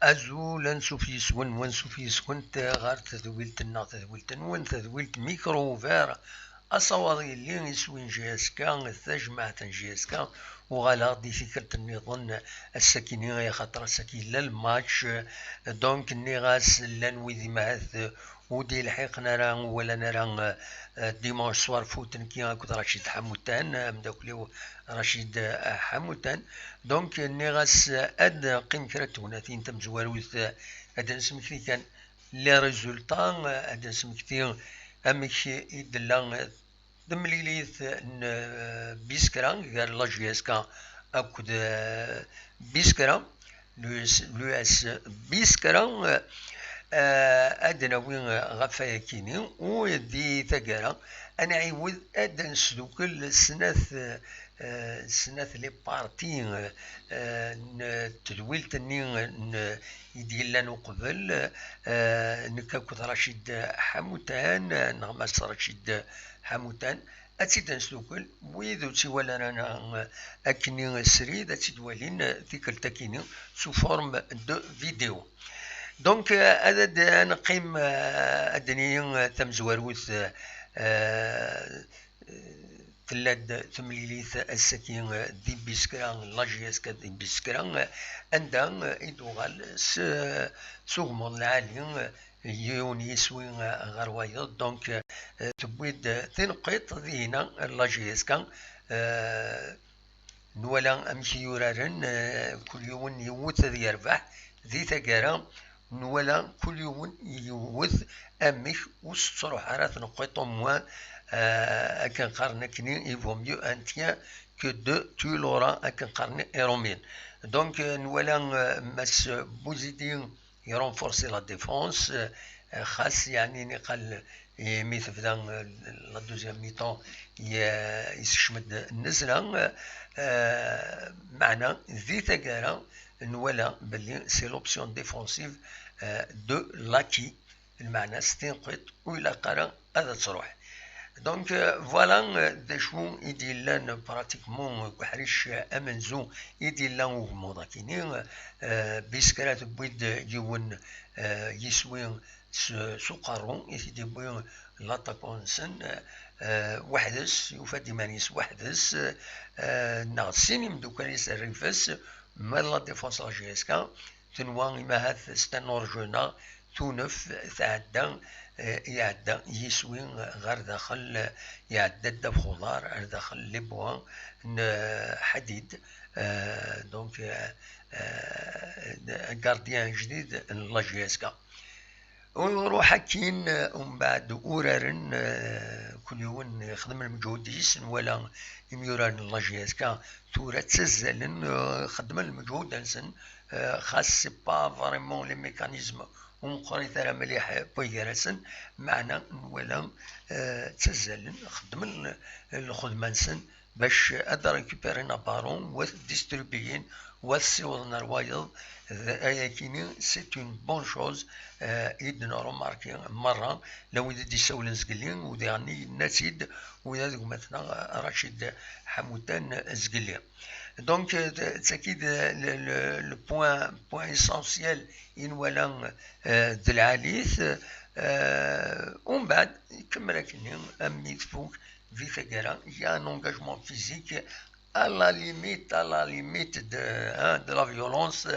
أزول نسوف يسون ونسوف يسون غار تذويلت النا تذويلت نون تذويلت micro ouvert أصواري اللي يسوين JSK تجمعة JSK وغالا دي فكرة النظام السكيني خاطر السكين لا الماتش donc نيغاس لان ويدي معث ودي لحقنا راه ولا نرى dimanche soir foot كي كنت رشيد حموتان مداكليو رشيد حموتان donc نيغاس اد قيم كرا توناتين تمزواروث اد نسمكتي كان les résultats اد نسمكتي امك يدلا دمليليث بيسكرا غير la JSK اكد بيسكرا l'US بيسكرا اد ناوي غف ياكيني ودي تاكارا انا عيود اد نسدوكل سناث سناث les parties تدويلت ني يديلان وقبل نكاكد رشيد حموتان نغمس رشيد حموتان اتيد نسدوكل ويدو تيوالا رانا اكني سريد اتيد والين تيكل sous forme de vidéo. donc هذا نقيم ادني تمزواروث تلاد تمليليث السكين دي بيسكرا la JSK دي بيسكرا عندها يدوغال سوغمون العالي يون يسوي غير وايض. donc تبويد تنقيط دينا la JSK نولا امشي يورارن كل يوم يوث يربح ذي تاكارا نولا كل يوم يوث امش وستروح راه تنقيط moins اكن قارن كني il vaut mieux un tien que deux tu l'auras اكن قارن ايرومين. donc نولا ماس بوزيدي يرونفورسي la défense خاص يعني نقل مي تبدا la deuxième mi-temps يسشمد النزله معنا ذي تاكارا نولا بلي c'est l'option défensive de l'acquis المعنى ستنقط وإلا قرا هذا تروح. donc voilà داشو يديلان pratiquement كحريش امنزو يديلان وغموضا كيني بيسكرات بويد يون يسوي سوقارون يسيدي بوين l'attaquant سن وحدس يوفا مانيس وحدس ناغ سيني مدوكاليس الريفس ما la défense la JSK تنوا ما هاث ستانور جونا تونف تعدى يعدى يسوي غير داخل يعدى داب خضار داخل les points حديد. donc gardien جديد la JSK ويروح كين ومن بعد اورارن كل يوم يخدم المجهود ديس ولا يميوران la JSK تورا تسزلن خدم المجهود نسن خاص c'est pas vraiment les mécanismes ومقريت راه مليح بويراسن معنا ولا تسزلن خدم الخدمه نسن باش اد ريكوبيرينا بارون و ديستريبيين وسيوضنا روايض كيني c'est une bonne chose يدنا remarquer مرة لو يدي سولن زقلين ودي نسيد وإذا مثلا رشيد حموتان زقلين. donc تاكيد le point essentiel إن ولا دلعاليث ومن بعد يكمل كني أمي تفوك في ثقرا y a un engagement physique à la limite de la violence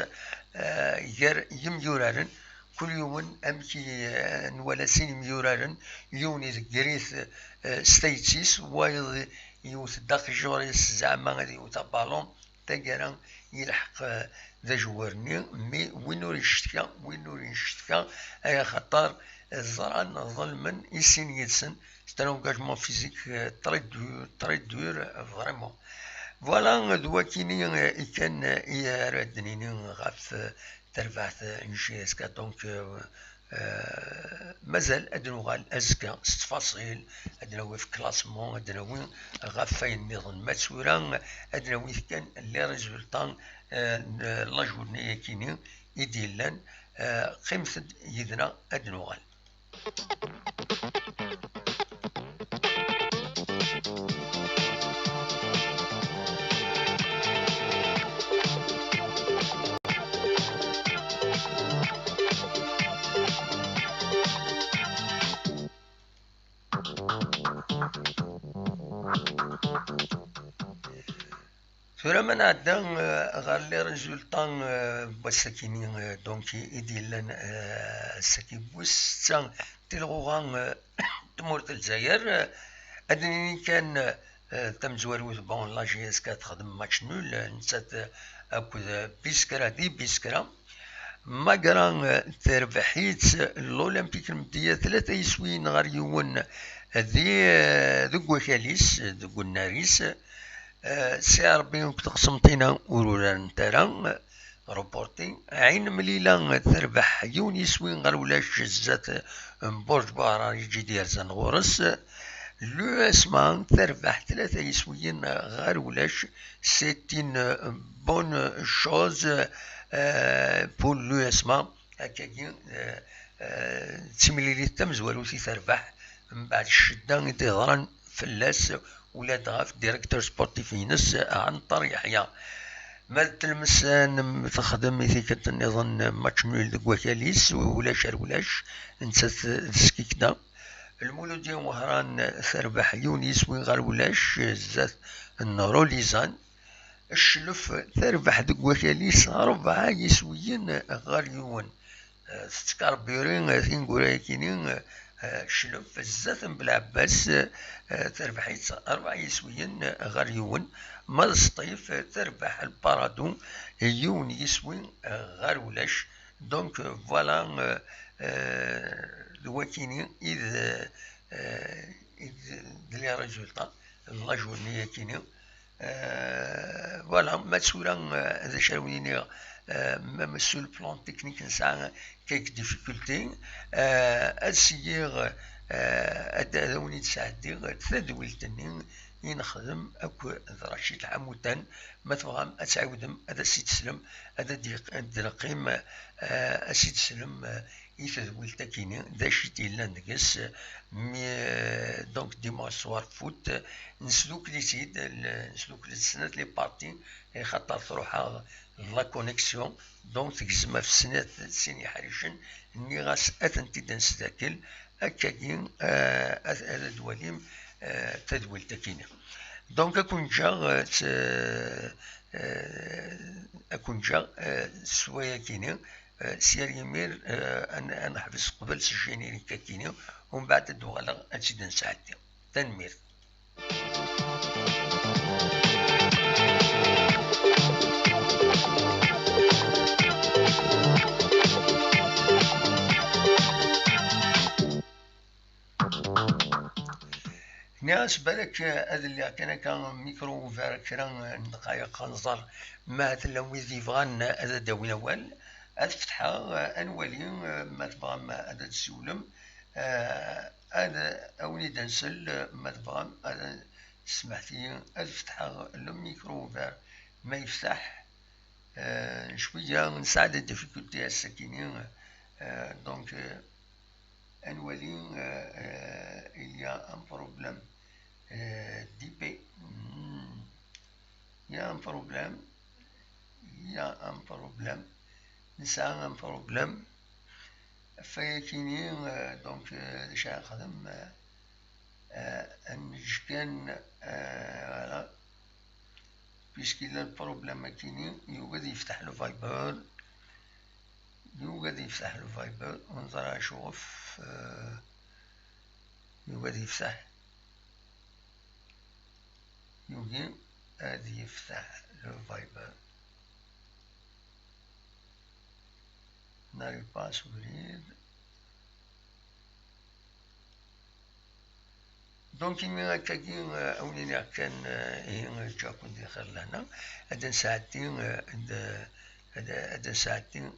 غير يميورارن كل يوم امكي نولا سين ميورارن يوني ذكريث ستيتسيس وايض يوث داخل جوريس زعما غادي يوث بالون تاكرا يلحق ذا جوارني مي وين نوري الشتكا وين نوري الشتكا اي خطر الزران ظلما يسين يدسن c'est un engagement physique très dur très dur vraiment. voilà دواكيني كان يردنيني غاف تربحت JSK donc مازال ادنوغال ازكى ستفاصيل ادناوي في classement ادناوي غاف فاين نظن ما تسورا ادناوي كان les résultats la journée كيني يديلان قيمة يدنا ادنوغال. ثورا ما نعدى غير les résultats بوساكيني donc يديلان الساكي بوستا تلغوغا تمورت الجزائر أدني كان تمزواروت bon la JSK تخدم match nul نسات أكد بيسكرا دي بيسكرا malgré تربحيت الأولمبيك المدية 3 يسوين غير يون ذي ذوك وكاليس ذوك الناريس CRB تقسمتينا وروران ترى reporté عين مليلة تربح يون يسوين غير ولاش زات برج بارا يجي ديال زنغورس l'USMA تربح 3 يسويين غير ولاش c'est une bonne chose pour l'USMA هكاكي تمليلي تمزوالو تربح من بعد الشدة تهضرن فلاس ولا غاف directeur sportif ينس عنتر يحيى ما تلمسان تخدم ثيكت النظام match nul دك وكاليس ولا شار ولاش نسات سكيكدا المولودية وهران تربح يونس وين غير ولاش زات النوروليزان الشلف تربح دك وكاليس 4 يسويين غير يون تكاربيرين ثينكوراي كينين شلف زات بلعباس تربح 4 يسويين غير يون ما السطيف تربح البارادو يون يسوين غير ولاش donc voilà دواكيني إذ إذ les résultats la journée كيني voilà ما تسورا هذا شاونيني même sur le plan technique نسعى quelques difficultés أسيغ أداوني تساعدي تدويلتني ينخدم أكو رشيد الحموتان ما تبغى أتعاودم هذا سيتسلم هذا دير أسيتسلم يتدويل تاكيني دا شي تيلان دكس mais donc dimanche soir foot نسلوك لي سيد نسلوك لي سنات les parties خاطر تروح la connexion donc تكزما في السنات سيني حريشن ني غاس أثنتي دنستاكل أكاكين هذا دواليم تدويل تاكيني donc أكون جا أكون جا سوايا كيني سير يمير أن نحبس قبل ال générique كيني ومن بعد دوغالا أتسيد نساعدي تنمير. ناس بالك هذا اللي كان micro ouvert كرا دقايق نظر ما تلا يبغان هذا داوي اول هاد فتحة انولي ما تبغى ما هذا تسولم هذا اولي دنسل ما تبغى هذا سمحتي هاد فتحة le micro ouvert ما يفتح شوية نساعد ال difficultés الساكنين donc انولي il y a un problème d'IP. Il y a un problème. Il y a un problème. نسعى un problème. فيكيني donc شا خدم نجكان voilà puisque le problème كيني يوجد يفتح le Viber يوجد يفتح le Viber ونزرع شوف يوجد يفتح يوغي غادي يفتح le Viber n'arrive pas à s'ouvrir. donc إمي هكاكي أوليني كان هي جاكون دي خير لهنا هذا ساعتين هذا ساعتين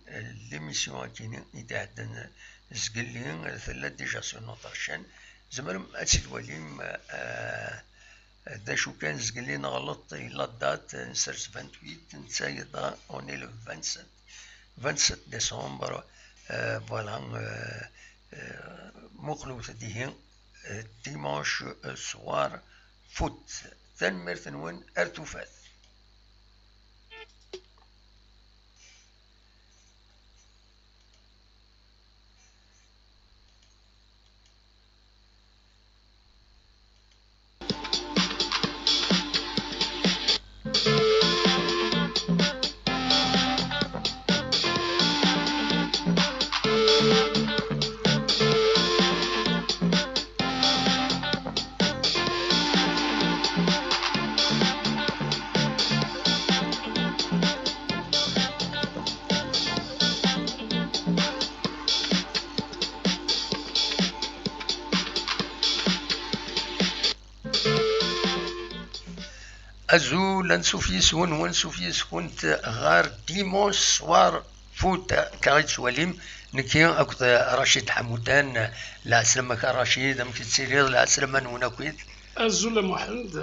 l'émission كاينين يتعدن زقلين ثلا déjà sur notre chaîne زعما أتسيدواليم دا شو كان زقلي نغلط la date نسرس 28 نتسايدا on est le 27 décembre voilà مقلوث ديهن dimanche soir foot تنمرت نون ارتفات. أزول نسوفيس ون ونسوفيس كنت غار dimanche soir foot كاريت سواليم نكي أكد رشيد حمودان لا سلمك رشيد أمك تسيريض لا سلمة نوناكويت. أزول محمد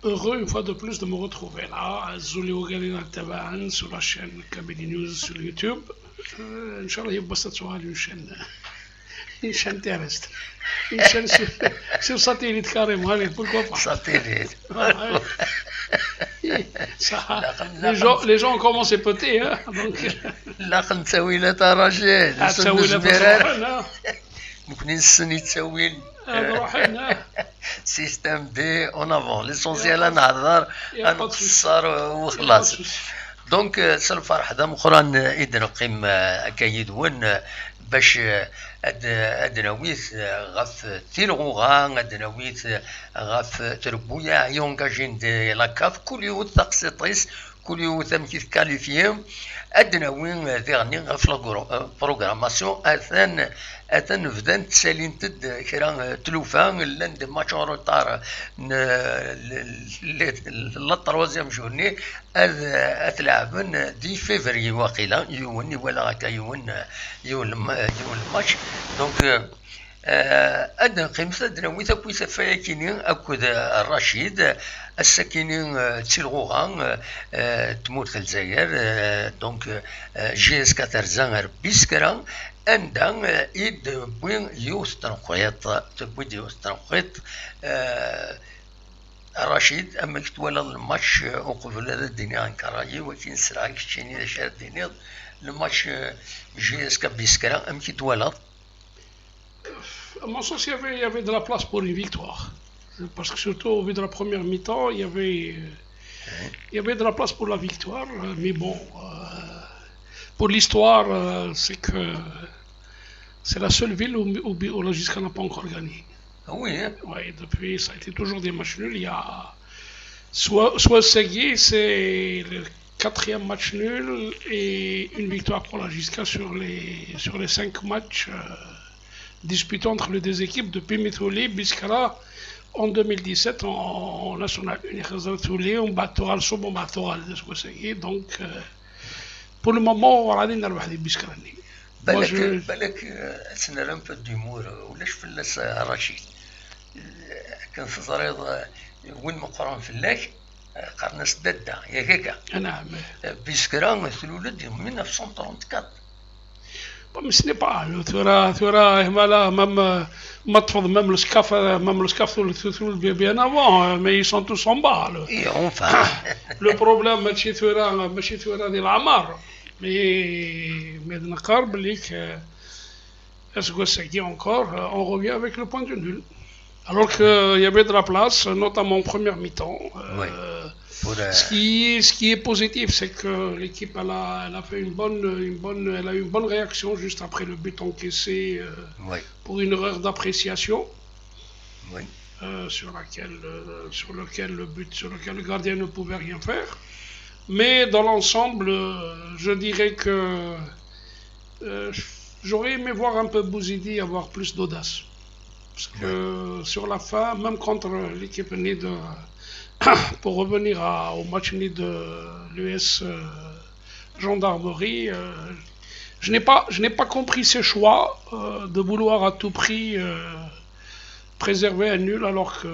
heureux une fois de plus de me retrouver là. أزول وقالينا تبعا sur la chaîne Kabylie News sur YouTube. إن شاء الله يبقى تسوال une chaîne terrestre. Une chaîne sur satellite carrément, allez, pourquoi pas. Satellite. Ça, les gens ont commencé petit, hein. Donc... لا خنتساويلات رشيد. تساويلات ممكن السن يتساويل. système D en avant l'essentiel نهضر نقصر وخلاص. donc الفرح هذا مقران إذن نقيم أكايد ون باش أدناويث غف تيلغوغا أدناويث غف تربويا يونكاجين دي la CAF كل يوم تقسيطيس كل يوم كيف qualifié أدناوين ذيغني غف la programmation أثان أثان بدان تسالين تد كرا تلوفا لان des matchs en retard la troisième journée أتلعبن dix février واقيلا يون ولا هكا يون يون الماتش. donc أدن قيمة أدناوي تاكوي ثفايا كيني أكد الرشيد الساكنين تيلغوغا تمورت الجزائر. donc JSK ترزان بيسكرا عندها إيد بوين يوث تنقيط تبوي يوث تنقيط. رشيد أما كتوالا الماتش وقبل هذا الدنيا عن كراجي ولكن سرعة كتشيني شهر الدنيا الماتش JSK بيسكرا أم كتوالا. À mon sens, il y avait de la place pour une victoire. Parce que surtout au vu de la première mi-temps, il y avait de la place pour la victoire. Mais bon, pour l'histoire, c'est que c'est la seule ville où la JSK n'a pas encore gagné. Ah oui, hein? Oui, depuis, ça a été toujours des matchs nuls. Il y a soit Segui, c'est le 4e match nul et une victoire pour la JSK sur les 5 matchs disputés entre les deux équipes depuis Mitouli, Biskra en 2017 en National 1. On battra le Sobo, on battra le. Donc, pour le moment, on va aller dans le Biskra. بالك بالك سنرى un peu d'humour ولاش فلاس رشيد كان في طريق وين مقران فلاك قرناس دادا يا كاكا. نعم. بيسكرا ثلولد 1934. Mais ce n'est pas ثورة voilà, même ما تفض même le SCAF bien avant, mais ils sont tous en bas. Et enfin le problème ماشي ثورة ماشي ثورة ديال العمار mais نقار بلي est-ce que c'est encore on revient avec le point de nul alors qu'il y avait de la place notamment en première mi-temps. Oui. Ce qui est positif, c'est que l'équipe elle a fait elle a eu une bonne réaction juste après le but encaissé, oui, pour une erreur d'appréciation. Oui. sur lequel le but, sur lequel le gardien ne pouvait rien faire. Mais dans l'ensemble, je dirais que j'aurais aimé voir un peu Bouzidi avoir plus d'audace. Parce que sur la fin, même contre l'équipe de. Pour revenir au match de l'US Gendarmerie, je n'ai pas compris ses choix de vouloir à tout prix préserver un nul alors que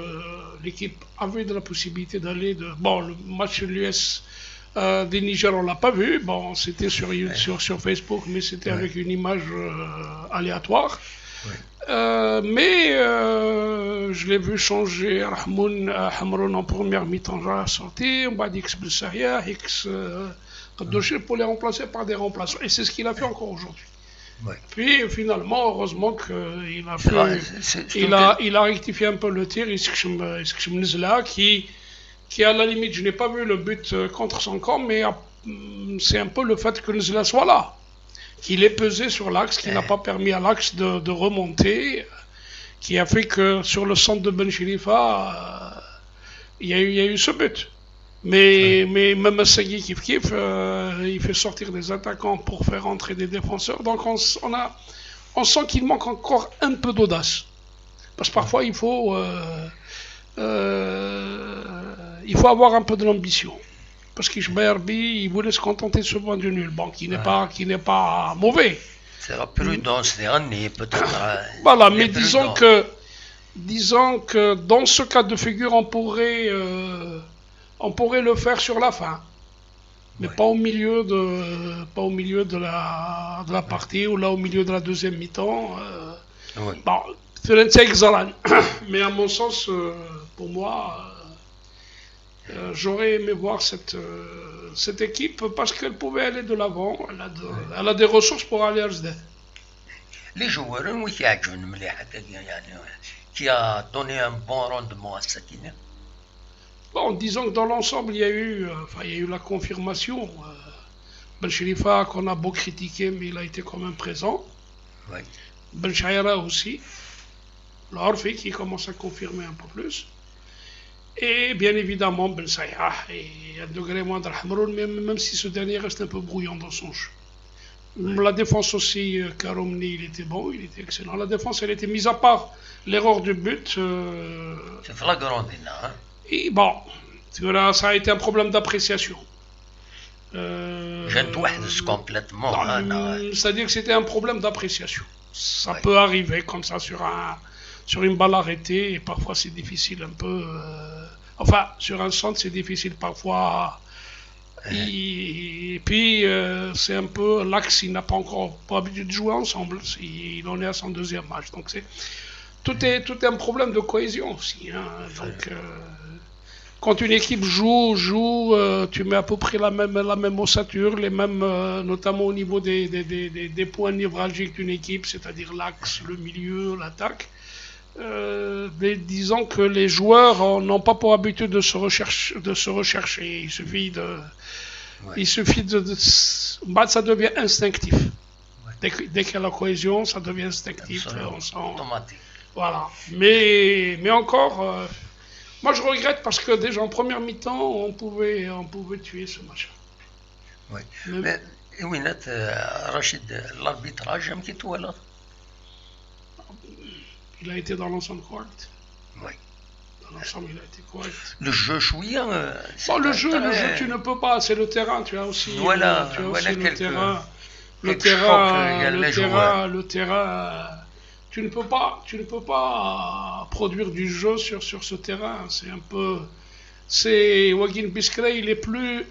l'équipe avait de la possibilité d'aller de. Bon, le match de l'US des Niger, on l'a pas vu. Bon, c'était sur Facebook, mais c'était avec une image aléatoire. Mais je l'ai vu changer Rahmoun, Hamroun en première mi-temps, à la sortie, on va dire que X pour les remplacer par des remplaçants. Et c'est ce qu'il a fait encore aujourd'hui. Puis finalement, heureusement qu'il a fait, il a rectifié un peu le tir, يسكشم Nezla, qui à la limite, je n'ai pas vu le but contre son camp, mais c'est un peu le fait que Nezla soit là, qu'il ait pesé sur l'axe, qui n'a pas permis à l'axe de remonter, qui a fait que sur le centre de Ben Cherifa, il y a eu ce but. Mais même Sagui كيف كيف, il fait sortir des attaquants pour faire entrer des défenseurs. Donc on sent qu'il manque encore un peu d'audace. Parce que parfois il faut avoir un peu de l'ambition. Parce qu'Ishbayarbi, il voulait se contenter de ce point du nul. Bon, qui n'est pas mauvais. C'est la prudence dernier, peut-être. Voilà, mais disons que dans ce cas de figure, on pourrait le faire sur la fin. Mais pas au milieu de la partie ولا au milieu de la deuxième mi-temps. Bon, mais à mon sens, pour moi, j'aurais aimé voir cette équipe parce qu'elle pouvait aller de l'avant. Elle a des ressources pour aller à l'Sdeh. Les joueurs وين مليح يعني qui a donné un bon rendement à cette année? Bon, disons que dans l'ensemble, enfin, il y a eu la confirmation. Ben Cherifa, qu'on a beau critiquer, mais il a été quand même présent. Ben Chaira aussi. L'Orfi qui commence à confirmer un peu plus. Et bien évidemment, Ben Sayah et un degré moindre Hamroun, même si ce dernier reste un peu brouillon dans son jeu. La défense aussi, Karoumni, il était bon, il était excellent. La défense, elle était mise à part l'erreur du but. C'est flagrant, hein. Et bon, voilà, ça a été un problème d'appréciation. Complètement. Hein, c'est-à-dire que c'était un problème d'appréciation. Ça peut arriver comme ça sur une balle arrêtée, et parfois c'est difficile un peu. Enfin, sur un centre, c'est difficile parfois. Et puis, c'est un peu l'axe, il n'a pas encore pas l'habitude de jouer ensemble. Il en est à son deuxième match. Donc, c'est tout est un problème de cohésion aussi. Hein. Donc, quand une équipe joue, tu mets à peu près la même ossature, les mêmes, notamment au niveau des points névralgiques d'une équipe, c'est-à-dire l'axe, le milieu, l'attaque. Mais disons que les joueurs n'ont pas pour habitude de se rechercher. Il suffit de, bah, ça devient instinctif. Dès qu'il y a la cohésion, ça devient instinctif. On sent. Automatique. Voilà. Mais encore, moi je regrette parce que déjà en première mi-temps, on pouvait tuer ce match. Oui. Mais, وينات رشيد l'arbitrage كي توالى. Il a été dans l'ensemble correct. Dans l'ensemble, il a été correct. Le jeu شوية. Bon, le jeu, tu ne peux pas, c'est le terrain, tu as aussi, tu as voilà aussi le terrain, le quelques terrain, chocs, il y a le les terrain, joueurs. Le terrain. Tu ne peux pas produire du jeu sur ce terrain. C'est un peu, c'est wagi n Biskra, il est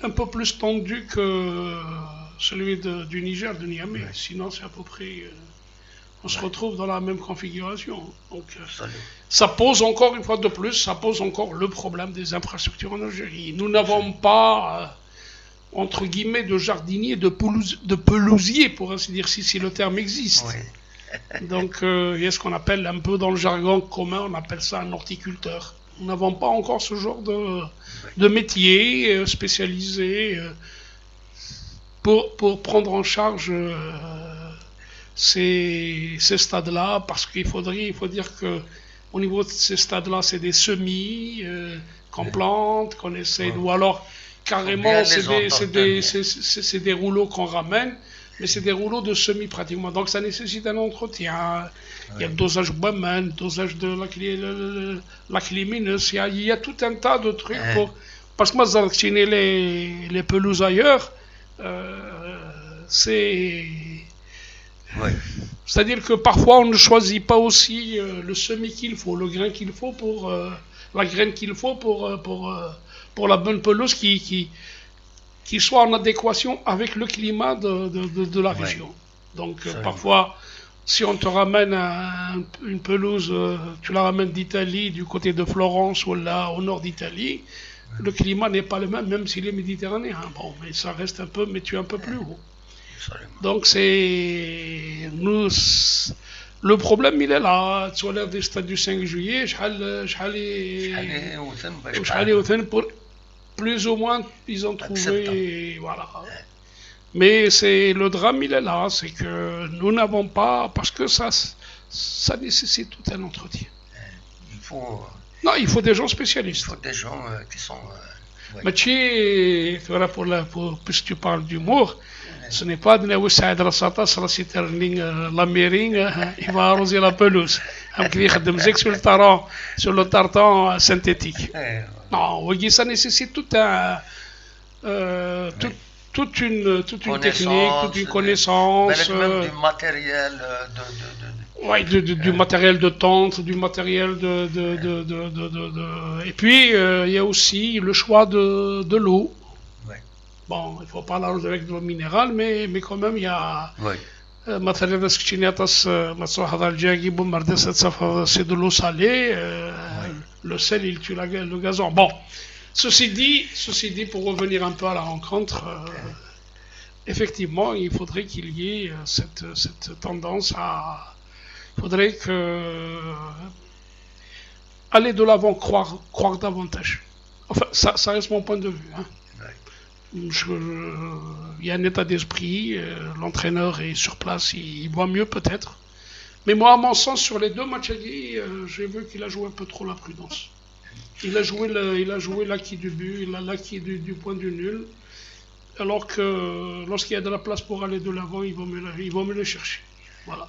un peu plus tendu que celui du Niger, de Niamey. Sinon, c'est à peu près, on se retrouve dans la même configuration. Donc, ça pose encore une fois de plus, ça pose encore le problème des infrastructures en Algérie. Nous n'avons pas, entre guillemets, de jardiniers, de pelousiers, pour ainsi dire, si le terme existe. Donc, il y a ce qu'on appelle un peu dans le jargon commun, on appelle ça un horticulteur. Nous n'avons pas encore ce genre de métier spécialisé pour prendre en charge ces stades-là, parce qu'il faudrait, il faut dire que Au niveau de ces stades-là, c'est des semis qu'on plante, qu'on essaie, ou alors carrément, c'est des rouleaux qu'on ramène, mais c'est des rouleaux de semis pratiquement. Donc ça nécessite un entretien. Il y a le dosage Bowman, le dosage de la cléminus, il y a tout un tas de trucs pour. Parce que moi, les pelouses ailleurs, c'est. C'est-à-dire que parfois on ne choisit pas aussi le semis qu'il faut, le grain qu'il faut pour la graine qu'il faut pour la bonne pelouse qui soit en adéquation avec le climat de la région. Donc parfois, si on te ramène une pelouse, tu la ramènes d'Italie, du côté de Florence ou là au nord d'Italie, le climat n'est pas le même, même s'il est méditerranéen. Bon, mais ça reste un peu, mais tu es un peu plus haut. Donc c'est nous le problème, il est là. Tu vois des stades du 5 juillet, شحال شحال شحال pour plus ou moins ils ont trouvé, voilà. Mais c'est le drame, il est là, c'est que nous n'avons pas, parce que ça nécessite tout un entretien. Il faut Non, il faut des gens spécialistes. Il faut des gens qui sont ماشي voilà, pour puisque tu parles d'humour, ce n'est pas de Saïd Rasata, la citerne, la mairie, il va arroser la pelouse. Sur le tartan synthétique. Non, oui, ça nécessite toute une technique, toute une connaissance. Même du matériel de Ouais, du matériel de tente, du matériel de. Et puis, il y a aussi le choix de l'eau. Bon, il ne faut pas l'arroser avec de l'eau minérale, mais quand même, il y a. مثلا إذا سكتيني أطاس ما تروح هذا الجاكي بومرداس c'est de l'eau salée, le sel, il tue le gazon. Bon, ceci dit, pour revenir un peu à la rencontre, effectivement, il faudrait qu'il y ait cette tendance à, il faudrait que aller de l'avant, croire davantage. Enfin, ça reste mon point de vue, hein. Il y a un état d'esprit, l'entraîneur est sur place, il voit mieux peut-être. Mais moi, à mon sens, sur les deux matchs, j'ai vu qu'il a joué un peu trop la prudence. Il a joué l'acquis du but, il a l'acquis du point du nul. Alors que lorsqu'il y a de la place pour aller de l'avant, il vaut mieux le chercher. Voilà.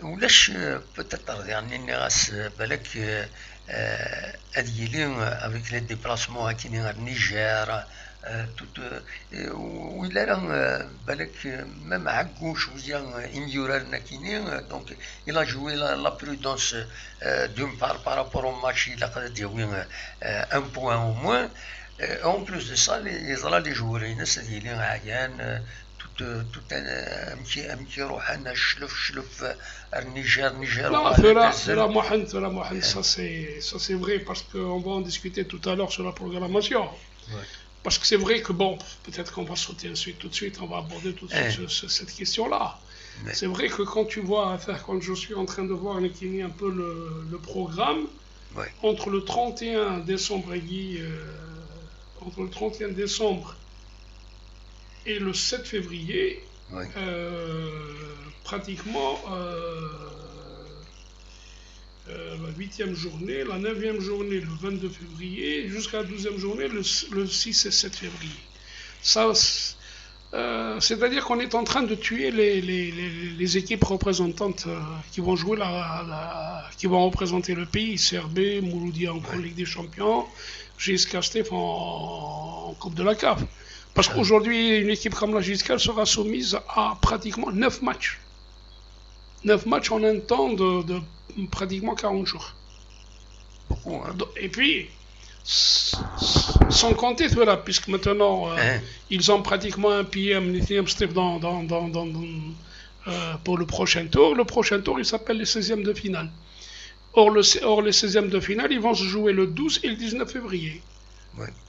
ولاش peut-être يعني اني غاس بالك اد يلي avec les déplacements هاكيني غير النيجر tout ولا راه بالك même عقو شويه اميورال كيني, donc il a joué la prudence d'une part par rapport au match, il a قدر un point au moins. En plus de ça, يظل les joueurs الناس ديالي عيان tout tout امشي امشي روح انا شلف شلف النيجر نيجر. Non, ثورا Mohand, ça c'est vrai parce qu'on va en discuter tout à l'heure sur la programmation. Parce que c'est vrai que bon, peut-être qu'on va sauter ensuite tout de suite, on va aborder tout de suite cette question-là. C'est vrai que quand tu vois, enfin, quand je suis en train de voir un peu le programme, entre le 31 décembre entre le 31 décembre et le 7 février, pratiquement la huitième journée, la neuvième journée le 22 février, jusqu'à la 12e journée le 6 et 7 février. Ça, c'est-à-dire qu'on est en train de tuer les équipes représentantes qui vont jouer qui vont représenter le pays, CRB, Mouloudia en Ligue des Champions, JSK Sétif en Coupe de la CAF. Parce qu'aujourd'hui, une équipe comme la JSK sera soumise à pratiquement 9 matchs. 9 matchs en un temps de pratiquement 40 jours. Beaucoup, hein. Et puis, sans compter, voilà, puisque maintenant, Hein. ils ont pratiquement un pied pour le prochain tour. Le prochain tour, il s'appelle les 16e de finale. Or, les 16e de finale, ils vont se jouer le 12 et le 19 février.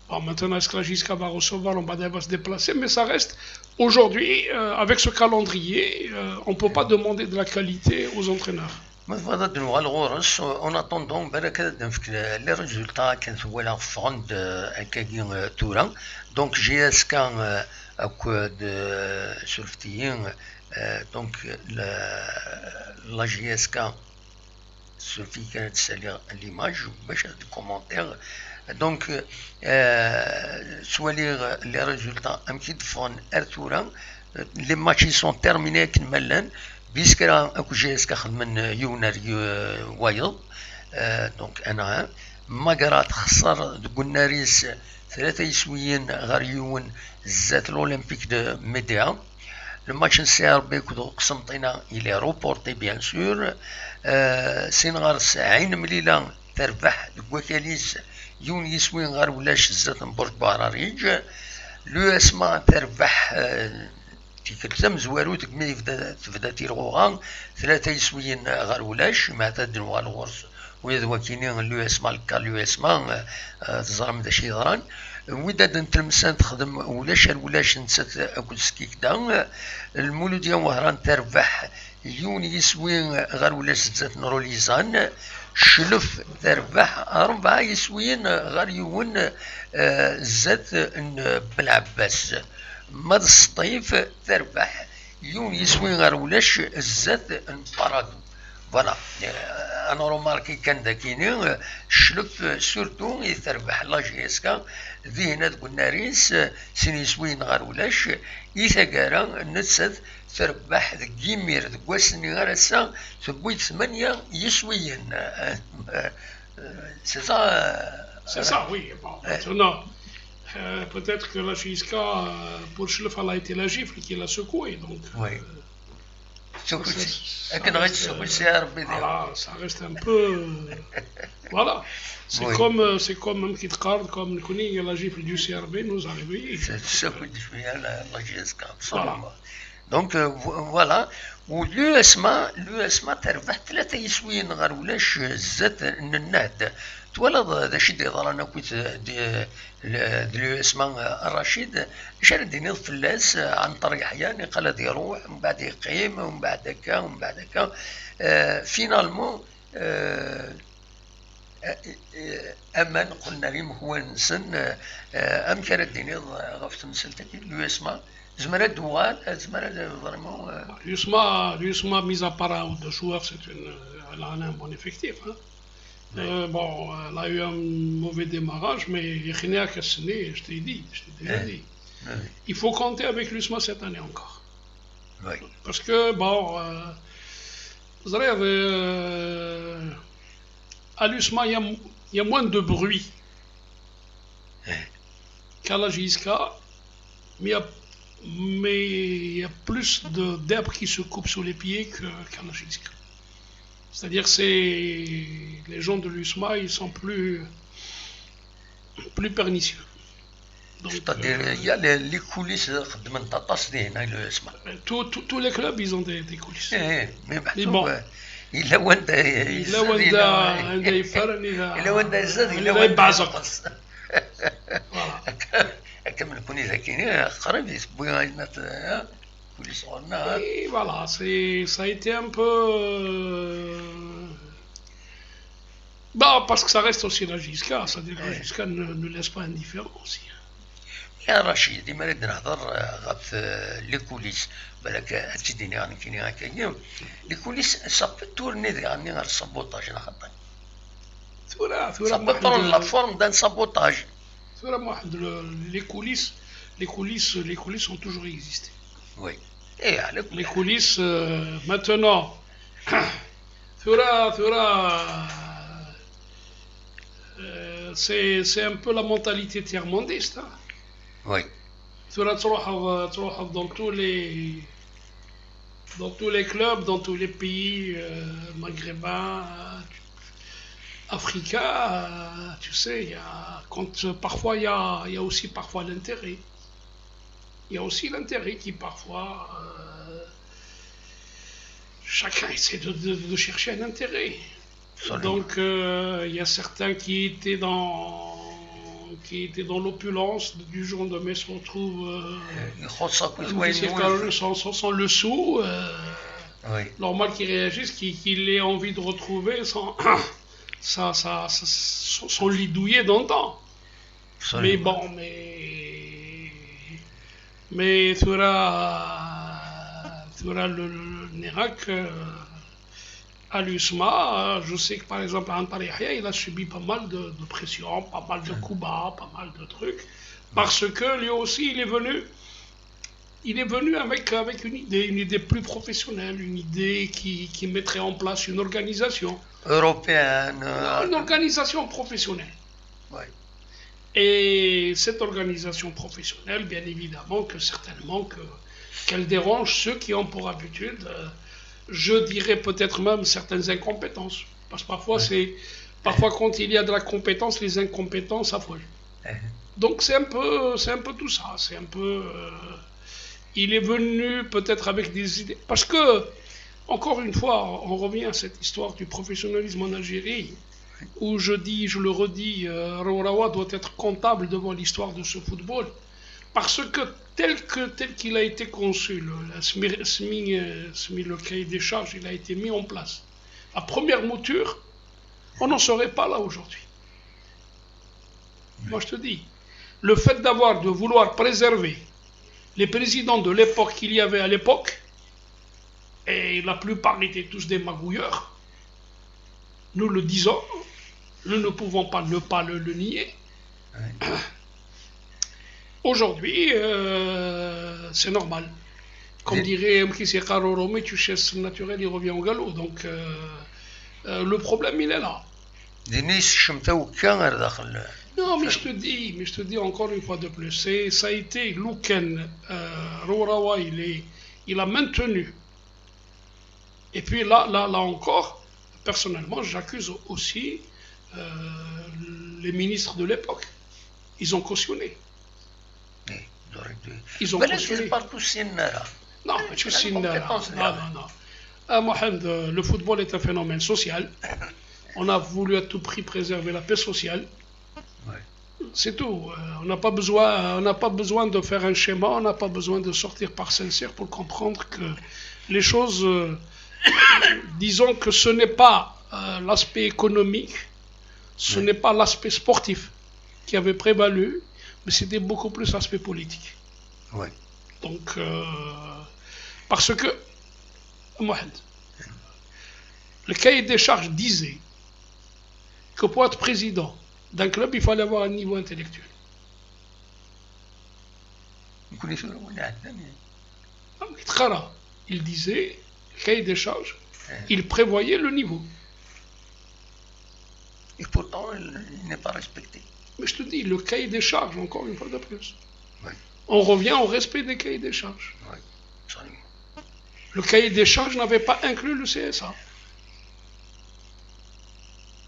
Bon, maintenant, est-ce que la JSK va recevoir, on va se déplacer, mais ça reste, aujourd'hui, avec ce calendrier, on ne peut pas demander de la qualité aux entraîneurs. ما تفضل نوغال غورس en attendant بالك نفك les résultats كان ولا فغند هكاكي تورا donc JSK اكو سولفتيين donc la JSK سوفي كانت تسالي l'image باش commentaire. Donc سوالي les résultats امكي دفون ارتورا les matchs sont terminés كملان بيسكرا اكو JSK خدمن يونر وايض. donc انا ماكرا تخسر قلنا ريس ثلاثة يسويين غير يون زات l'Olympique de Médéa. Le match CRB كودو قسنطينة il est reporté bien sûr. سينغار عين مليلة تربح كوكاليس يون يسوين غير ولاش زات برج باراريج. l'USMA تربح تيكل زواروت ملي تبدا تيرغوغا ثلاثة يسويين غير ولاش مع تدنوا الغرس وإذا وكينين l'USMA الكا l'USMA تزرم دا شي ضران. وداد تلمسان تخدم ولاش ولاش نسات اكل سكيكدا. المولودية وهران تربح يون يسوين غير ولاش زات نروليزان. شلف تربح أربعة يسوين غير يون زات بلعباس. مد السطيف تربح يون يسوين غير ولاش زات بارادو. voilà انا remarqué كان داكيني شلف surtout يتربح la JSK ذي قلنا ريس سين يسوين غير ولاش إثاكارا نتسات تربح ذ كيمير ذ واسني غير السا تبويت 8 يسويين. c'est ça. C'est ça, oui. Bon, maintenant, peut-être que la JSK, pour Chlef, elle a été la gifle qui l'a secoué. Donc, oui. Voilà, ça reste un peu. Voilà. C'est oui. Comme, c'est comme un petit card, comme la gifle du CRB nous a réveillés. C'est la JSK, absolument. Donc voilà. و l'USMA تربح ثلاثة يسوين غير ولاش زات النهد تولا ذا شي دي ضرانا كويت دي l'USMA الرشيد شار ديني فلاس عن طريق حياني قال يروح ومن بعد يقيم ومن بعد هكا ومن بعد هكا finalement اما قلنا لهم هو نسن ام كان ديني غف تمثلت l'USMA زمرة دوال زمرة vraiment. L'USMA, mis à part un ou deux joueurs, elle a un bon effectif. Hein. Oui. Bon, elle a eu un mauvais démarrage, mais je t'ai dit, je t'ai déjà dit. Oui. Il faut compter avec l'USMA cette année encore. Oui. Parce que, bon, à l'USMA, il y a moins de bruit qu'à la JSK, mais il y a plus d'herbes qui se coupent sous les pieds qu'à la JSK. C'est-à-dire que les gens de l'USMA, ils sont plus pernicieux. C'est-à-dire il y a les coulisses de l'USMA. Tous les clubs, ils ont des coulisses. Mais bon. إلا وانت إلا وانت إلا وانت يزاد إلا وانت كمل كوني ذاكيني قريب يسبوي coulisses صغرنا. Et voilà, ça a été un peu. Bah, parce que ça reste aussi la JSK, c'est-à-dire que la JSK ne laisse pas indifférent aussi. يا رشيد ديما نريد نهضر غف les coulisses بالك هادشي ديني غادي كاينين هكايا les coulisses ça peut tourner يعني غير ال sabotage نخطي ثورة ça peut prendre la forme d'un sabotage. ثورة واحد les coulisses ont toujours existé. Oui. Et على les coulisses maintenant ثورة c'est un peu la mentalité tiers-mondiste. Hein. Oui. تروح dans tous les clubs, dans tous les pays maghrébins, africains, tu sais, y a, quand, parfois il y a aussi parfois l'intérêt. Il y a aussi l'intérêt qui parfois chacun essaie de chercher un intérêt. Absolument. Donc il y a certains qui étaient dans l'opulence du jour au lendemain se retrouvent sans le sou, oui. Normal qu'ils réagissent, qu'il ait envie de retrouver son lit douillet d'antan. Mais bon, mais Thura le Nérak, À l'USMA, je sais que par exemple, Antar Yahya, il a subi pas mal de pression, pas mal de coups bas, pas mal de trucs, parce que lui aussi, il est venu avec une idée plus professionnelle, une idée qui mettrait en place une organisation. Européenne. Une organisation professionnelle. Ouais. Et cette organisation professionnelle, bien évidemment, que certainement qu'elle dérange ceux qui ont pour habitude, je dirais peut-être même certaines incompétences. Parce que parfois, parfois quand il y a de la compétence, les incompétences s'affolent. Donc c'est un peu tout ça. C'est un peu, il est venu peut-être avec des idées. Parce que, encore une fois, on revient à cette histoire du professionnalisme en Algérie, où je dis, je le redis, Raouraoua doit être comptable devant l'histoire de ce football. Parce que tel qu'il a été conçu, le cahier des charges, il a été mis en place. La première mouture, on n'en serait pas là aujourd'hui. Moi je te dis, le fait de vouloir préserver les présidents de l'époque qu'il y avait à l'époque, et la plupart étaient tous des magouilleurs, nous le disons, nous ne pouvons pas ne pas le nier. Aujourd'hui, c'est normal. Comme dirait Mkisi Karorome, tu chasses naturel, il revient au galop. Donc, le problème, il est là. Non, mais je te dis encore une fois de plus, ça a été Louken, Raouraoua, il a maintenu. Et puis là encore, personnellement, j'accuse aussi les ministres de l'époque. Ils ont cautionné. Ils ont cautionné. Non, non, non. Mohamed, le football est un phénomène social. On a voulu à tout prix préserver la paix sociale. Ouais. C'est tout. On n'a pas besoin de faire un schéma, on n'a pas besoin de sortir par Saint-Cyr pour comprendre que les choses, disons que ce n'est pas l'aspect économique, ce n'est pas l'aspect sportif qui avait prévalu, mais c'était beaucoup plus l'aspect politique. Ouais. Donc, parce que, Mohamed, le cahier des charges disait que pour être président d'un club, il fallait avoir un niveau intellectuel. Il disait, le cahier des charges, il prévoyait le niveau. Et pourtant, il n'est pas respecté. Mais je te dis, le cahier des charges, encore une fois de plus. Oui. On revient au respect des cahiers des charges. Oui, absolument. Le cahier des charges n'avait pas inclus le CSA.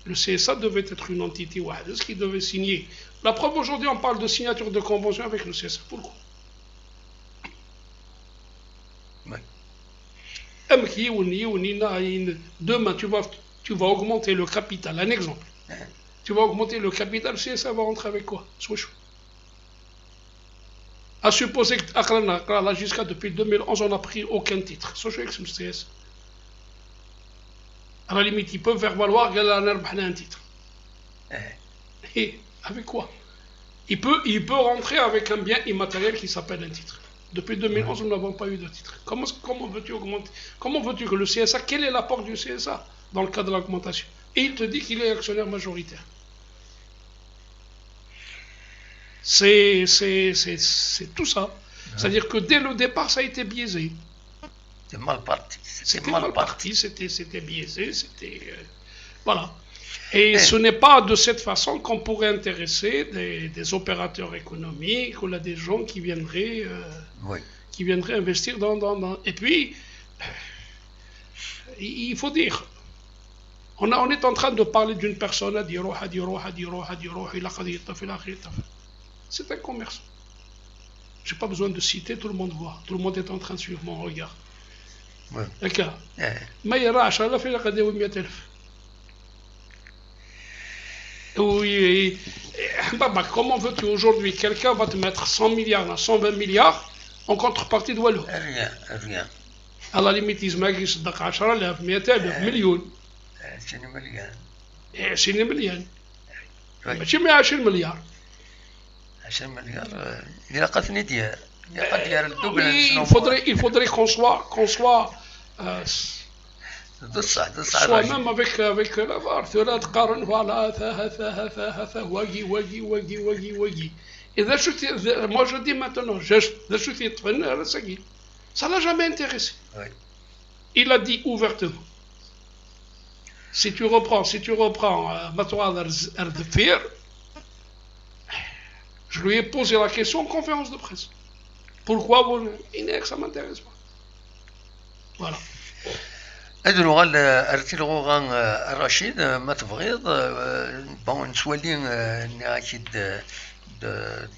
Le CSA devait être une entité ce qui devait signer. La preuve, aujourd'hui, on parle de signature de convention avec le CSA. Pourquoi? Oui. Demain, tu vas augmenter le capital. Un exemple. Tu vas augmenter le capital, le CSA va rentrer avec quoi? À supposer que la JSK, depuis 2011, on n'a pris aucun titre. CS. À la limite, ils peuvent faire valoir qu'elle a un titre. Et avec quoi? Il peut rentrer avec un bien immatériel qui s'appelle un titre. Depuis 2011, nous n'avons pas eu de titre. Comment veux-tu augmenter? Comment veux-tu que le CSA, quel est l'apport du CSA dans le cas de l'augmentation? Et il te dit qu'il est actionnaire majoritaire. C'est tout ça. C'est-à-dire que dès le départ, ça a été biaisé. C'était mal parti. C'était mal parti, c'était biaisé, c'était... voilà. Et ce n'est pas de cette façon qu'on pourrait intéresser des opérateurs économiques ou là, des gens qui viendraient, qui viendraient investir dans... Et puis, il faut dire, on est en train de parler d'une personne, c'est un commerçant. Je n'ai pas besoin de citer, tout le monde voit. Tout le monde est en train de suivre mon regard. D'accord. ما يرى 10000 إلا قد يوم 100000. Oui, comment veux-tu aujourd'hui quelqu'un va te mettre 100 milliards, 120 milliards en contrepartie de Wallo? Rien, rien. À la limite, ils se يصدق 10000 100000 مليون. 20 مليون. 20 مليون. ماشي 120 مليار. 20 مليار إلا قاتني ديار. Il faudrait qu'on soit بصح بصح. Soit même avec la VAR ثورا تقارن voilà ثا ثا ثا ثا واقي واقي واقي واقي واقي. إذا شو moi je dis maintenant ذا شو تيطفن هذا ساكي. Ça l'a jamais intéressé. Oui. Il a dit ouvertement. Si tu reprends Erdefir, je lui ai posé la question en conférence de presse. Pourquoi vous? Il n'est que ça m'intéresse pas. Voilà. هاد نوغال ارتيلغوغا الرشيد ما تبغيض bon نسوالي اكيد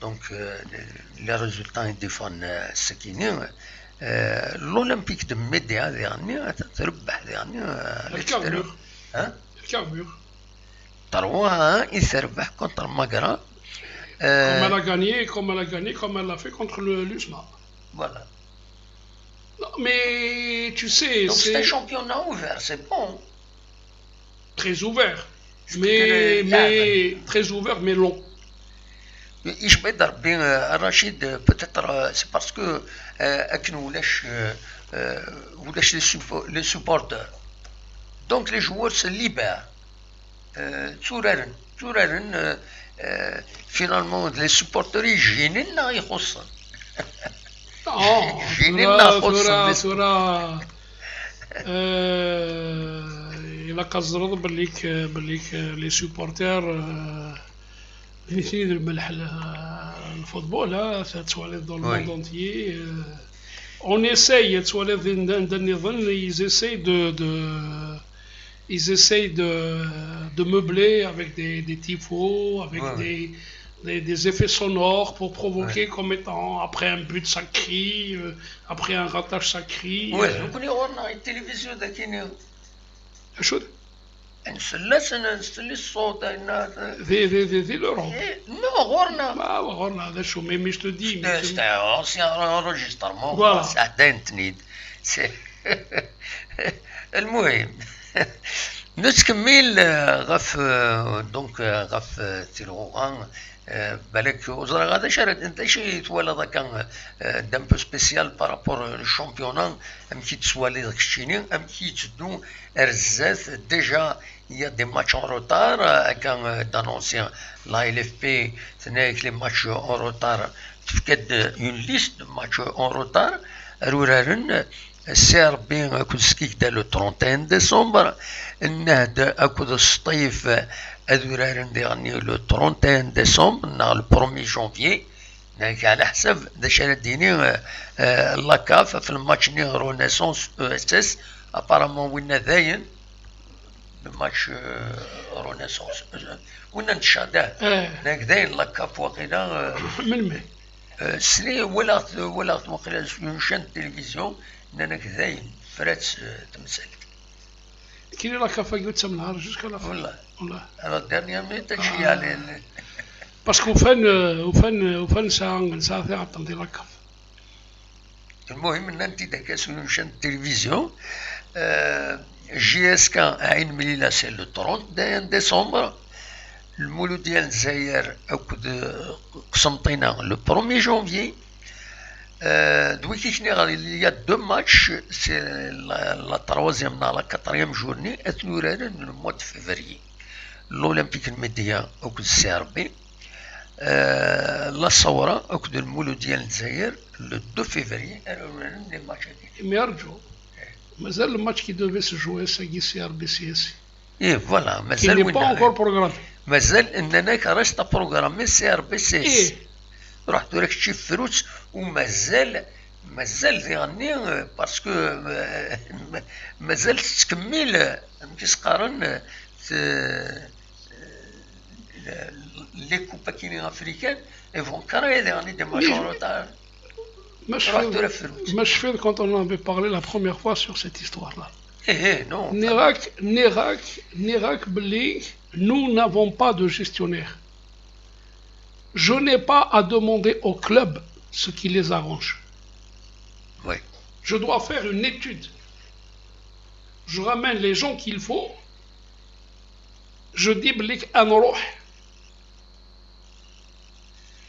donc les résultats ديفون السكيني l'Olympique de Médéa ذي تربح ذي. ال carbure. ها ال carbure. 3 يتربح contre Magra. Comme elle a gagné, comme elle a gagné, comme elle l'a fait contre l'USMA. Voilà. Non, mais tu sais, Donc c'est un c'est championnat ouvert, c'est bon. Très ouvert. Mais très ouvert, mais long. ايش بيد ربي الرشيد peut-être c'est parce que اكن ولاش ولاش les supporters, donc les joueurs se libèrent تورارن تورارن finalement les supporters يجيني لنا يخصن. Non, جيني ثورا لنا ثورا خصن. ثورا إلا قزرض بليك بليك les supporters نثني الملح ال football تسوالي dans le monde entier. On essaye تسوالي النظام ils essayent de meubler avec des tifos, avec des effets sonores pour provoquer comme étant après un but ça crie, après un ratage ça crie. Oui, نكون غورنا التلفزيون ذاكيني. شو نسلس نسلي الصوت ان ذي ذي ذي ذي l'Europe. Non, غورنا. ما غورنا هذا شو mais je te dis C'était ancien enregistrement. Voilà. ساعتين تنيد المهم نتكمل غف donc غف تيلغوغان بالك وزرا غادا شارد انت شي توالا ذاك d'un peu spécial par rapport ال championnat ام كي تسوالي داك الشيني ام كي تدو رزات déjà il y a des matchs en retard كان d'annoncer la LFP تنايك les matchs en retard تفكد une liste de matchs en retard رورارن CRB اكو سكيكدا le 31 ديسمبر النهد اكو السطيف ادورارن ديغني le 31 ديسمبر نا le 1 جونفيي على حسب داش ديني la CAF في الماتش ني Renaissance ESS apparemment وين ذاين الماتش Renaissance وين نتشاده داين la CAF وقيلا من مي سني ولا ولا وقيلا une chaîne télévision اننا ذاين فرات تمثلت. كاين la CAF قلت نهار jusqu'à la والله والله انا dernière minute شي على parce que وفان وفان وفان ساعة ساعة عطل ديال la CAF. المهم ان انت داك sur une chaîne télévision. JSK عين مليلة c'est le 31 ديسمبر المولودية الجزائر اكد قسنطينة le 1 جونفيي دوي كيشني غادي il y a deux matchs, c'est la troisième la quatrième journée اتنورارن le mois de février, l'Olympique المدية اكد CRB لا الثورة اكد المولودية الجزائر le 2 فيفري les matchs هذيك. mais ارجو مازال ال match qui devait se jouer ساكي CRB CSC. ايه voilà مازال qui n'est pas encore programmé. مازال اننا reste programmé CRB CS رحت لك شي فروت ومازال مازال يغني parce que مازال تكمل كيسقارن les coupes كاينين africaines, ils vont créer des matchs en retard. ما شفيت quand on avait parlé la première fois sur cette histoire-là. Eh, non. نيراك نيراك نيراك بلي nous n'avons pas de gestionnaire. Je n'ai pas à demander au club ce qui les arrange. Oui. Je dois faire une étude. Je ramène les gens qu'il faut. Je dis بليك نروح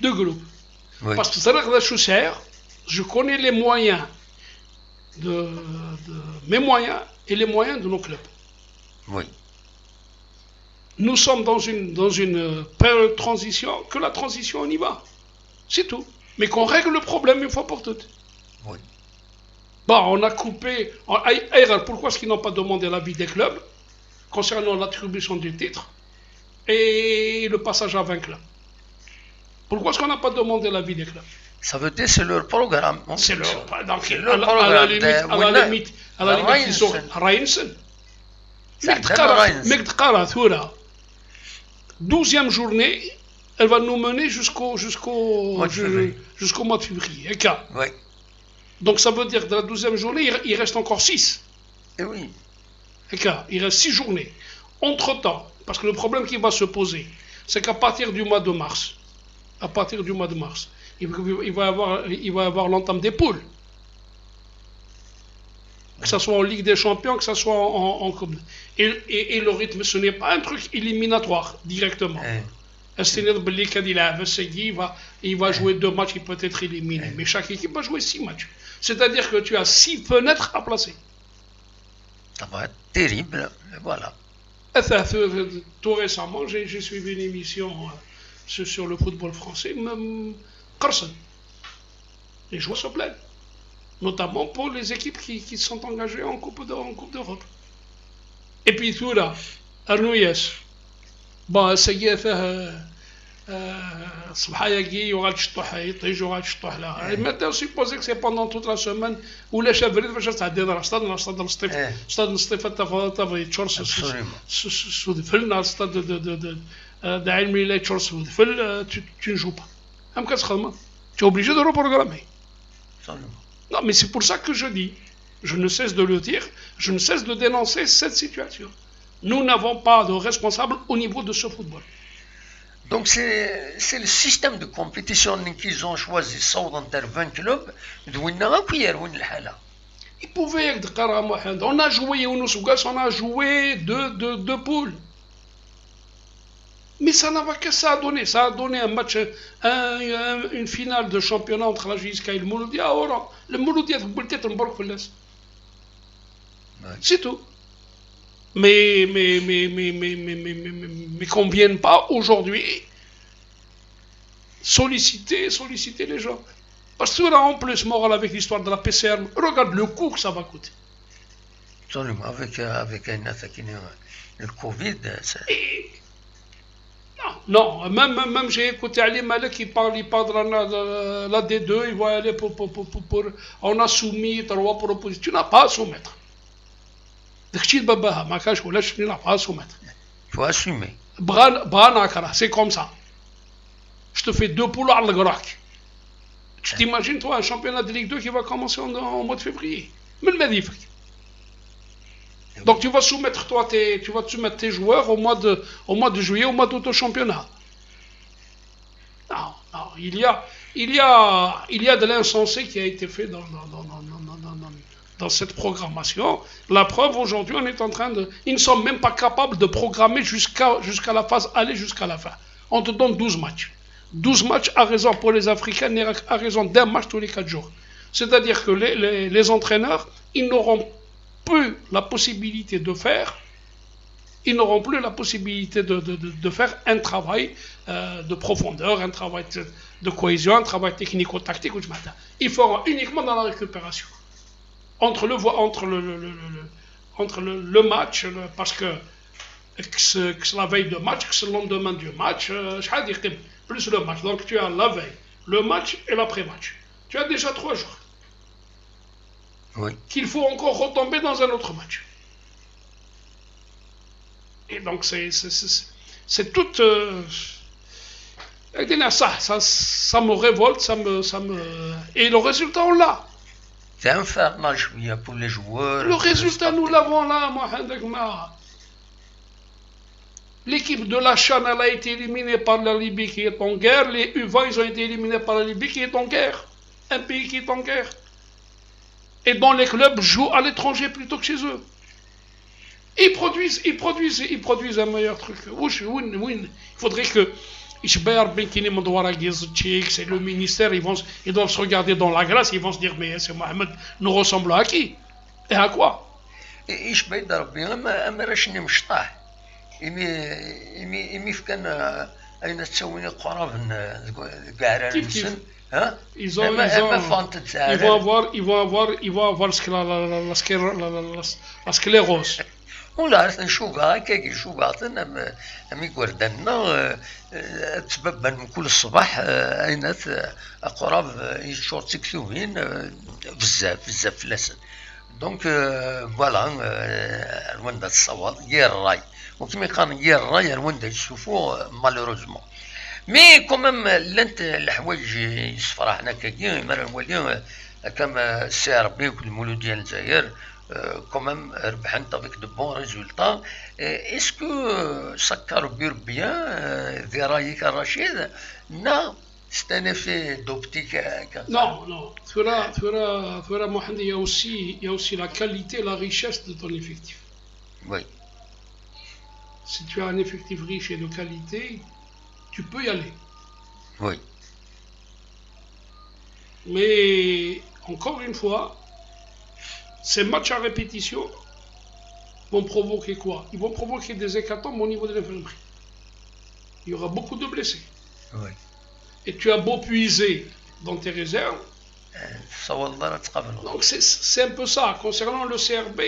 deux groupes. Oui. Parce que je connais les moyens. de mes moyens et les moyens de nos clubs. Oui. Nous sommes dans une période de transition, que la transition, on y va. C'est tout. Mais qu'on règle le problème une fois pour toutes. Oui. Bon, on a coupé. Pourquoi est-ce qu'ils n'ont pas demandé l'avis des clubs concernant l'attribution du titre et le passage à 20 clubs? Pourquoi est-ce qu'on n'a pas demandé l'avis des clubs? Ça veut dire c'est leur programme. C'est leur, donc, leur à la programme. limite, ils ont راينسن. Mais 12e journée, elle va nous mener jusqu'au mois de février. Oui. Donc ça veut dire que de la 12e journée, il reste encore 6. Et oui. Il reste 6 journées. Entre-temps, parce que le problème qui va se poser, c'est qu'à partir du mois de mars, à partir du mois de mars, il va y avoir l'entame des poules. Que ce soit en Ligue des Champions, que ce soit en Coupe. Et le rythme, ce n'est pas un truc éliminatoire directement. Il va jouer deux matchs, il peut être éliminé. Mais chaque équipe va jouer six matchs. C'est-à-dire que tu as six fenêtres à placer. Ça va être terrible. Voilà. Tout récemment, j'ai suivi une émission sur le football français. Les joueurs se plaignent. Notamment pour les équipes qui sont engagées en Coupe d'Europe. Et puis tout là, Arnouyes. Bon, ça y est, الصباح يغال تشطح يطيج يغال تشطح لا maintenant, supposez que c'est pendant toute la semaine ولا شافريت باش تعدي stade سطيف stade سطيف تافي تشورس سودفل stade de عين مليلة تشورس سودفل, tu ne joues pas. هم كتخدم, tu es obligé de reprogrammer. Non, mais c'est pour ça que je dis, je ne cesse de le dire, je ne cesse de dénoncer cette situation. Nous n'avons pas de responsable au niveau de ce football. Donc c'est le système de compétition qu'ils ont choisi, صوض entre 20 clubs دوينا غير وين الحالة. Ils pouvaient. On a joué, on a joué deux poules. Mais ça n'a pas que ça a donné. Ça a donné un match, une finale de championnat entre la JSK et le Mouloudia à Oran. Le Mouloudia, peut-être C'est tout. Mais qu'on ne vienne pas aujourd'hui solliciter les gens. Parce que là, en plus, moral avec l'histoire de la PCR, regarde le coût que ça va coûter. Absolument. Avec un le Covid. Et, non, non, même j'ai écouté Ali Malek qui parle, il parle de la D2, il va aller pour. On a soumis trois propositions. Tu n'as pas à soumettre. Tu n'as pas à soumettre. Il faut assumer. C'est comme ça. Je te fais deux poules à le. Tu t'imagines, toi, un championnat de Ligue 2 qui va commencer en mois de février? Mais magnifique. Donc tu vas soumettre toi tes, tu vas te soumettre tes joueurs au mois de juillet, au mois d'août au championnat. Non, non, il y a de l'insensé qui a été fait dans cette programmation. La preuve, aujourd'hui, on est en train de. Ils ne sont même pas capables de programmer jusqu'à la phase aller, jusqu'à la fin. On te donne 12 matchs. 12 matchs à raison pour les Africains, à raison d'un match tous les 4 jours. C'est-à-dire que les entraîneurs, ils n'auront plus la possibilité de faire, ils n'auront plus la possibilité de faire un travail de profondeur, un travail de cohésion, un travail technico-tactique. Ils feront uniquement dans la récupération. Entre le match, parce que la veille de match, que le lendemain du match, plus le match. Donc tu as la veille, le match et l'après-match. Tu as déjà 3 jours qu'il faut encore retomber dans un autre match. Et donc c'est tout. Ça me révolte, ça me. Et le résultat, on l'a. C'est infernal pour les joueurs. Le résultat, nous l'avons là, Mohamed. L'équipe de la CHAN, elle a été éliminée par la Libye qui est en guerre. Les U20, ils ont été éliminés par la Libye qui est en guerre. Un pays qui est en guerre. Et dont les clubs jouent à l'étranger plutôt que chez eux. Ils produisent un meilleur truc. Il faudrait que C'est le ministère, ils doivent se regarder dans la glace, ils vont se dire mais c'est Mohamed nous ressemble à qui et à quoi. ايش بيد ربي اما اما راشني مشطاح إمي إمي إمي كان أين تسويني قراب كاع كيف ها ils ont, ils ont, ils vont avoir ils vont avoir ils vont avoir la sclérose. ولا عرفت نشوفها هكاك نشوفها ام يقردنا تبان من كل الصباح اين قراب يشور تكتوبين بزاف بزاف فلاسن. donc voilà الوندا الصواب غير الراي وكما قال غير الراي الوندا يشوفوا malheureusement mais quand même لانت الحوايج يصفرحنا كاكي مرة نولي كما ال CRB وكل المولودية الجزائر quand même ربحنت avec de bons résultats. Est-ce que ça carbure bien ذي رايك رشيد نا c'est un effet d'optique? Non, non. Thura Mohamed, il y a aussi la qualité, la richesse de ton effectif. Oui. Si tu as un effectif riche et de qualité, tu peux y aller. Oui. Mais, encore une fois, ces matchs à répétition vont provoquer quoi? Ils vont provoquer des hécatombes au niveau de l'infirmerie. Il y aura beaucoup de blessés. Oui. Et tu as beau puiser dans tes réserves. Donc c'est un peu ça. Concernant le CRB,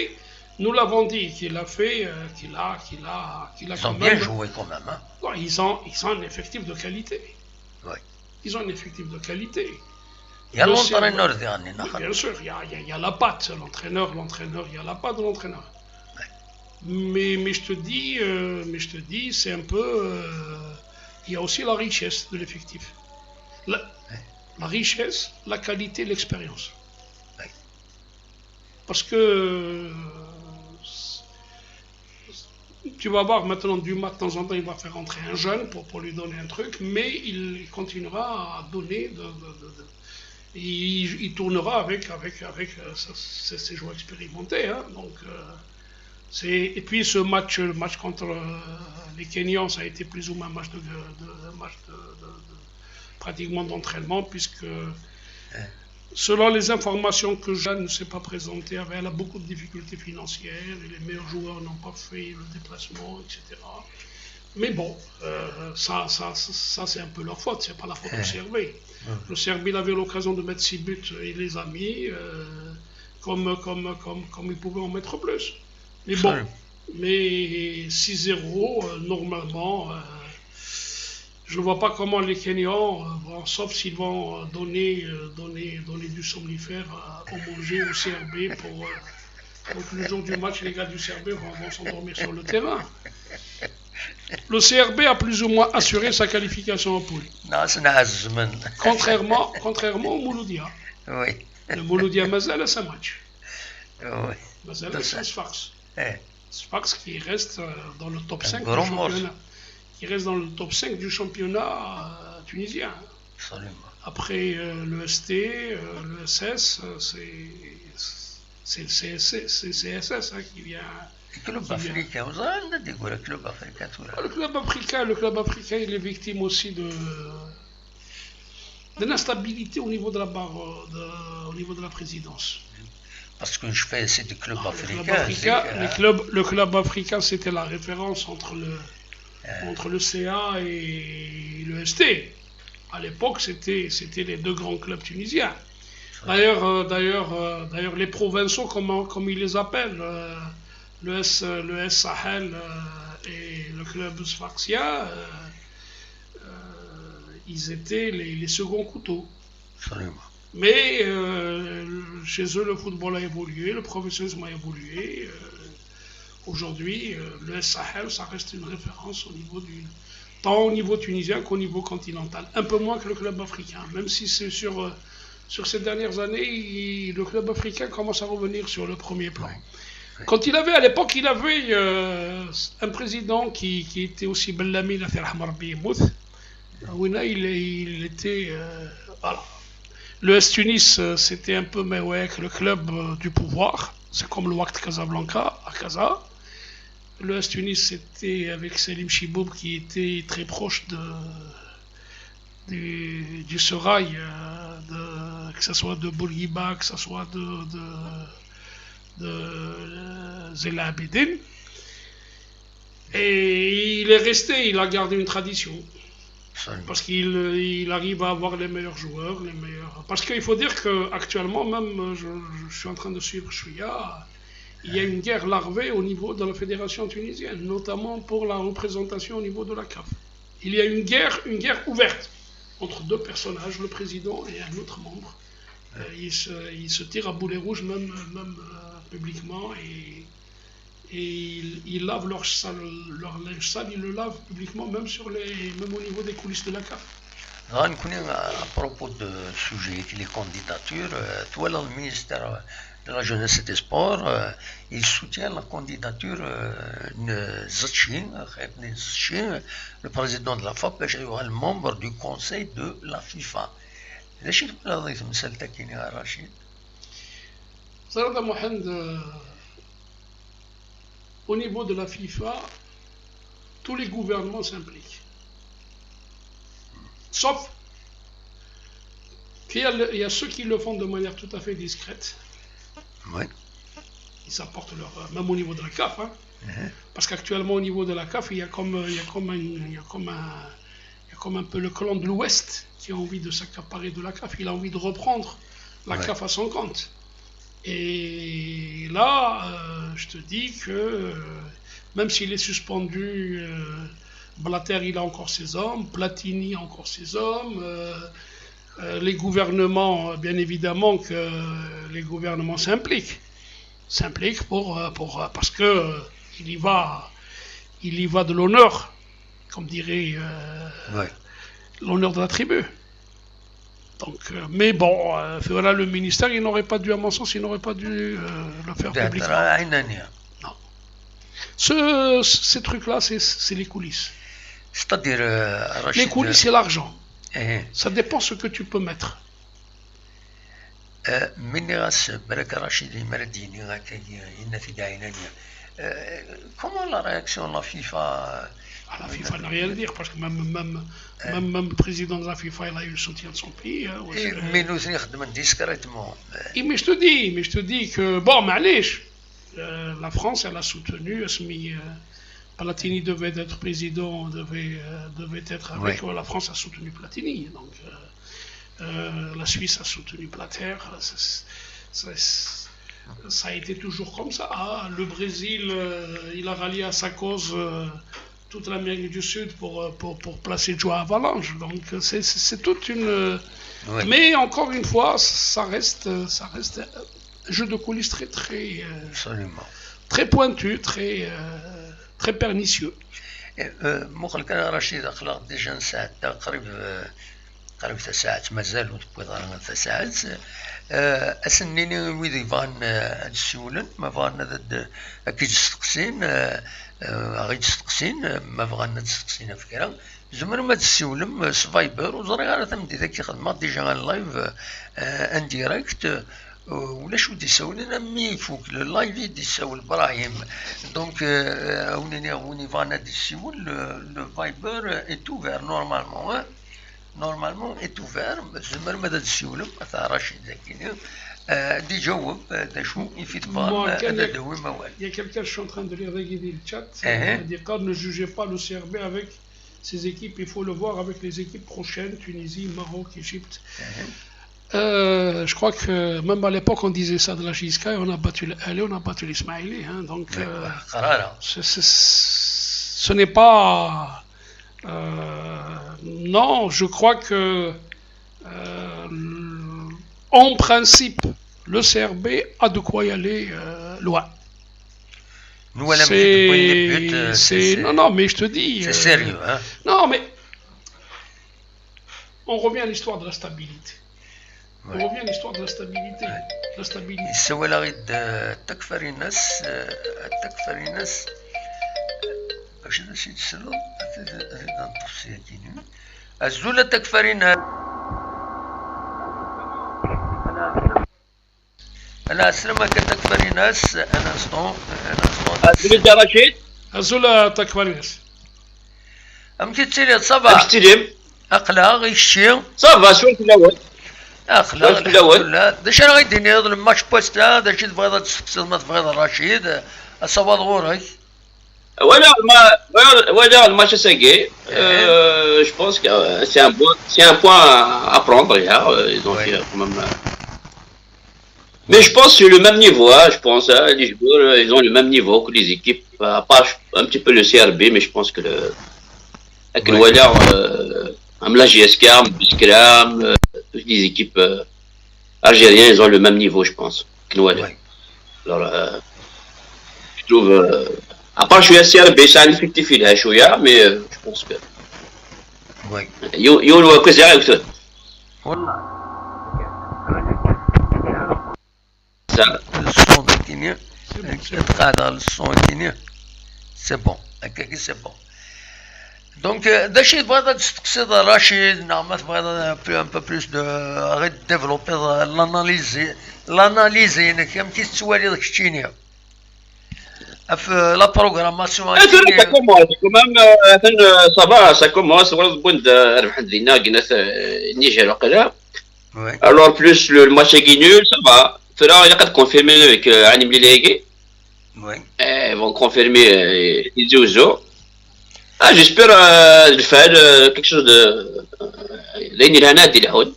nous l'avons dit qu'il a fait, qu'il a, qu'il a, qu'il a. Ils ont bien joué quand même. Hein. Non, ils ont un effectif de qualité. Oui. Ils ont un effectif de qualité. Il y a l'entraîneur. Oui, bien sûr, il y a la patte. L'entraîneur, il y a la patte de l'entraîneur. Ouais. Mais je te dis, c'est un peu. Il y a aussi la richesse de l'effectif. La richesse, la qualité, l'expérience. Ouais. Parce que tu vas voir maintenant Dumas, de temps en temps, il va faire rentrer un jeune pour lui donner un truc, mais il continuera à donner. Il tournera avec ses joueurs expérimentés. Hein, donc, et puis ce match, le match contre les Kenyans, ça a été plus ou moins un match pratiquement d'entraînement, puisque selon les informations que Jeanne ne s'est pas présentée, elle a beaucoup de difficultés financières et les meilleurs joueurs n'ont pas fait le déplacement, etc. Mais bon, ça c'est un peu leur faute, c'est pas la faute du CRB. Le CRB, il avait l'occasion de mettre 6 buts, il les a mis, comme il pouvait en mettre plus. Mais bon, mais 6-0, normalement, je ne vois pas comment les Kenyans, bon, sauf s'ils vont donner du somnifère au manger au CRB pour que le jour du match, les gars du CRB vont s'endormir sur le terrain. Le CRB a plus ou moins assuré sa qualification en poule. Contrairement au Mouloudia. Oui. Le Mouloudia مازال 5 matchs. Oui. مازال Sfax. Sfax qui reste dans le top 5 du championnat. Qui reste dans le top 5 du championnat tunisien. Absolument. Après le ST, le SS, c'est le CSC, c'est CSS hein, qui vient. Club Africain, le Club Africain. Le Club Africain, il est victime aussi de l'instabilité au niveau de la barre, au niveau de la présidence. Parce que je fais, c'est du Club Ah, Africain. Le Club Africain, le Club Africain, c'était la référence entre le CA et le ST. À l'époque, c'était les deux grands clubs tunisiens. D'ailleurs, les provinciaux, comme ils les appellent, le S Sahel et le club Sfaxien, ils étaient les seconds couteaux. Absolument. Mais chez eux, le football a évolué, le professionnalisme a évolué. Aujourd'hui, le S Sahel, ça reste une référence au niveau du, tant au niveau tunisien qu'au niveau continental. Un peu moins que le Club Africain, même si c'est sur ces dernières années, le Club Africain commence à revenir sur le premier plan. Quand il avait, à l'époque, il avait un président qui était aussi Bellamine. Il était. Voilà. Le S Tunis, c'était un peu Mewek, le club du pouvoir. C'est comme le Wydad Casablanca à Casa. Le AS Tunis, c'était avec Salim Chiboub qui était très proche du Serail, que ce soit de Bourguiba, que ce soit de Zine El Abidine. Et il est resté, il a gardé une tradition. Absolument. Parce qu'il arrive à avoir les meilleurs joueurs, les meilleurs. Parce qu'il faut dire qu'actuellement, même, je suis en train de suivre شوية, il y a une guerre larvée au niveau de la fédération tunisienne, notamment pour la représentation au niveau de la CAF. Il y a une guerre ouverte entre deux personnages, le président et un autre membre. Ils se tirent à boulet rouge, même publiquement, et ils lavent leur linge sale, ils le lavent publiquement, même au niveau des coulisses de la CAF. غنكون à propos de sujet les candidatures, toi le ministère de la Jeunesse et des Sports, il soutient la candidature de Zetchi, le président de la FAP, le membre du conseil de la FIFA. علاش تقول هذه مسألة كاين يا رشيد؟ صراحة محمد, au niveau de la FIFA, tous les gouvernements s'impliquent. Sauf qu'il y a ceux qui le font de manière tout à fait discrète. Ils apportent leur. Même au niveau de la CAF. Hein. Parce qu'actuellement, au niveau de la CAF, il y a comme un peu le clan de l'Ouest qui a envie de s'accaparer de la CAF. Il a envie de reprendre la CAF à son compte. Et là, je te dis que même s'il est suspendu, Blatter, il a encore ses hommes, Platini a encore ses hommes, les gouvernements, bien évidemment que les gouvernements s'impliquent. S'impliquent parce que il y va de l'honneur, comme dirait l'honneur de la tribu. Donc, mais bon, voilà, le ministère, il n'aurait pas dû, à mon sens, il n'aurait pas dû le faire publiquement. Non. Ces trucs-là, c'est les coulisses. C'est-à-dire, Les coulisses, c'est l'argent. Ça dépend ce que tu peux mettre. مني غاس بالك رشيد المرديني غاكاكي إن في داعينا. Comment la réaction de la FIFA? Ah, la FIFA n'a rien à dire parce que même le président de la FIFA, il a eu le soutien de son pays. Hein, mais nous نخدم discrètement. Et mais je te dis que bon, معليش, la France, elle a soutenu اسمي, Platini devait être président, devait être avec. La France a soutenu Platini. Donc, la Suisse a soutenu Blatter. Ça a été toujours comme ça. Ah, le Brésil, il a rallié à sa cause toute l'Amérique du Sud pour placer João Havelange. Donc c'est toute une. Mais encore une fois, ça reste un jeu de coulisses très très Absolument. Très pointu, très très pernicieux. مقل كان رشيد أخلاق déjà ساعة تقريب قريب ساعات مازال تبغى ساعات أسنيني ويدي يبغان السولن ما بغان كي تستقسين غير تستقسين ما بغان تستقسين فكرة زمر ما تسولم س Viber وزري غير تمدي ذاك خدمة déjà live en direct ولاش ودي يسولنا mais يفوك ال live يدي يسول ابراهيم donc وني وني فانا دي سيول le Viber est ouvert, normalement est ouvert. زمر ما تسولم رشيد ذاك دي جاوب دا شو يفيد هذا دوي ما والو. Il y a quelqu'un, je suis en train de lire le chat, il dit: ne jugez pas le CRB avec ces équipes, il faut le voir avec les équipes prochaines, Tunisie, Maroc, Égypte. Je crois que même à l'époque, on disait ça de la JSK, et on a battu l'Ahly, on a battu l'Ismaili. Hein, donc, ce n'est pas. Non, je crois que, en principe, le CRB a de quoi y aller loin. Nous, c'est non, non, mais je te dis. C'est sérieux, hein. Non, mais on revient à l'histoire de la stabilité. On revient à l'histoire de la stabilité. La stabilité. السؤال غيد تكفريناس تكفريناس باش نسيت السلو التفصيل الزولة تكفريناس انا سلمى كتكفريناس un instant, un instant. رشيد. أزول تاكفاريناس. أم كي تسيلي ça va؟ كتيلي أقلا غيشي. ça va شوية في الأول. أقلا في الأول. الحمد لله. داش راه غيديني هذا الماتش بوستا داش تبغي تستقصد ما تبغي رشيد الصواب غورك. ولا ما ولا الماتش ساكي je pense que c'est un point à prendre là, ils ont fait quand même. Mais je pense que c'est le même niveau, hein, je pense, hein, les joueurs, ils ont le même niveau que les équipes, à part un petit peu le CRB, mais je pense que le avec le Wallard, la JSK, Biskra, toutes les équipes algériennes, ils ont le même niveau, je pense, que le Wallard. Alors, je trouve, à part je suis CRB, c'est un effectif, il est chouïa, mais je pense que. Oui. يو كوزيا والله. ال son كيني تقعد على ال son كيني c'est bon هكاك c'est bon. donc داكشي تبغي تستقصد رشيد نعم تبغي un peu plus de غير développer l'analyse كم كي تسوالي داك الشيء في la programmation. Ça commence quand même, ça va, ça commence. بوند ربحت دينا كنا النيجر وقيلا. Alors plus le match est nul, ça va. Cela il a qu'à confirmer avec Anim Lilegi. Oui. Ils vont confirmer Tizi Ouzou. Ah, j'espère le faire quelque chose de لأن الهنا دي العود.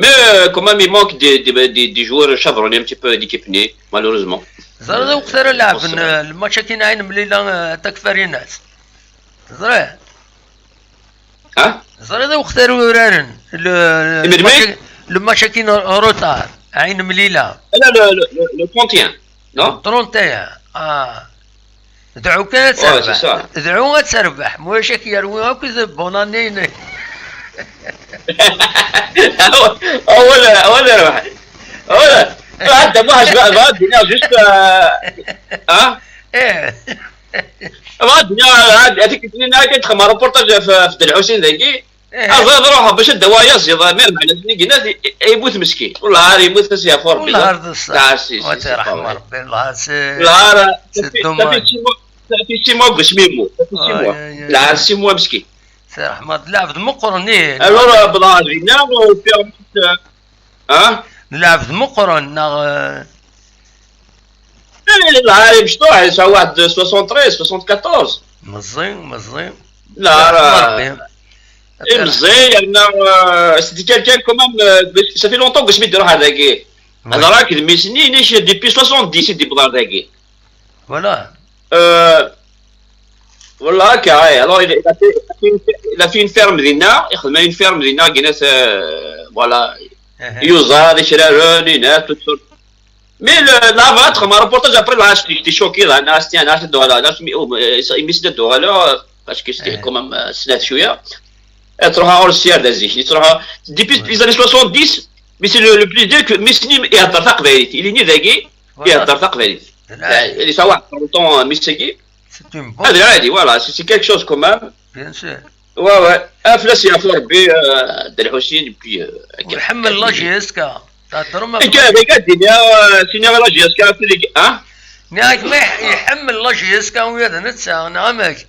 Mais quand même il manque des joueurs chevronnés un petit peu d'équipe née, malheureusement. زرا وقت راه لعب الماتش كاين عين مليله تكفاريناس. زرا. ها؟ زرا وقت راه الماتش كاين retard عين مليله. لا لا le 31 non 31 دعو كان تربح دعو تربح واش كيروي هكا bonne année. اول اول ربح اول حتى واحد بعد juste اه ايه بعد هذيك الاثنين كنت ريبورتاج في الحسين ذاكي روح باش الدوايا زيد مير معنا سنين يموت مسكين والله يموت سي فور والله هذا الصح رحمه ربي الله سي في six mois باش ميمو في six mois لا six mois مسكين سي رحمه لعب مقرن. alors بلازينا اه لعب مقرن لا لا مشطوح واحد 73 74 مزيان مزيان. لا راه مزيان لان c'était quelqu'un quand même ça fait longtemps que سميت روح هذاك هذا راك مي سنين depuis 70 دي بلار ذاكي voilà والله هكا. alors il a fait une ferme ديالنا يخدم une ferme ديالنا كاينه voilà يوزا شرارون ناس mais لافاتر ما reportage après là j'étais choqué là ناس انا دوغالا ناس ميسي دوغالا parce que c'était quand même سنات شويه تروح اور السيار دازيك تروح depuis les années 70 mais c'est le plus dur que ميسني يهضر تقبايليت اللي ني ذاكي يهضر تقبايليت اللي سوا واحد طون ميساكي هذا عادي voilà c'est quelque chose quand même bien sûr. ouais ouais افلاس يا ربي دا الحسين puis ويحمل la JSK تهضروا ما كاع الدنيا سينيا la JSK في اه ناك ما يحمل la JSK ويا نتسا نعمك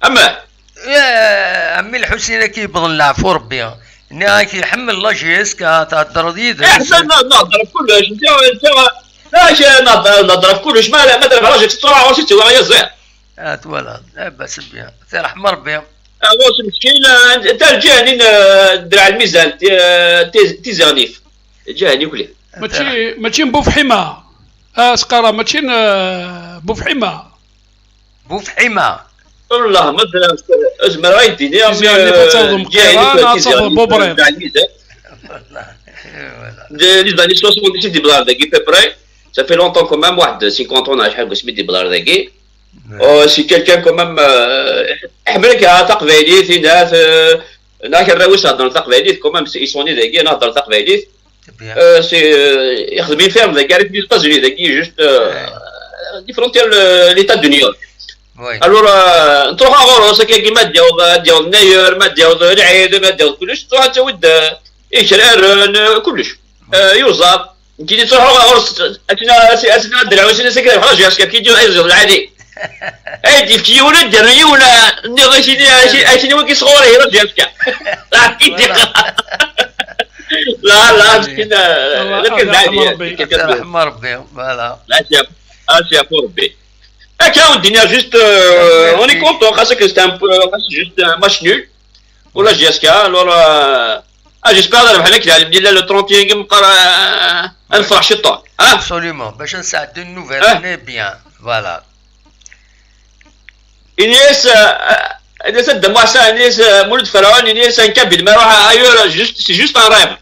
اما يا عمي الحسين كيبغى العفو ربي ناك يحمل la JSK تهضر ديد احسن نهضر في كلش انت لا نهضر في كلش ما ما درب راجل تطلع ورشتي ويا زين voilà لا باس بها سي رحمه ربي. واش مسكين انت الجهني درع الميزان تيزانيف جهني كلي ماشي بوفحيمه سقاره ماشي بوفحيمه بوفحيمه والله ما ازمر غير الدنيا les années 70 دي بلار داكي peu près ça fait longtemps quand même واحد 50 ans شحال سميت دي بلار داكي c'est quelqu'un quand même حملك تقبايليت ناس ناك الراويس هضر تقبايليت quand même يسوني داكي نهضر تقبايليت c'est يخدم ferme داكي في les États-Unis داكي juste des frontières l'État de New York. alors تروح غورو كيما ديال الناير ما ديال العيد ما ديال كلش تروح تود يشرارن كلش يوزار كي تروح اتنا الدرع سكر خرج ياسكا كي يجي العادي اي دي في ولا دري ولا ني غاشي كي صغوري راه جاسكا لا لا مسكين لكن العادي رحمة ربي voilà لا سي ربي هكا ودينا juste on est content خاصك c'est un juste un match nul ولا JSK alors j'espère نربح لك ديال le 31 نبقى نفرح شي طون. absolument باش نساعد une nouvelle année bien voilà. إنيس إنيس الدموع إنيس مولد فرعون إنيس نكبد ما راح ailleurs juste c'est juste un rêve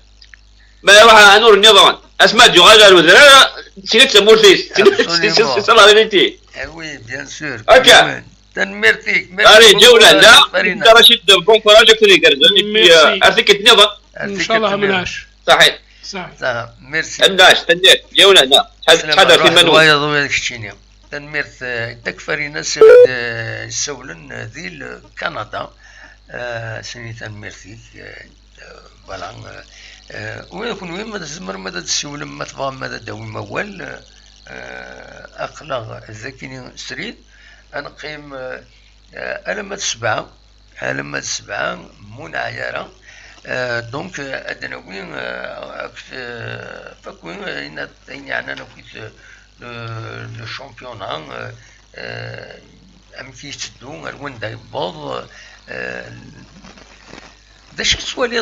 ما راح نور النظام اسماء ديو غالا الوزراء سيريت مورثيس c'est la vérité. oui bien sûr. OK تنميرتيك. allez جولة لا انت رشيد bon courage كوني كرزون ارتيك النظام ان شاء الله مناش. صحيح صحيح ميرسي. مناش تنيت جولة لا شحال في منو كشتيني تنميرت تكفرينا سولن ذي كندا سني تنميرتيك voilà وين كون وين ما تزمر ما تسولم ما تبغى ما تداوي موال أقلغ ذاكيني سريد أنقيم ألمة سبعة ألمة سبعة منعيرة donc أدنا وين فكوين يعني أنا كنت le championnat أم كي تدو وين دا يبوض داش تولي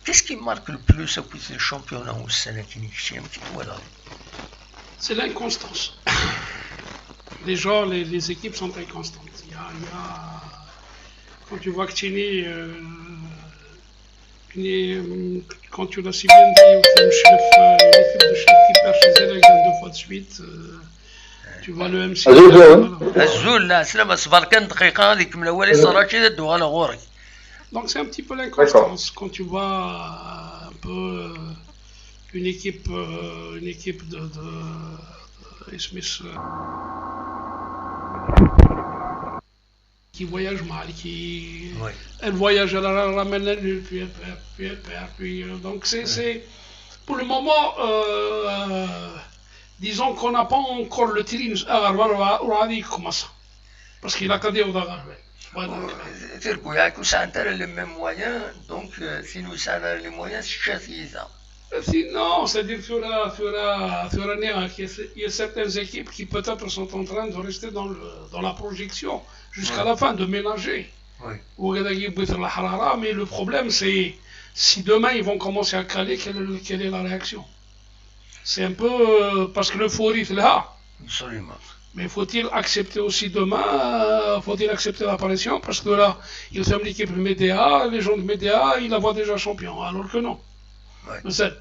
qu'est-ce qui marque le plus à le championnat والسنة كي كشي ولا. C'est l'inconstance. Déjà, les équipes sont inconstantes. Il y a, quand tu vois que Tini, quand tu l'as si bien dit, une équipe de Chlef qui perd chez elle, elle gagne 2 fois de suite. Tu vois le MC. Azul, là, c'est la صبر دقيقة هذيك من الأول صارت شي دو على غوري. Donc c'est un petit peu l'inconstance quand tu vois un peu une équipe de Smith qui voyage mal, qui oui. Elle voyage, elle ramène la nulle, puis elle perd, puis elle perd, puis donc c'est pour le moment disons qu'on n'a pas encore le tir parce qu'il a qu'à dire تركوا ياك وساعة les mêmes moyens donc si nous ça les moyens c'est ça. Non, c'est-à-dire qu'il y a certaines équipes qui peut-être sont en train de rester dans la projection jusqu'à la fin, de ménager. Oui. Mais le problème, c'est si demain ils vont commencer à caler, quelle est la réaction? C'est un peu parce que l'euphorie est là. Absolument. Mais faut-il accepter aussi demain, faut-il accepter la pression? Parce que là, il ferme l'équipe de Médéa, les gens de Médéa, ils la voient déjà champion, alors que non. مثلا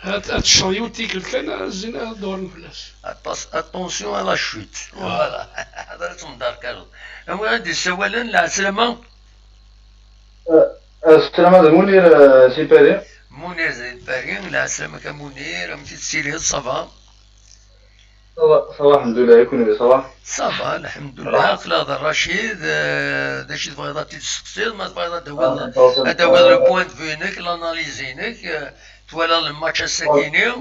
هاد الشريوتي كان زين دور الفلاس. attention à la chute. voilà هذا تنظر كارو. غادي السؤال السلامة. السلامة منير سي باري. منير زيد باري السلامة كمنير مشيت سيري ça va. ça va الحمد لله يكون ça va. ça va الحمد لله. خلاص الرشيد داكشي تبغي تسقسي ما تبغي هذا هذا هو le point de vue نك l'analyse نك توالا الماتش الساكيني.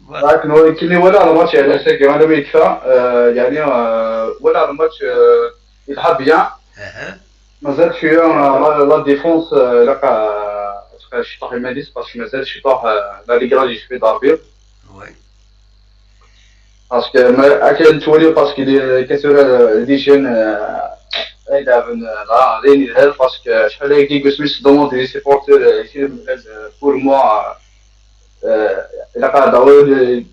لكن هو كي ولا الماتش على ساكي وانا ما يكفى يعني ولا الماتش يلعب bien مازال شويه la défense لقى شي طاح الماليس parce que مازال شي طاح لا ليغراجي شويه ضاربين oui parce que ما تولي parce que كثر des jeunes يلعبن غادي يظهر parce que شحال كيقول سميت demande les supporters pour moi الا قاعد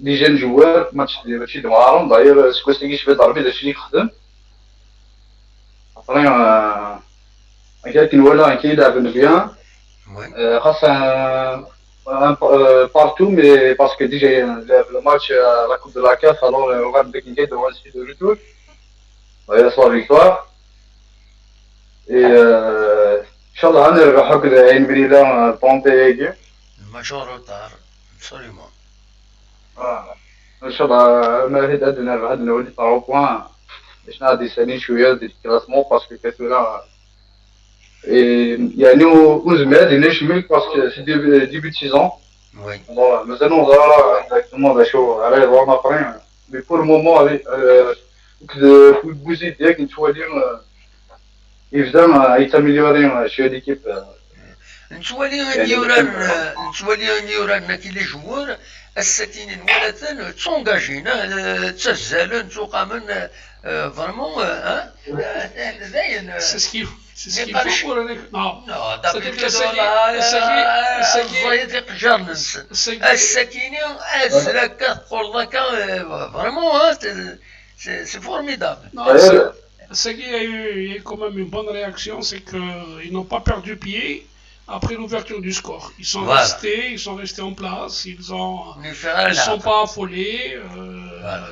les jeunes joueurs ماشي دمارهم داير سكوسي شويه ضربي داكشي اللي يخدم لكن ولا كيلعب bien خاص partout, mais parce que déjà le match la Coupe de la CAF, alors on va devant le de retour. Il y a la victoire. Et إن شاء الله نربحوا كذا عين بليلة طونتي. match retard absolument. إن شاء الله ما هي عندنا نربح نولي 3 points باش نعدي سنين شوية ديال ال classement parce que كثيرة يعني وزمان ليش ميل parce que c'est début de saison. Oui. مازال نظرا exactement شو على يضرنا اخرين mais pour le moment بوزيد ديالك نتوالي يبدا يتاميليوري شويه l'équipe. نتوالي نيوران كي les joueurs الساكنين ولا تسونجاجين تسجلن توقامن vraiment داين. C'est ce qu'il faut pour un non. Non, الساكنين ازرك تقول لك vraiment c'est formidable. Ce qu'il y a eu, il y a eu quand même une bonne réaction, c'est qu'ils n'ont pas perdu pied après l'ouverture du score. Ils sont restés, ils sont restés en place, ils sont pas affolés. Voilà.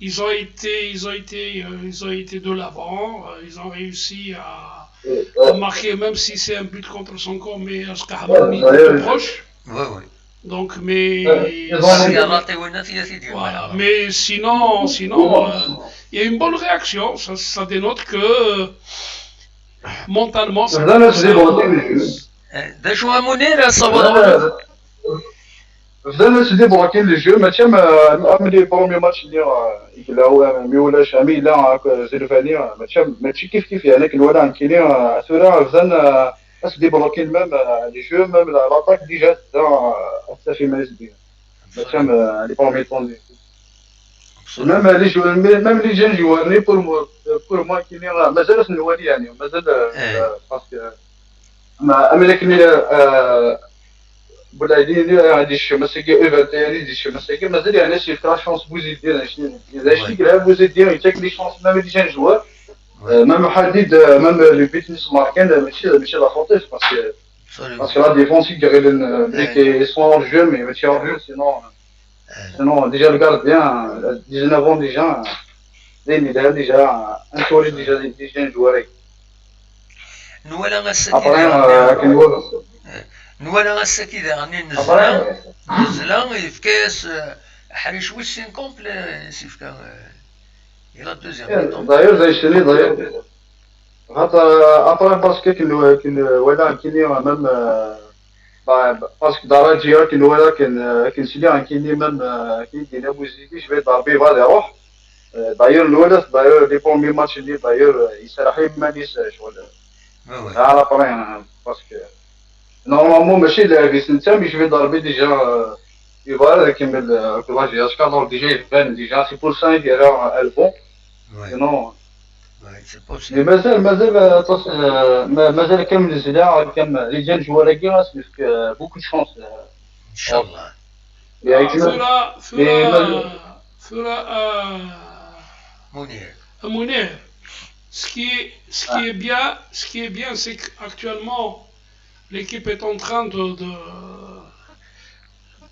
Ils ont été de l'avant. Ils ont réussi à marquer, même si c'est un but contre son camp, mais à proche. Oui. Donc, mais voilà. Mais sinon, il y a une bonne réaction. Ça dénote que mentalement. Ça, ده شو منير الصبر. بدانا سيدي بروكين les jeux ماشي ام les premiers matchs اللي يقلاو مي ولاش امي لا زيلفاني ماشي كيف كيف يعني كنولا كاينين ثورا بدانا سيدي بروكين même les jeux, même l'attaque déjà دا في ما يزدي ماشي les premiers temps, même les joueurs, même les jeunes joueurs, pour moi كاينين مازال نوالي يعني مازال parce que ما اما لكن بولايدي غادي مساكي او دي مساكي مازال يعني شي la chance بوزيد ديال اذا شي كلعب بوزيد ديال يتاك les chances, même des jeunes joueurs, même حديد, même les buts نيس ماركين ماشي la faute parce que la défense يغير بليك sont hors-jeu, mais ماشي hors-jeu, sinon déjà le gardien 19 déjà déjà انتوري déjà des jeunes joueurs. نوالا غاساكي نوالا غاساكي غاني نزلا نزلا يفكاس حريش وسين complet سيفكا الى deuxième. داير زي شني داير خاطر après parce que كن ولا كاين même parce que دراجي كن ولا كان كن سيلي كاين même كاين دينا بوزيدي شويه ضربي غادي يروح داير الولد داير les premiers matchs اللي داير يسرح مانيس شغل على après parce que normalement ماشي لاعب انت mais je ضربي déjà يبغى يكمل la JSK, donc déjà يبان déjà, c'est pour ça يدير البون sinon. Mais مازال مازال مازال كم الزلا كم les jeunes joueurs كي beaucoup de chance. ان شاء الله. ثورة ثورة ثورة. منير. منير. Ce qui est bien, ce qui est bien, c'est qu'actuellement, l'équipe est en train de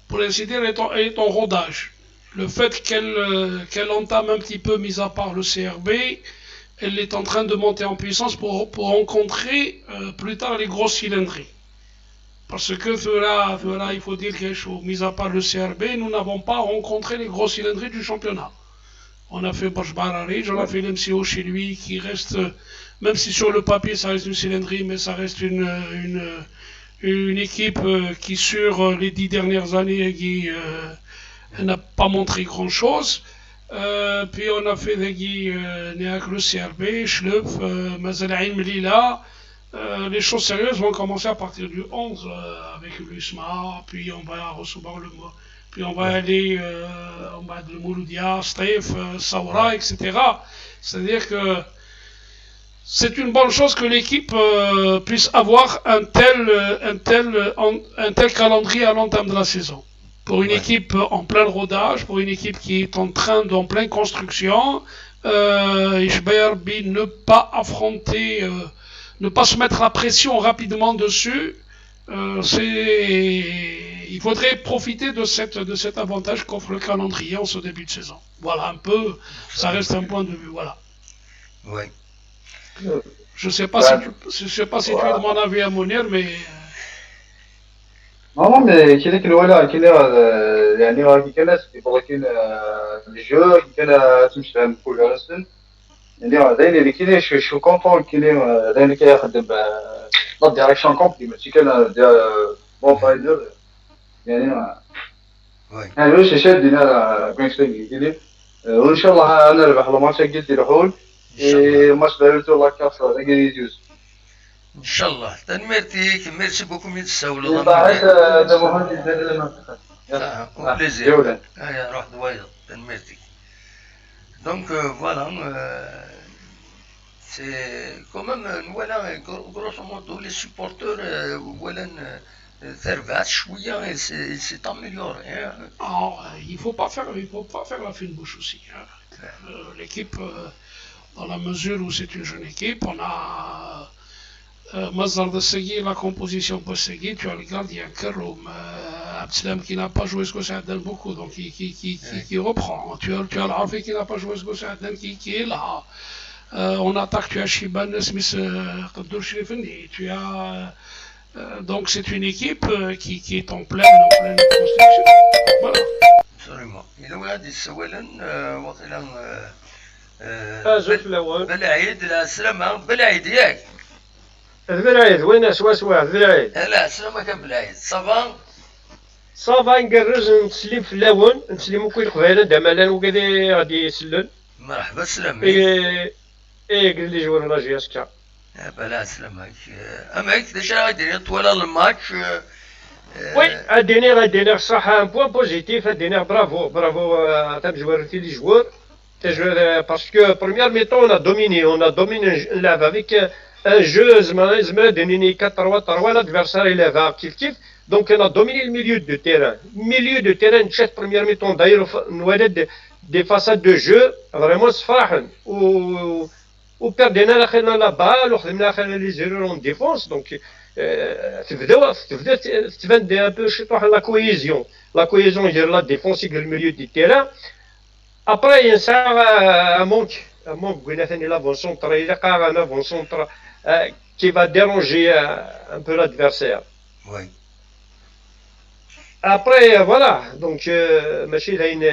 pour ainsi dire, elle est en rodage. Le fait qu'elle entame un petit peu, mis à part le CRB, elle est en train de monter en puissance pour rencontrer plus tard les grosses cylindrées. Parce que cela, il faut dire quelque chose, mis à part le CRB, nous n'avons pas rencontré les grosses cylindrées du championnat. On a fait Bordj Bou-Arreridj, on a fait l'MCO chez lui, qui reste, même si sur le papier ça reste une cylindrée, mais ça reste une équipe qui sur les 10 dernières années qui n'a pas montré grand-chose. Puis on a fait le CRB, Chlef, مازال عين مليلة. Les choses sérieuses vont commencer à partir du 11 avec l'USMA, puis on va recevoir le puis on va aller en bas de Mouloudia, Sétif, Saoura, etc. C'est-à-dire que c'est une bonne chose que l'équipe puisse avoir un tel calendrier à l'entame de la saison. Pour une équipe en plein rodage, pour une équipe qui est en train en pleine construction, ne pas affronter, ne pas se mettre la pression rapidement dessus, c'est il faudrait profiter de cet avantage qu'offre le calendrier en ce début de saison. Voilà un peu, ça reste un point de vue, voilà. Oui. Je sais pas si tu es de mon avis à Mounir, mais Non, non, mais كاين الولا كاين يعني كي كان كاين les jeux كي كان تمشي عند كل راسن يعني داين اللي كاين je suis content كاين داين كيخدم la direction complète ماشي كان bon فايدر. يعني يعني واش شادينا بين وان شاء الله نربح الماتش قلت الحول ماتش دارتو la CAF يجوز ان شاء الله. تنميرتيك merci beaucoup من تساولوا plaisir. هيا روح دوايا تنميرتيك. donc voilà c'est quand même voilà grosso modo les supporters voilà تربعت شويه s'est amélioré. Il faut pas faire la fine bouche aussi, hein. L'équipe, dans la mesure où c'est une jeune équipe, on a Mazar de Segui, la composition pour Segui, tu as le gardien Keroum, Abdeslam qui n'a pas joué ce que ça donne beaucoup, donc qui reprend. Tu as l'Arfi qui n'a pas joué ce que ça donne, qui est là. En attaque, tu as Chiban, Smith, Kaddour Shrifni, tu as. Donc c'est une équipe qui est en pleine construction. Voilà. Absolument. إذا ولاد السوالن وقيلا أزول الأول. بلعيد السلامة بلعيد ياك. بلعيد وين سوا سوا بلعيد. لا السلامة كان بلعيد ça va. ça va نقرز نتسلم في الأول نتسلم كل قبيلة دمالان وكذا غادي يسلل. مرحبا سلام. إيه إيه قال les joueurs la JSK. بلا سلامك أما déjà غادي طوال الماتش. oui اديني غادي صح un point positif اديني bravo bravo تام joueurs في les joueurs تجوار parce que première mi-temps on a dominé on a dominé نلعب avec un jeu زعما زعما دينيني 4 3 3 l'adversaire يلعب كيف كيف donc on a dominé ال milieu de terrain milieu de terrain مشات première mi-temps d'ailleurs نولد des façades de jeu vraiment صفراحن و وبيردينا خلينا la balle وخدمنا خلينا les erreurs en défense donc تبدا تبدا تبان des un peu شي طوح la cohésion la cohésion ديال la défense ديال ال milieu de terrain après ينسى un manque un manque قلنا ثاني l'avant-centre الى قا un avant-centre qui va déranger un peu l'adversaire. oui. après voilà donc ماشي لاين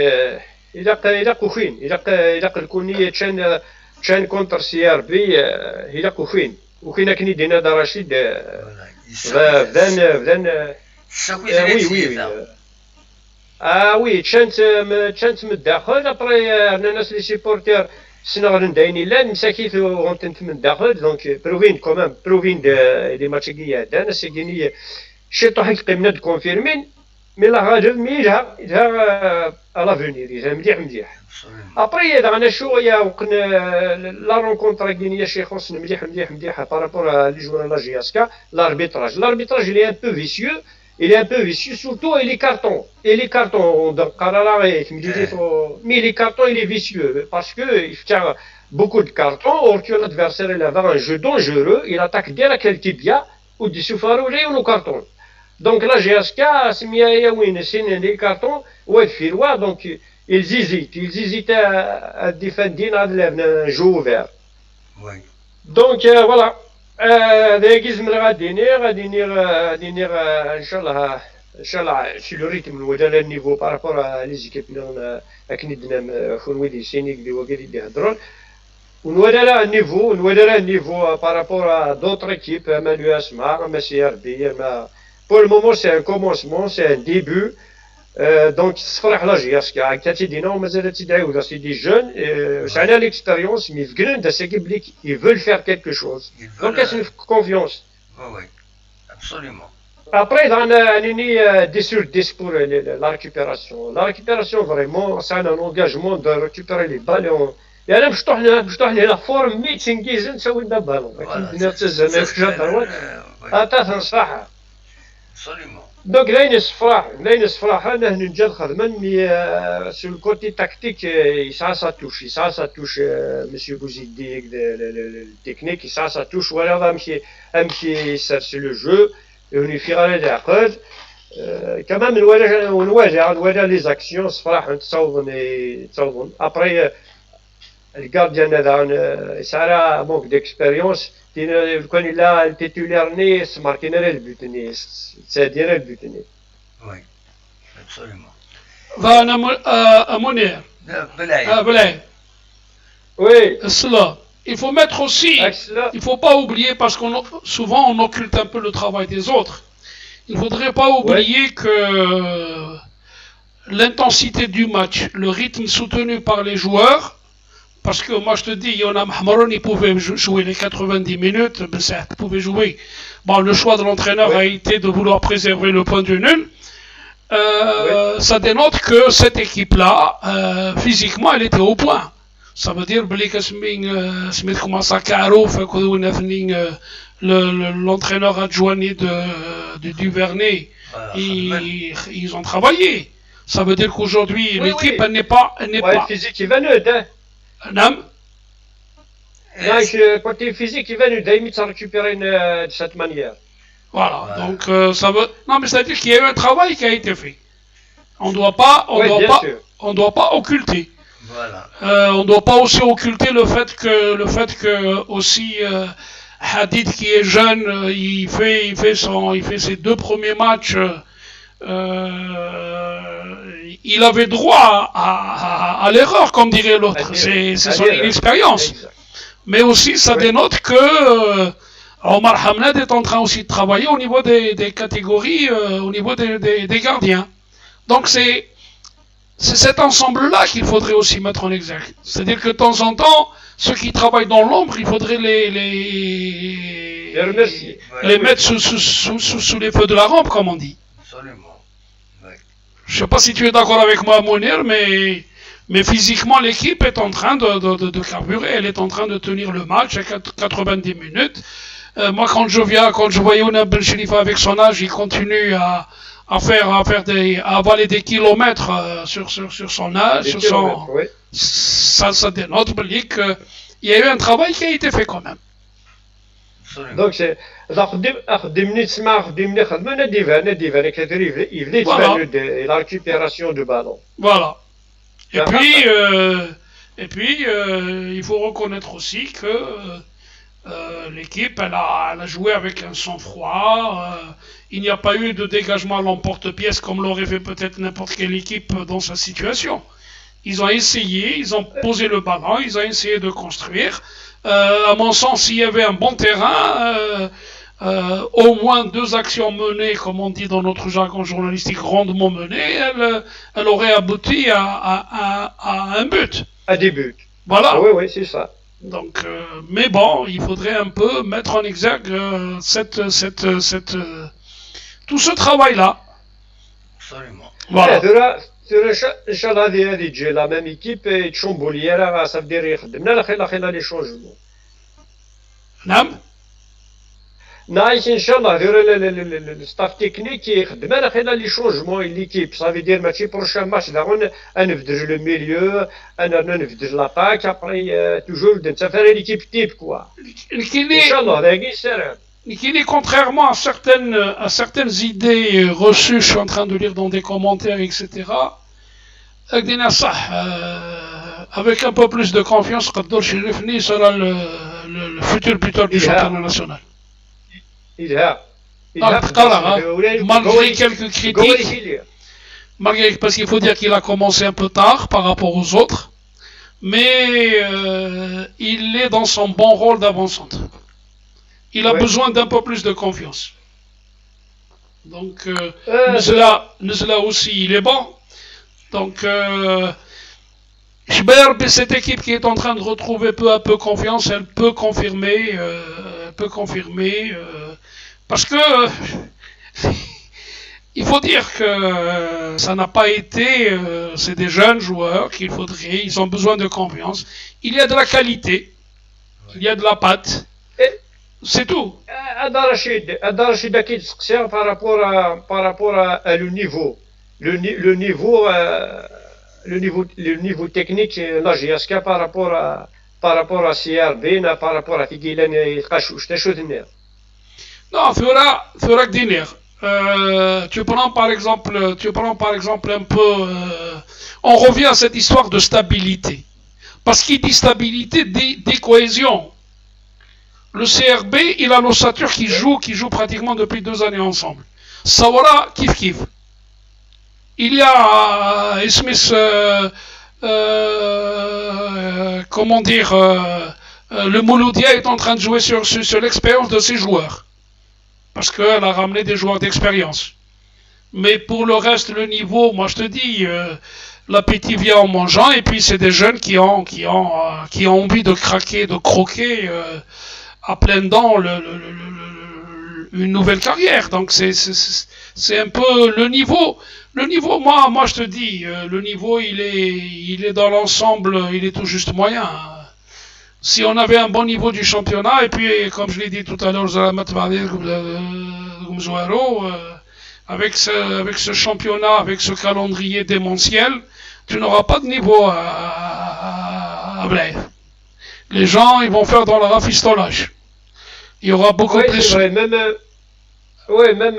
الى الى كوخين الى الى الكونية تشان تشان contre CRB الى كوخين وكاين كني دينا دا رشيد بدان بدان oui oui اه oui تشانت تشانت من الداخل après عندنا ناس les supporters سنغرن دايني لا مساكيت غونتنت من الداخل donc بروفين quand même بروفين les matchs كي عندنا سيكيني شي طوح قيمنا de confirmer mais لا غالب mais يلها يلها à l'avenir يلها مليح مليح après اذا شو يا وقنا la rencontre كينيا شي خص مليح مليح مليح par rapport les joueurs la JSK l'arbitrage l'arbitrage il est un peu vicieux il est un peu vicieux surtout et les cartons et les cartons قرار mais les cartons il est vicieux parce que il tient beaucoup de cartons or que l'adversaire il avait un jeu dangereux il attaque direct le tibia ou des souffrants ou carton donc la JSK سميها وين سين les cartons واد donc ils hésitent à défendre un jeu ouvert. Oui. Donc voilà. هذا كيزمر غادي غادي غادي ان شاء الله ان شاء الله c'est le rythme ولا ال niveau par rapport les équipes اكني دنا خون دي سينيك دي وكادي دي هضرون ونولا لا niveau نولا لا niveau par rapport à d'autres équipes اما l'USMA اما CRB اما pour le moment c'est un commencement c'est un début donc تصفرح la JSK كتدينا ومازال تدعيو c'est des jeunes سعنا l'expérience mais فكرن دا سيكي بليك ils veulent faire quelque chose donc كاس confiance. oui absolument. Après, dans la 10 sur 10 pour la récupération. La récupération, vraiment, c'est un engagement de récupérer les ballons. يعني مشطوح مشطوح la forme مي تنجيز نسوي لنا بالون. هذا تنصح. Absolument. donc لاين الصفراح لاين الصفراح انا نجد خدمه mais sur le côté tactique يسعى sa touche يسعى sa touche monsieur بوزيدي ال technique يسعى sa touche ولا امشي امشي يسرسل le jeu ونفي غير العقد كمان نواجه نواجه نواجه les actions صفراح تصوضن تصوضن après ال gardien هذا يسعى manque d'expérience كان الا ال titulaire ني ماركينا ال but ني تسادير ال but ني. oui absolument. فانا منير. بلعيد. بلعيد. oui. Cela. Il faut mettre aussi, il faut pas oublier parce qu'on souvent on occulte un peu le travail des autres. Il faudrait pas oublier que l'intensité du match, le rythme soutenu par les joueurs, parce que moi je te dis, il y en a Hamroun, il pouvait jouer les 90 minutes, ben ça, il pouvait jouer. Bon, le choix de l'entraîneur a été de vouloir préserver le point du nul. Ça dénote que cette équipe-là, physiquement, elle était au point. Ça veut dire que Smith commence à l'entraîneur adjoint de Duvernay, ils ont travaillé. Ça veut dire qu'aujourd'hui, l'équipe, elle n'est pas. Elle n'est pas. Physique, il va nous, hein. نعم. Côté physique, il va nous, il récupérer de cette manière. Voilà. Donc, ça veut. Non, mais c'est-à-dire qu'il y a eu un travail qui a été fait. On doit pas, on doit pas, on doit pas occulter. Voilà. On ne doit pas aussi occulter le fait que aussi Hadid qui est jeune, il fait ses deux premiers matchs. Il avait droit à l'erreur, comme dirait l'autre. C'est son inexpérience. Mais aussi, ça dénote que Omar Hamled est en train aussi de travailler au niveau des catégories, au niveau des gardiens. Donc c'est cet ensemble-là qu'il faudrait aussi mettre en exergue. C'est-à-dire que de temps en temps, ceux qui travaillent dans l'ombre, il faudrait les mettre sous les feux de la rampe, comme on dit. Absolument. Je ne sais pas si tu es d'accord avec moi, Mounir, mais physiquement, l'équipe est en train de carburer. Elle est en train de tenir le match à 90 minutes. Moi, quand je voyais Ouna Ben Sherifa avec son âge, il continue à avaler des kilomètres sur son âge, Des sur son, kilomètres, oui. Ça dénote qu'il y a eu un travail qui a été fait quand même. Absolument. Donc c'est أخدم أخدمني تسمع خدمني خدمة نادي نادي كثير يبدا يتبان la récupération de ballon. Voilà. Et puis, il faut reconnaître aussi que l'équipe, elle a joué avec un sang-froid. Il n'y a pas eu de dégagement à l'emporte-pièce comme l'aurait fait peut-être n'importe quelle équipe dans sa situation. Ils ont essayé, ils ont posé le ballon, ils ont essayé de construire. À mon sens, s'il y avait un bon terrain, au moins deux actions menées, comme on dit dans notre jargon journalistique, rondement menées, elle aurait abouti à un but. À des buts. Voilà. Oui, c'est ça. Donc, mais bon, il faudrait un peu mettre en exergue tout ce travail-là. Absolument. Voilà. ثورا ان شاء الله هذه هذه تجي la même équipe تشومبولي راه ça veut dire يخدمنا لا خير لا خير les changements. نعم. نايس ان شاء الله ثورا ال staff technique يخدم على خير les changements l'équipe, ça veut dire ماشي prochain match داغون نبدل le milieu انا نبدل l'attaque, après toujours نتفاري l'équipe type quoi ان شاء الله ذاك السلام. Nikini, contrairement à certaines idées reçues, je suis en train de lire dans des commentaires, etc. Avec un peu plus de confiance, Kaddour Cherifni sera le futur buteur du championnat national. Il a. Malgré quelques critiques, malgré, parce qu'il faut dire qu'il a commencé un peu tard par rapport aux autres, mais il est dans son bon rôle d'avant-centre. Il a besoin d'un peu plus de confiance. Donc, Nzla aussi, il est bon. Donc, cette équipe qui est en train de retrouver peu à peu confiance, elle peut confirmer, parce que il faut dire que ça n'a pas été, c'est des jeunes joueurs qu'il faudrait, ils ont besoin de confiance. Il y a de la qualité, il y a de la patte, c'est tout. هذا رشيد هذا رشيد اكيد سقسي par rapport au niveau technique la JSK par rapport à CRB, par rapport à تيكيلان يلقى واش تشو Non, ثورا دينير. Tu prends par exemple un peu, on revient à cette histoire de stabilité. Parce qu'il dit stabilité dit cohésion. Le CRB, il a l'ossature qui joue pratiquement depuis 2 années ensemble. Saoura, كيف كيف. Il y a Smith, comment dire, le Mouloudia est en train de jouer sur l'expérience de ses joueurs. Parce qu'elle a ramené des joueurs d'expérience. Mais pour le reste, le niveau, moi je te dis, l'appétit vient en mangeant, et puis c'est des jeunes qui ont envie de craquer, de croquer à pleines dents une nouvelle carrière. Donc c'est un peu le niveau. Le niveau, moi je te dis, le niveau il est dans l'ensemble, il est tout juste moyen. Si on avait un bon niveau du championnat, et puis comme je l'ai dit tout à l'heure, avec ce championnat, avec ce calendrier démentiel, tu n'auras pas de niveau à Blyth. Les gens, ils vont faire dans le rafistolage. Il y aura beaucoup Oui, plus. C'est vrai, même, ouais, même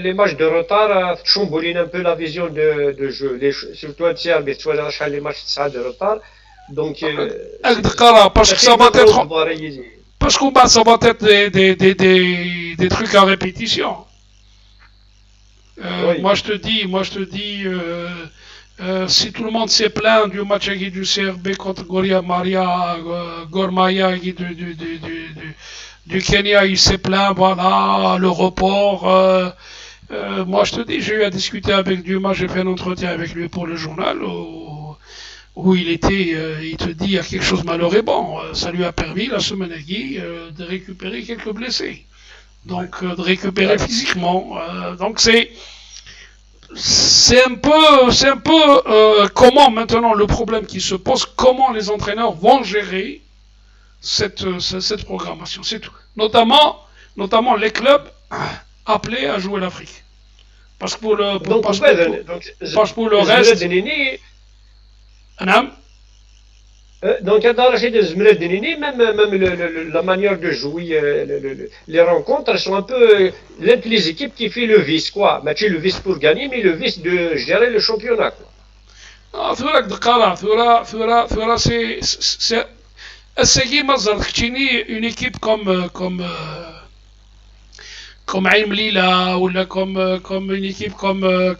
les matchs de retard chamboulent un peu la vision de jeu. Surtout à CRB, tu vois, les matchs de retard. Donc, parce que ça va être. Parce qu'au bas, ça va être des trucs à répétition. Oui. Moi je te dis, si tout le monde s'est plaint du match du CRB contre Goria Maria, Gor Mahia du Kenya, il s'est plaint, voilà, le report. Moi je te dis, j'ai eu à discuter avec Dumas, j'ai fait un entretien avec lui pour le journal où il était, il te dit, il y a quelque chose de malheureux. Bon, ça lui a permis la semaine de récupérer quelques blessés. Donc de récupérer physiquement. Donc c'est un peu comment maintenant le problème qui se pose, comment les entraîneurs vont gérer cette programmation, c'est tout. Notamment les clubs appelés à jouer l'Afrique. Donc, parce que pour le reste. نعم. Donc, même la manière de jouer les rencontres, elles sont un peu les équipes qui fait le vice, quoi. ماشي le vice pour gagner, mais le vice de gérer le championnat, quoi. ثورة دقارة ثورة ثورة ثورة c'est الساقي مازال كتشيني une équipe comme عين مليلة ولا comme une équipe comme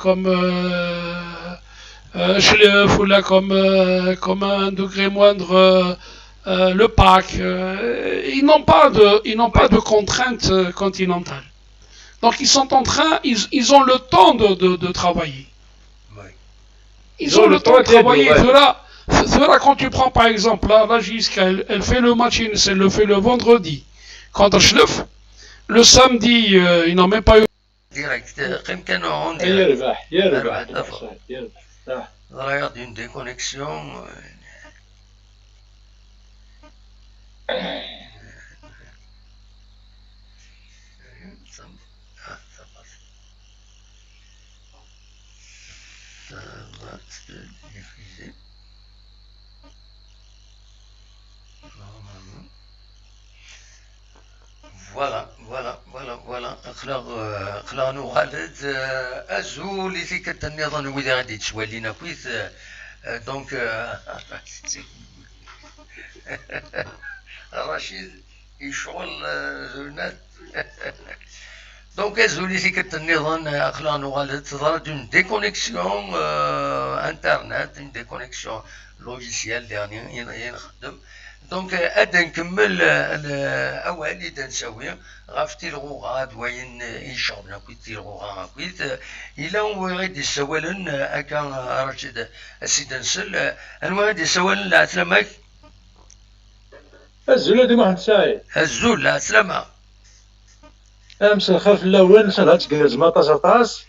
Chlef ولا comme un degré moindre le PAC, ils n'ont pas de contraintes continentales. Donc ils sont en train, ils ont le temps de travailler. Ils ont le temps de travailler. Cela, quand tu prends par exemple la JSK, elle fait le match, elle le fait le vendredi contre Chlef. Le samedi, ils n'ont même pas eu. Direct, كان يربح يربح يربح. Regarde une déconnexion. Ah, ça passe. Ça va se diffuser. Normalement. Voilà. أخلاق نوغالد أزول اللي كانت النظام وإذا غادي تسوالينا كويس donc رشيد يشغل زونات donc أزول كانت النظام أخلاق نوغالد تظهر une déconnexion internet, une déconnexion logicielle يعني نخدم donc ادا نكمل الاول اذا نساوي غاف تيلغوغا وين يشربنا كويت تيلغوغا كويت الى غادي يسوالن اكا رشيد السيد نسل انوا غادي يسوالن العسلامك. الزول هادي محمد سعيد. الزول العسلامة. امس الخير في الاول ان شاء الله تجهز ما طاس طاس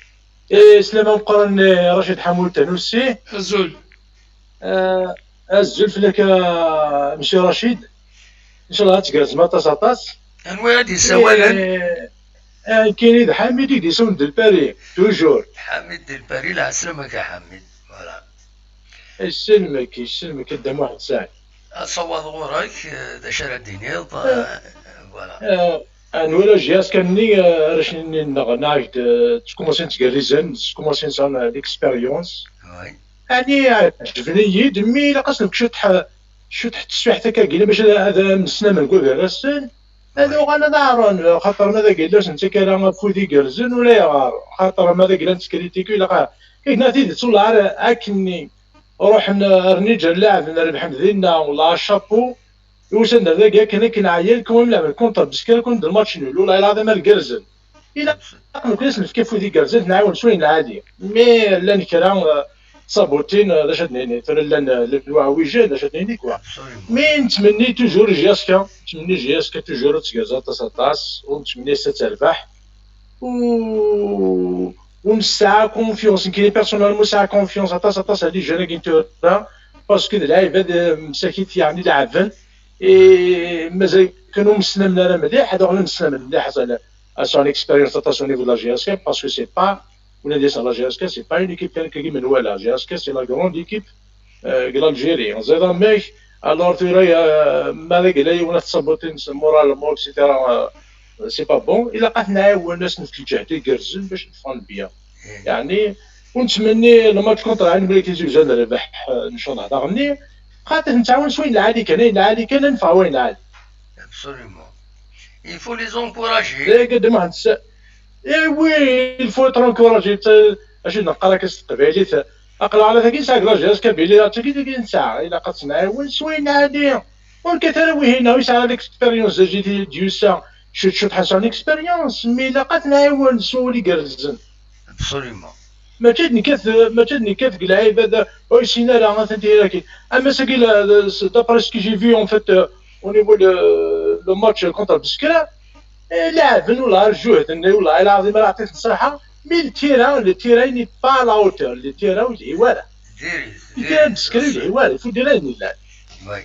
إيه سلامة مقرن رشيد حمول تنوسي. الزول. الزول فلك مسيو رشيد ان شاء الله تجهز ما طاس طاس. انوا غادي يسوالن كاين حميد يسون ديال toujours. حميد ديال باري العسلامة يا حميد voilà. يسلمك يسلمك قدام واحد ساعة. صواد غورك دا شرا دينيض voilà. نولا JSK كاني راش نعرف تكومونسي نتكاليزن تكومونسي نسان l'expérience. يعني عجبني mais لا قصد شو تحت التسبيح حتى كاين باش هذا مسنا من نقول راسن هذا وغانا نعرف خاطر ماذا قال انت كان فودي كرزن ولا يغار خاطر ماذا قال تكريتيكي لا كاين تيدي تصلع اكني روح رنيجا اللاعب نربح مدينة ولا شابو. وسند ذاك كان كنعيا كون لعب contre بسكرة كون ال match nul والله العظيم الكرزن الى نكون نفكي ذي كرزن نعاون شوية العادي mais لا نكرا صابوتين باش نيني ترى لا الواويجي باش نيني quoi mais نتمني toujours JSK نتمني JSK toujours تكازا طاس ونتمني ستربح و ونسعى confiance كاين personnellement ساعة confiance عطاس عطاس les jeunes كي parce que العباد مساكين يعني لعبن اي مازال كانوا مسلمنا مليح هذا هو مسلم مليح son expérience au niveau de la JSK parce que c'est pas ولا ديال la JSK c'est pas une équipe كان من ولا JSK c'est la grande équipe de l'Algérie زيد ميك alors ترى ما ذاك لا ولا تصبوتين moralement et cetera c'est pas bon الا قعدت نعاون الناس في الجهد يقرزن باش نفهم bien يعني ونتمني ال match contre عين بلي كيزوج نربح ان شاء الله غني خاطر نتعاون شوية العالي كان العالي كان نفع وين العالي. Absolument. Il faut les encourager. قد ما eh oui il faut être encouragé. اش نقرا كاس القبايلي اقرا على ذاك ساعة la JSK بلي تاكي ساعة الا قد نعاون شوية العالي والكثر وهنا ويسعى l'expérience جيتي ديوسا شو تحس expérience mais الا قد نعاون سولي كرزن. Absolument. ما تدني كاث العيب هذا ويسينا راه غادي اما ساكي d'après ce que j'ai vu en fait au niveau le match contre بسكرة لعبن ولا الجهد والله العظيم راه عطيت الصراحة mais le terrain n'est pas à la hauteur le terrain العواره ال terrain بسكرة العواره faut دير لا oui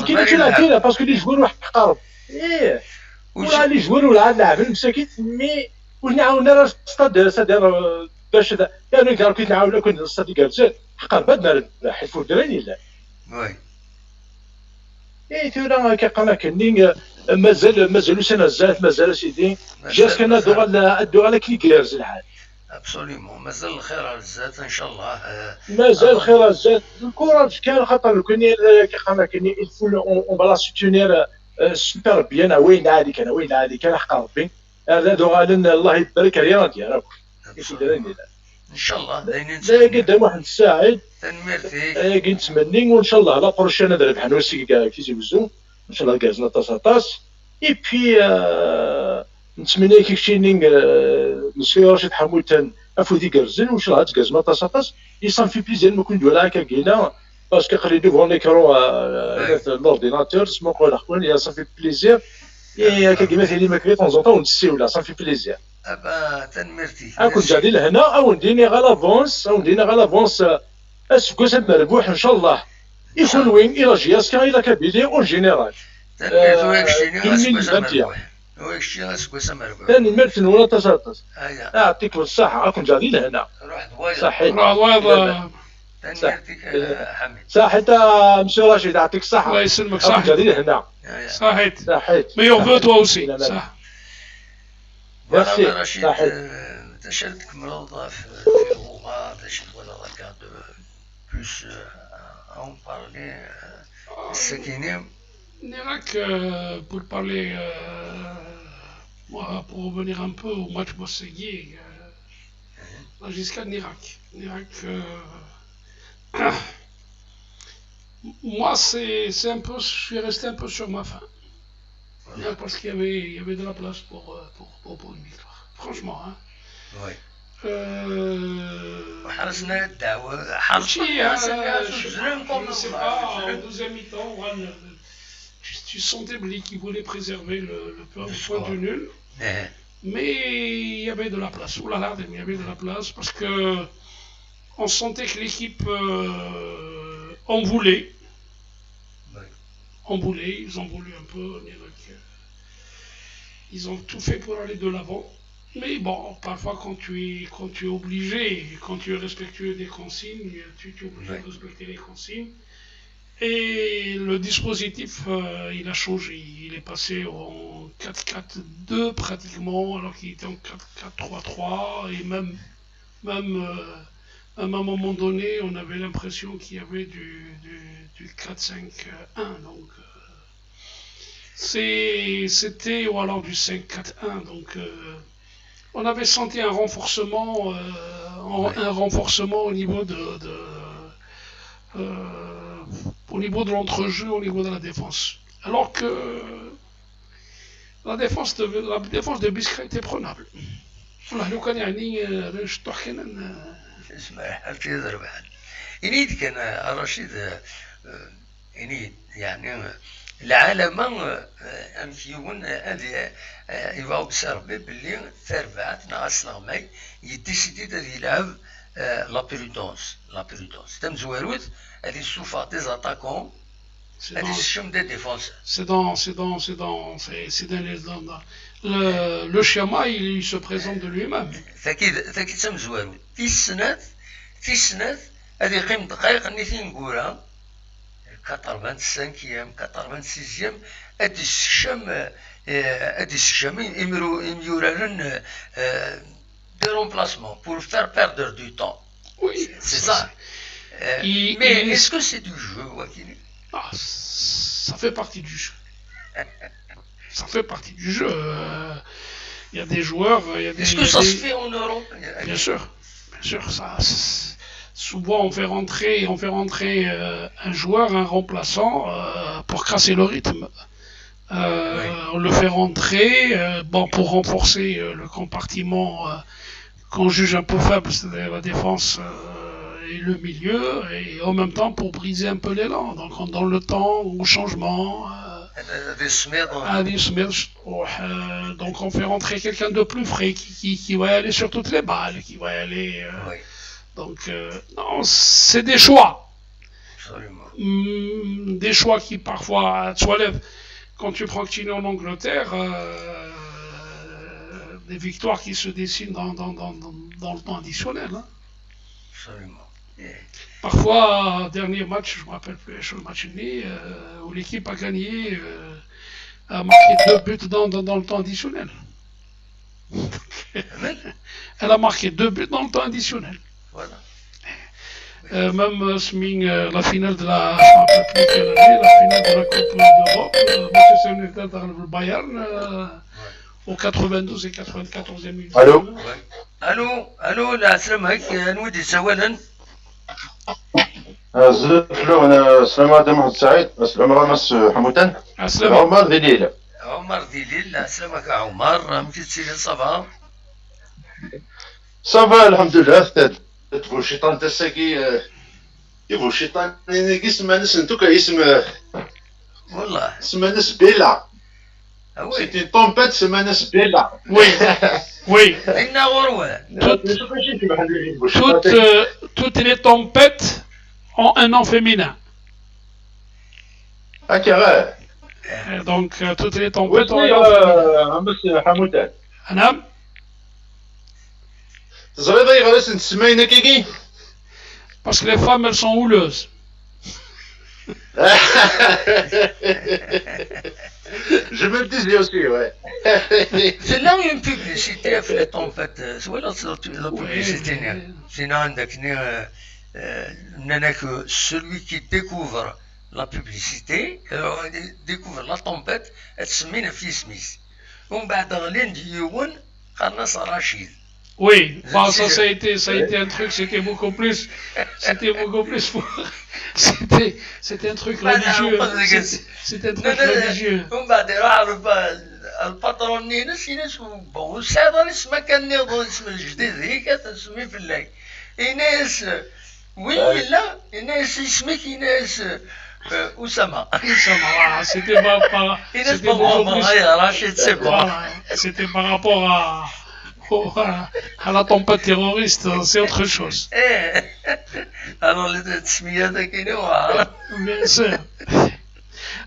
كاين terrain parce que les joueurs واحد قارب ايه ولا les joueurs ولا لاعبين مساكين mais ونعاون راه stade باش يعني كان كنت نعاون كنت الستاد كارزات حقا بعد نربح il faut دراني لا oui اي ثورا كيقنا كني مازال سنة زات مازال سيدي JSK دوغال كي كيرز الحال. Absolument مازال الخير على الزات ان شاء الله. مازال الخير على الزات ال courage كان خاطر كني كيقنا كني il faut on va la soutenir super bien وين عادي كان وين عادي كان حق ربي هذا دوغال الله يبارك علينا ديالك ان شاء الله دايرين لا قدام واحد الساعد تنميرتي كي نتمني وان شاء الله la prochaine نربح نوسي كاع كي تيوزو ان شاء الله كازنا طاس طاس et puis نتمنى كي شي مسيو رشيد حموتان افودي كرزن وان شاء الله تكازنا طاس طاس et ça me fait plaisir ما كون دولا هكا كاينه parce que قري devant l'écran l'ordinateur سمو قول اخوان ça fait plaisir et هكا كيما ثاني ما كري طون طون ونسيو لا ça fait plaisir. ابا تنمرتي اكون جادي لهنا او نديني غا l'avance او نديني غا l'avance اسكوس مربوح ان شاء الله يكون وين الى JSK الى Kabylie en général. تنمرت وياك شتيني مربوح وياك شتيني اسكوس مربوح. تنمرت ولا تساطس يعطيك الصحة اكون جادي لهنا. روح دويض صحيت روح دويض. تنمرتك حميد. صحيت مسيو رشيد يعطيك الصحة. الله يسلمك. صحيت جادي لهنا. صحيت صحيت meilleurs vœux toi aussi. صح ميرسي رشيد. تشارك مرضى في اللغة تشارك ولا regarde plus en parler السكينة. Nirak, pour parler, moi, pour revenir un peu au match Bossegui, jusqu'à Nirak. Nirak, moi, c'est un peu, je suis resté un peu sur ma faim. Voilà. Parce qu'il y avait de la place pour une victoire. Franchement, hein. Oui. حرصنا الدعوة حرصنا. Je sais pas, en deuxième mi-temps, tu sentais qu'il voulait préserver le point du nul. Mais il y avait de la place. Ouh là là, il y avait de la place parce que on sentait que l'équipe en voulait. En voulait, ils ont voulu un peu. Ils ont tout fait pour aller de l'avant. Mais bon, parfois quand tu es obligé, quand tu es respectueux des consignes, tu es obligé de respecter les consignes. Et le dispositif, il a changé. Il est passé en 4-4-2 pratiquement, alors qu'il était en 4-4-3-3. Et même à un moment donné, on avait l'impression qu'il y avait du 4-5-1. Donc, c'était, ou alors du 5-4-1. Donc, on avait senti un renforcement, un renforcement au niveau au niveau de l'entrejeu, au niveau de la défense. Alors que la défense de Biskra était prenable. والله لو كان يعني شطوح كان اسمع حتى يضرب يعني كان رشيد يعني العالم امثيون هذه يبغاو بسربي باللي تربعت ناقص لغماي يديسيدي هذه يلعب la prudence، la prudence تم زواروت هذه سوفا des attaquants هذه الشم des défenseurs. C'est dans les, dans, dans le schéma, il se présente de lui-même. ثاكي تم زواروت في السنات هذه قيم دقائق نيتين نقولها 85e، 86e ادي الشام يمرو يميورارن des remplacements pour faire perdre du temps. Oui, c'est ça. Mais est-ce que c'est du jeu, Wakili? Ah, ça fait partie du jeu. Ça fait partie du jeu. Il y a des joueurs. Il y a des, Est-ce que ça se fait en Europe? Bien sûr. Bien sûr. Ça, souvent, on fait rentrer un joueur, un remplaçant, pour casser le rythme. Oui. On le fait rentrer, bon, pour renforcer le compartiment qu'on juge un peu faible, c'est-à-dire la défense et le milieu, et en même temps pour briser un peu l'élan. Donc on donne le temps au changement. Donc on fait rentrer quelqu'un de plus frais qui va aller sur toutes les balles, qui va aller. Oui. Donc non, c'est des choix. Absolument. Des choix qui parfois soulèvent. Quand tu prends Tino en Angleterre, des victoires qui se dessinent dans le temps additionnel. Hein. Absolument. Parfois, dernier match, je ne me rappelle plus, le match où l'équipe a gagné, a marqué deux buts dans le temps additionnel. Elle a marqué deux buts dans le temps additionnel. Voilà. Même سمين, la finale de la, je me rappelle plus quelle année, la finale de la Coupe d'Europe, Manchester United dans le Bayern, au 92 et 94e minute. Allô. الو الو، لا سلام نودي سوالا. زفلو انا السلام عليكم محمد سعيد، السلام عليكم حموتان. السلام. عمر دليل. عمر دليل، سلامك عمر، مشيت سيدي، ça va؟ Ça va الحمد لله. تبو الشيطان تساكي يبو الشيطان اسم ناس انتوكا اسم والله اسم ناس بيلا. C'est une tempête سما بيلا. Oui. إن غروة. Toutes les tempêtes ont un nom féminin. هكا. Donc, toutes les tempêtes ont un nom féminin. حموتان. نعم. تزريض غير نتسمينا كيكي. Parce que les femmes, elles sont houleuses. Je me le disais aussi, ouais. C'est là une publicité في les tempêtes, ولا la publicité sinon عندك que celui qui découvre la publicité découvre la tempête تسمينا في سميس ومن بعد غلين ديون قناص رشيد. Oui, bon, ça a été un truc, c'était beaucoup plus, c'était un truc religieux. C'était un truc religieux. ومن بعد راح ال patron نينس ينس bon سعد اسمه كان نيض اسم الجديد هيك تسمي في الليل ايناس وين لا ايناس اسمك ايناس أسامة. أسامة, c'était pas, pas c'était beaucoup plus. Rachid, c'est bon. C'était par rapport à la tempête terroriste, c'est autre chose. ايه alors التسمية كاينة. Bien sûr.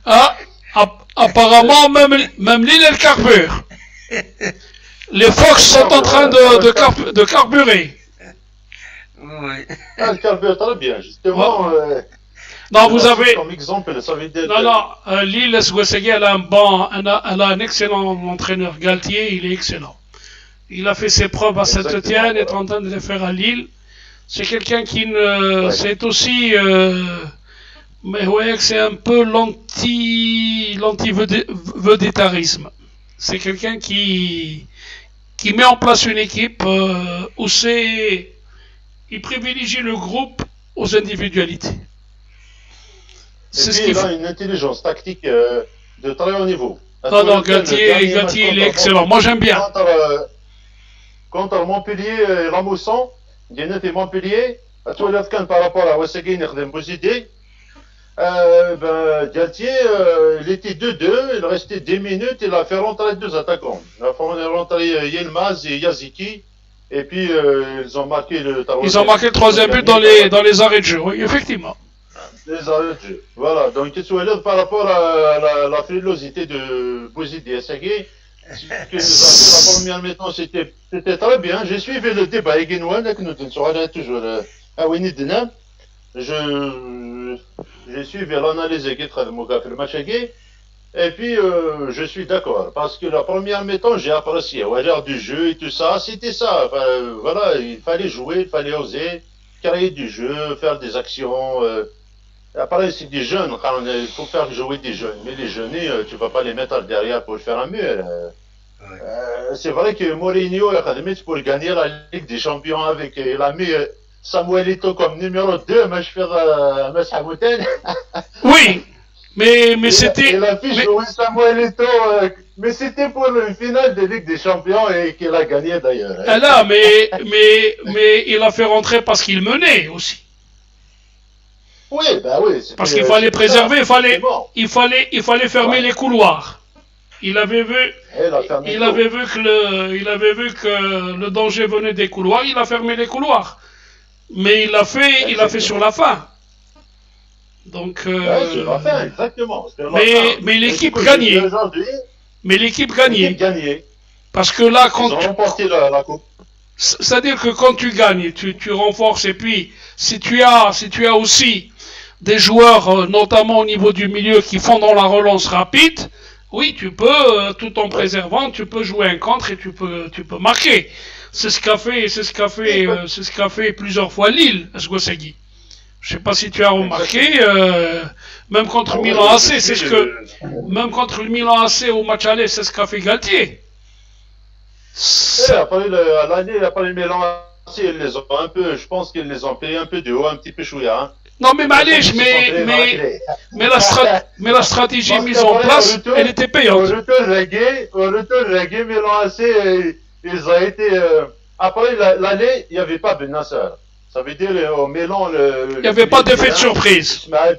Ah, apparemment, même Lille, elle carbure. Les Fox sont en train de carburer. Oui. Ah, elle carbure très bien, justement. Ouais. Non, vous avez. Comme exemple, ça veut dire. Non, non, Lille, elle a un bon, elle a un excellent entraîneur, Galtier, il est excellent. Il a fait ses preuves à Saint-Etienne, est en train de les faire à Lille. C'est quelqu'un qui ne. Ouais. C'est aussi. Mais ouais, c'est un peu l'anti-vedétarisme. C'est quelqu'un qui met en place une équipe où c'est. Il privilégie le groupe aux individualités. C'est ce qu'il a une intelligence tactique. de très haut niveau. Non, non, Galtier, il est excellent. Moi, j'aime bien. Contre Montpellier et la Mousson, et Montpellier, par rapport à Ouessegui, Bouzidi, ben, Galtier, il était 2-2, il restait 10 minutes, il a fait rentrer deux attaquants. Il a fait rentrer Yilmaz et Yaziki, et puis ils ont marqué le troisième. Ils ont marqué le troisième but dans les arrêts de jeu, oui, effectivement. Les arrêts de jeu, voilà. Donc, par rapport à la frilosité de Bouzidi Essagui, ce que nous a fait la première mi-temps, c'était très bien. J'ai suivi le débat avec Guinouane, que nous sommes toujours à Winidna. J'ai suivi l'analyse qui est le match. Et puis, je suis d'accord. Parce que la première mi-temps, j'ai apprécié. Ouais, l'heure du jeu et tout ça, c'était ça. Enfin, voilà, il fallait jouer, il fallait oser, créer du jeu, faire des actions. Après, c'est des jeunes. Il faut faire jouer des jeunes. Mais les jeunes, tu vas pas les mettre derrière pour faire un mur. Ouais. C'est vrai que Mourinho a mis pour gagner la Ligue des Champions avec. Il a mis Samuel Eto'o comme numéro 2, mais je fais Oui, mais c'était. Il a fait jouer Samuel Eto'o, mais c'était pour le finale de Ligue des Champions et qu'il a gagné d'ailleurs. Ah là, mais il a fait rentrer parce qu'il menait aussi. Oui, bah oui. Parce qu'il fallait préserver, il fallait fermer les couloirs. Il avait vu que le danger venait des couloirs, il a fermé les couloirs. Mais il l'a fait sur la fin. Donc ouais, sur la fin, exactement. Mais l'équipe gagnait. Mais l'équipe gagnait. Parce que là, quand ils ont remporté la coupe. C'est-à-dire que quand tu gagnes, tu renforces, et puis si tu as aussi des joueurs, notamment au niveau du milieu, qui font dans la relance rapide, oui, tu peux, tout en préservant, tu peux jouer un contre et tu peux marquer. C'est ce qu'a fait plusieurs fois Lille, Asgosegui. Je sais pas si tu as remarqué, même contre Milan AC, même contre le Milan AC au match aller, c'est ce qu'a fait Galtier. Après l'année, après le Milan AC, ils les ont un peu, je pense qu'ils les ont payés un peu de haut, un petit peu chouïa. Hein. Non mais Malèche, mais la stratégie mise en place, retour, elle était payante. Au retour, Milan AC, ils ont été. Après l'aller, il n'y avait pas Benasser. Ça veut dire au Milan. Il n'y avait pas d'effet de surprise. Ismaël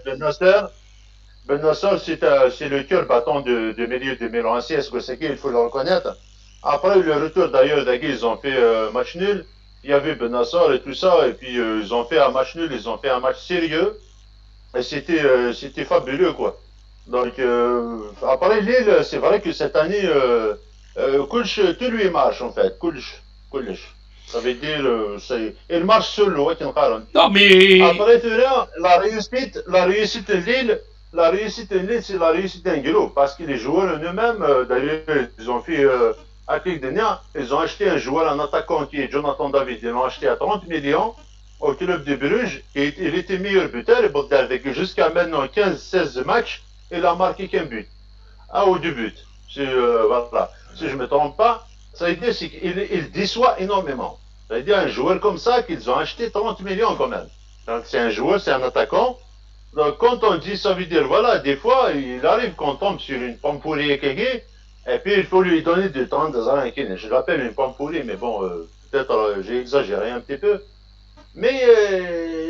Benasser, c'est le cœur battant de milieu de Milan AC. Est-ce que c'est qu'il faut le reconnaître? Après le retour d'ailleurs, ils ont fait match nul. Il y avait Benasser et tout ça, et puis ils ont fait un match nul, ils ont fait un match sérieux, et c'était fabuleux, quoi. Donc, après Lille, c'est vrai que cette année, tout lui marche, en fait. Kulch. Ça veut dire, il marche solo, non, mais... Après, la réussite de Lille, c'est la réussite d'un groupe, parce que les joueurs eux-mêmes, d'ailleurs, ils ont fait... ils ont acheté un joueur, un attaquant qui est Jonathan David. Ils l'ont acheté à 30 millions au club de Bruges. Et il était meilleur buteur. Et jusqu'à maintenant, 15-16 matchs, il a marqué qu'un but. Un ou deux buts. Si, voilà. Si je ne me trompe pas, ça veut dire qu'il déçoit énormément. Ça veut dire un joueur comme ça qu'ils ont acheté 30 millions quand même. Donc c'est un joueur, c'est un attaquant. Donc quand on dit, ça veut dire, voilà, des fois, il arrive qu'on tombe sur une pomme pourrie et puis il faut lui donner du temps. Je l'appelle une pomme pourrie, mais bon, peut-être j'ai exagéré un petit peu. Mais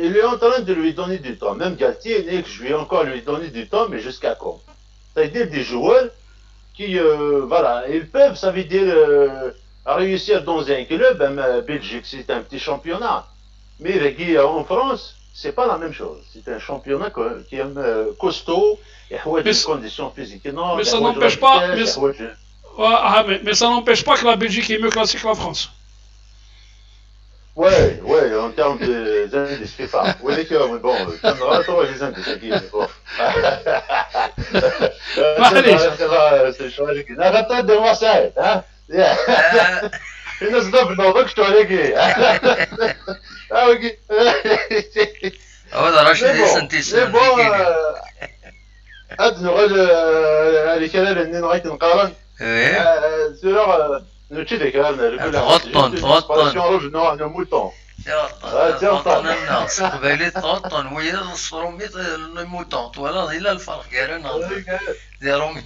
il est en train de lui donner du temps. Même Galtier, je vais encore lui donner du temps, mais jusqu'à quand? C'est-à-dire des joueurs qui, voilà, ils peuvent, ça veut dire, réussir dans un club. Même Belgique, c'est un petit championnat. Mais en France, c'est pas la même chose. C'est un championnat qui est costaud et des conditions physiques énormes. Mais ça n'empêche pas. Mais ça n'empêche pas que la Belgique est mieux classée que la France. Oui, oui, en termes d'indices FIFA. Oui, mais bon, les indices, bon. Arrête de voir ça, hein. الناس ضرب شو عليك. هذا راشد سنتي بون هاد نغال هذه كذا لاني نغيت نقارن سير نمشي ديك تغطن تغطن طن قبالي طن ويا الصرومي les moutons ولا إلا الفرق كاين دي رومي.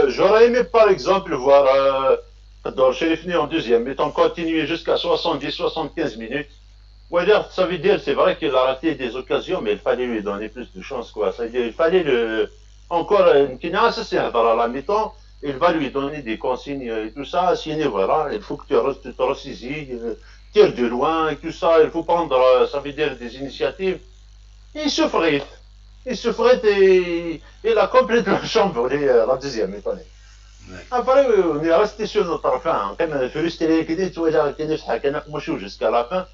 J'aurais aimé par exemple voir Kaddour Cherifni en deuxième mi-temps continuer jusqu'à 70-75 minutes. Ouais, ça veut dire, c'est vrai qu'il a raté des occasions, mais il fallait lui donner plus de chance, quoi. Ça veut dire, il fallait le encore c'est à la mi-temps, il va lui donner des consignes et tout ça. Sinon, voilà, il faut que tu te ressaisis, tire de loin et tout ça. Il faut prendre, ça veut dire, des initiatives. Il souffrait. Il souffrait et il a complètement chamboulé la deuxième mi-temps. Après, on est resté sur notre fin. Quand frustré, jusqu'à la fin.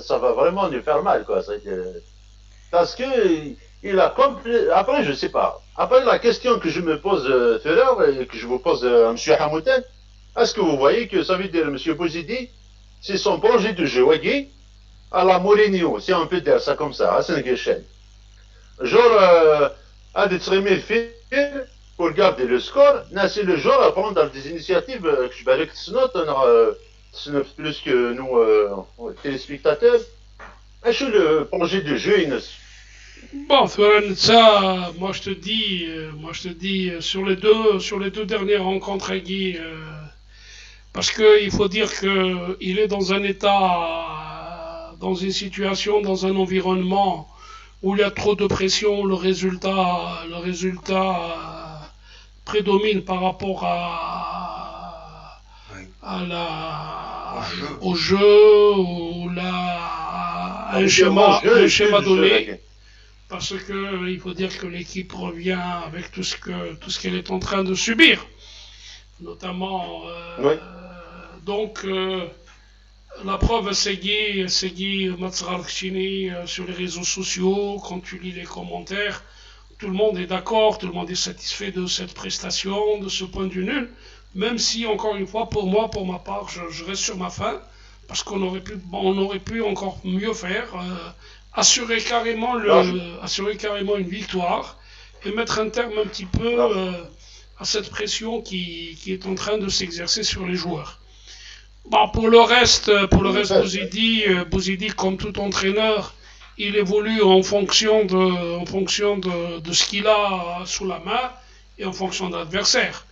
Ça va vraiment lui faire mal, quoi. Parce que il a compris. Après, je sais pas. Après, la question que je me pose tout à l'heure et que je vous pose à M. Hamouten, est-ce que vous voyez que ça veut dire M. Bouzidi, c'est son projet de jeu, voyez, à la Mourinho, si on peut dire ça comme ça, à Saint-Guéchen. Genre, à des pour garder le score, c'est le genre à prendre des initiatives que je vais avec plus que nous, téléspectateurs. Est-ce que le projet de jeu, Inès? Bon, ça, moi je te dis, sur les deux dernières rencontres, Guy, parce que il faut dire que il est dans un état, dans une situation, dans un environnement où il y a trop de pression, le résultat prédomine par rapport à, oui, à la, au jeu ou la, un schéma donné. Parce que il faut dire que l'équipe revient avec tout ce qu'elle est en train de subir, notamment. Oui. Donc la preuve, c'est Guy Matsralkchini sur les réseaux sociaux, quand tu lis les commentaires, tout le monde est d'accord, tout le monde est satisfait de cette prestation, de ce point du nul, même si, encore une fois, pour moi, pour ma part, je reste sur ma faim, parce qu'on aurait pu encore mieux faire, assurer carrément une victoire et mettre un terme un petit peu à cette pression qui est en train de s'exercer sur les joueurs. Bon, pour le reste, Bouzidi, comme tout entraîneur, il évolue en fonction de ce qu'il a sous la main et en fonction de l'adversaire.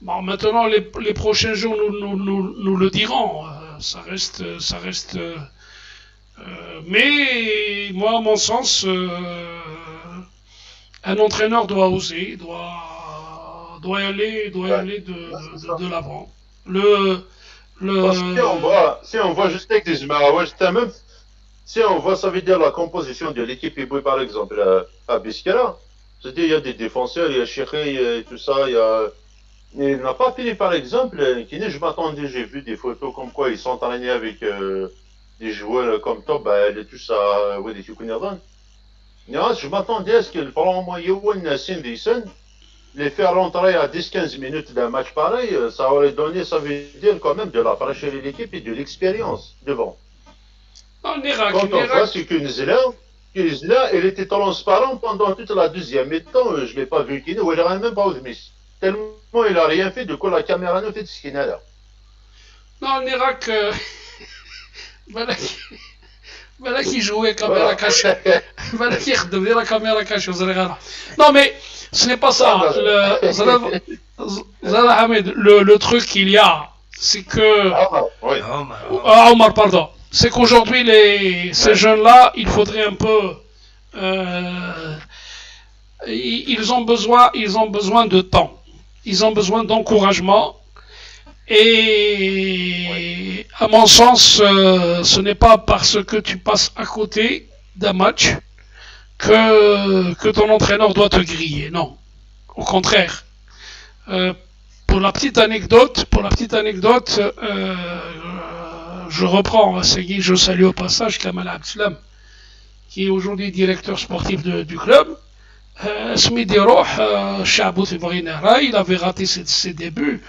Bon, maintenant, les prochains jours nous le dirons. Ça reste. Mais moi, à mon sens, un entraîneur doit oser, doit aller de l'avant. Si on voit juste avec des même si on voit, ça veut dire la composition de l'équipe, par exemple, à Biskra, c'est-à-dire il y a des défenseurs, il y a Chéré et tout ça, il y a. Il n'a pas fini, par exemple, je m'attendais, j'ai vu des photos comme quoi ils s'entraînaient avec des joueurs comme Tobal et tout ça, des je m'attendais à ce qu'il prend au moins les faire rentrer à 10-15 minutes d'un match pareil, ça aurait donné, ça veut dire quand même de la fraîcheur de l'équipe et de l'expérience devant. Quand on voit, c'est que Nzla, il était transparent pendant toute la deuxième mi-temps, je ne l'ai pas vu qu'il n'aurait même pas au demi. Tellement il n'a rien fait, du coup la caméra nous fait ce qu'il a là. Non, en Irak, voilà qui jouait caméra cachée. Voilà qui redevenait la caméra cachée. Non mais ce n'est pas ça. Le truc qu'il y a, c'est que. Omar, pardon. C'est qu'aujourd'hui, ces jeunes-là, il faudrait un peu. Ils ont besoin de temps. Ils ont besoin d'encouragement. Et à mon sens, ce n'est pas parce que tu passes à côté d'un match que ton entraîneur doit te griller. Non, au contraire. Pour la petite anecdote, je reprends Segui, je salue au passage Kamal Abdeslam, qui est aujourd'hui directeur sportif du club. Il avait raté ses débuts,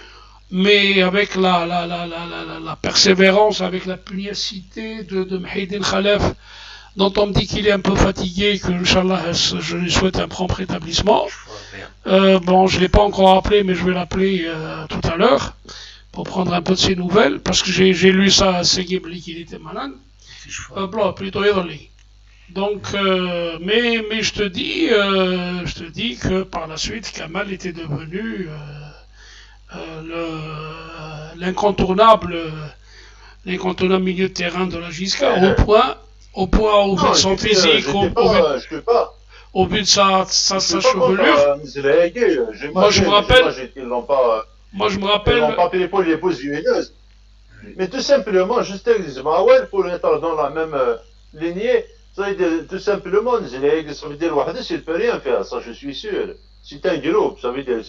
mais avec la persévérance, avec la pugnacité de Mhidine Khalef, dont on me dit qu'il est un peu fatigué, que Inch'Allah, je lui souhaite un prompt rétablissement. Bon, je ne l'ai pas encore appelé, mais je vais l'appeler tout à l'heure pour prendre un peu de ses nouvelles, parce que j'ai lu ça à Seguibli qu'il était malade. Blanc, plutôt Irli. Donc, mais je te dis que par la suite, Kamal était devenu l'incontournable milieu de terrain de la JSK, au point au vu de son physique, au vu de sa chevelure. Moi je me rappelle. Ils n'ont pas payé pour les beaux. Mais tout simplement, juste pour être dans la même lignée, tout simplement, ça veut dire il ne peut rien faire, ça je suis sûr. C'est un groupe, ça veut dire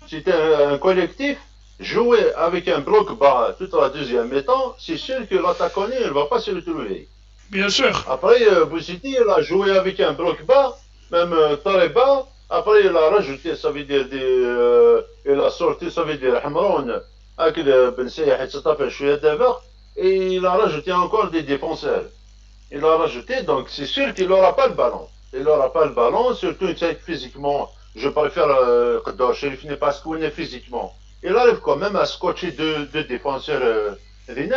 c'est un collectif. Jouer avec un bloc bas toute la deuxième mi-temps, c'est sûr que l'attaquant ne va pas se retrouver. Bien sûr. Après, Bouzidi, il a joué avec un bloc bas, même très bas. Après, il a rajouté, ça veut dire, il a sorti, ça veut dire, Hamroun, avec le Ben Seyah, et il a rajouté encore des défenseurs. Il a rajouté, donc c'est sûr qu'il n'aura pas le ballon. Il n'aura pas le ballon, surtout physiquement. Je préfère Qaddour Cherif parce qu'on est physiquement. Il arrive quand même à scotcher deux défenseurs il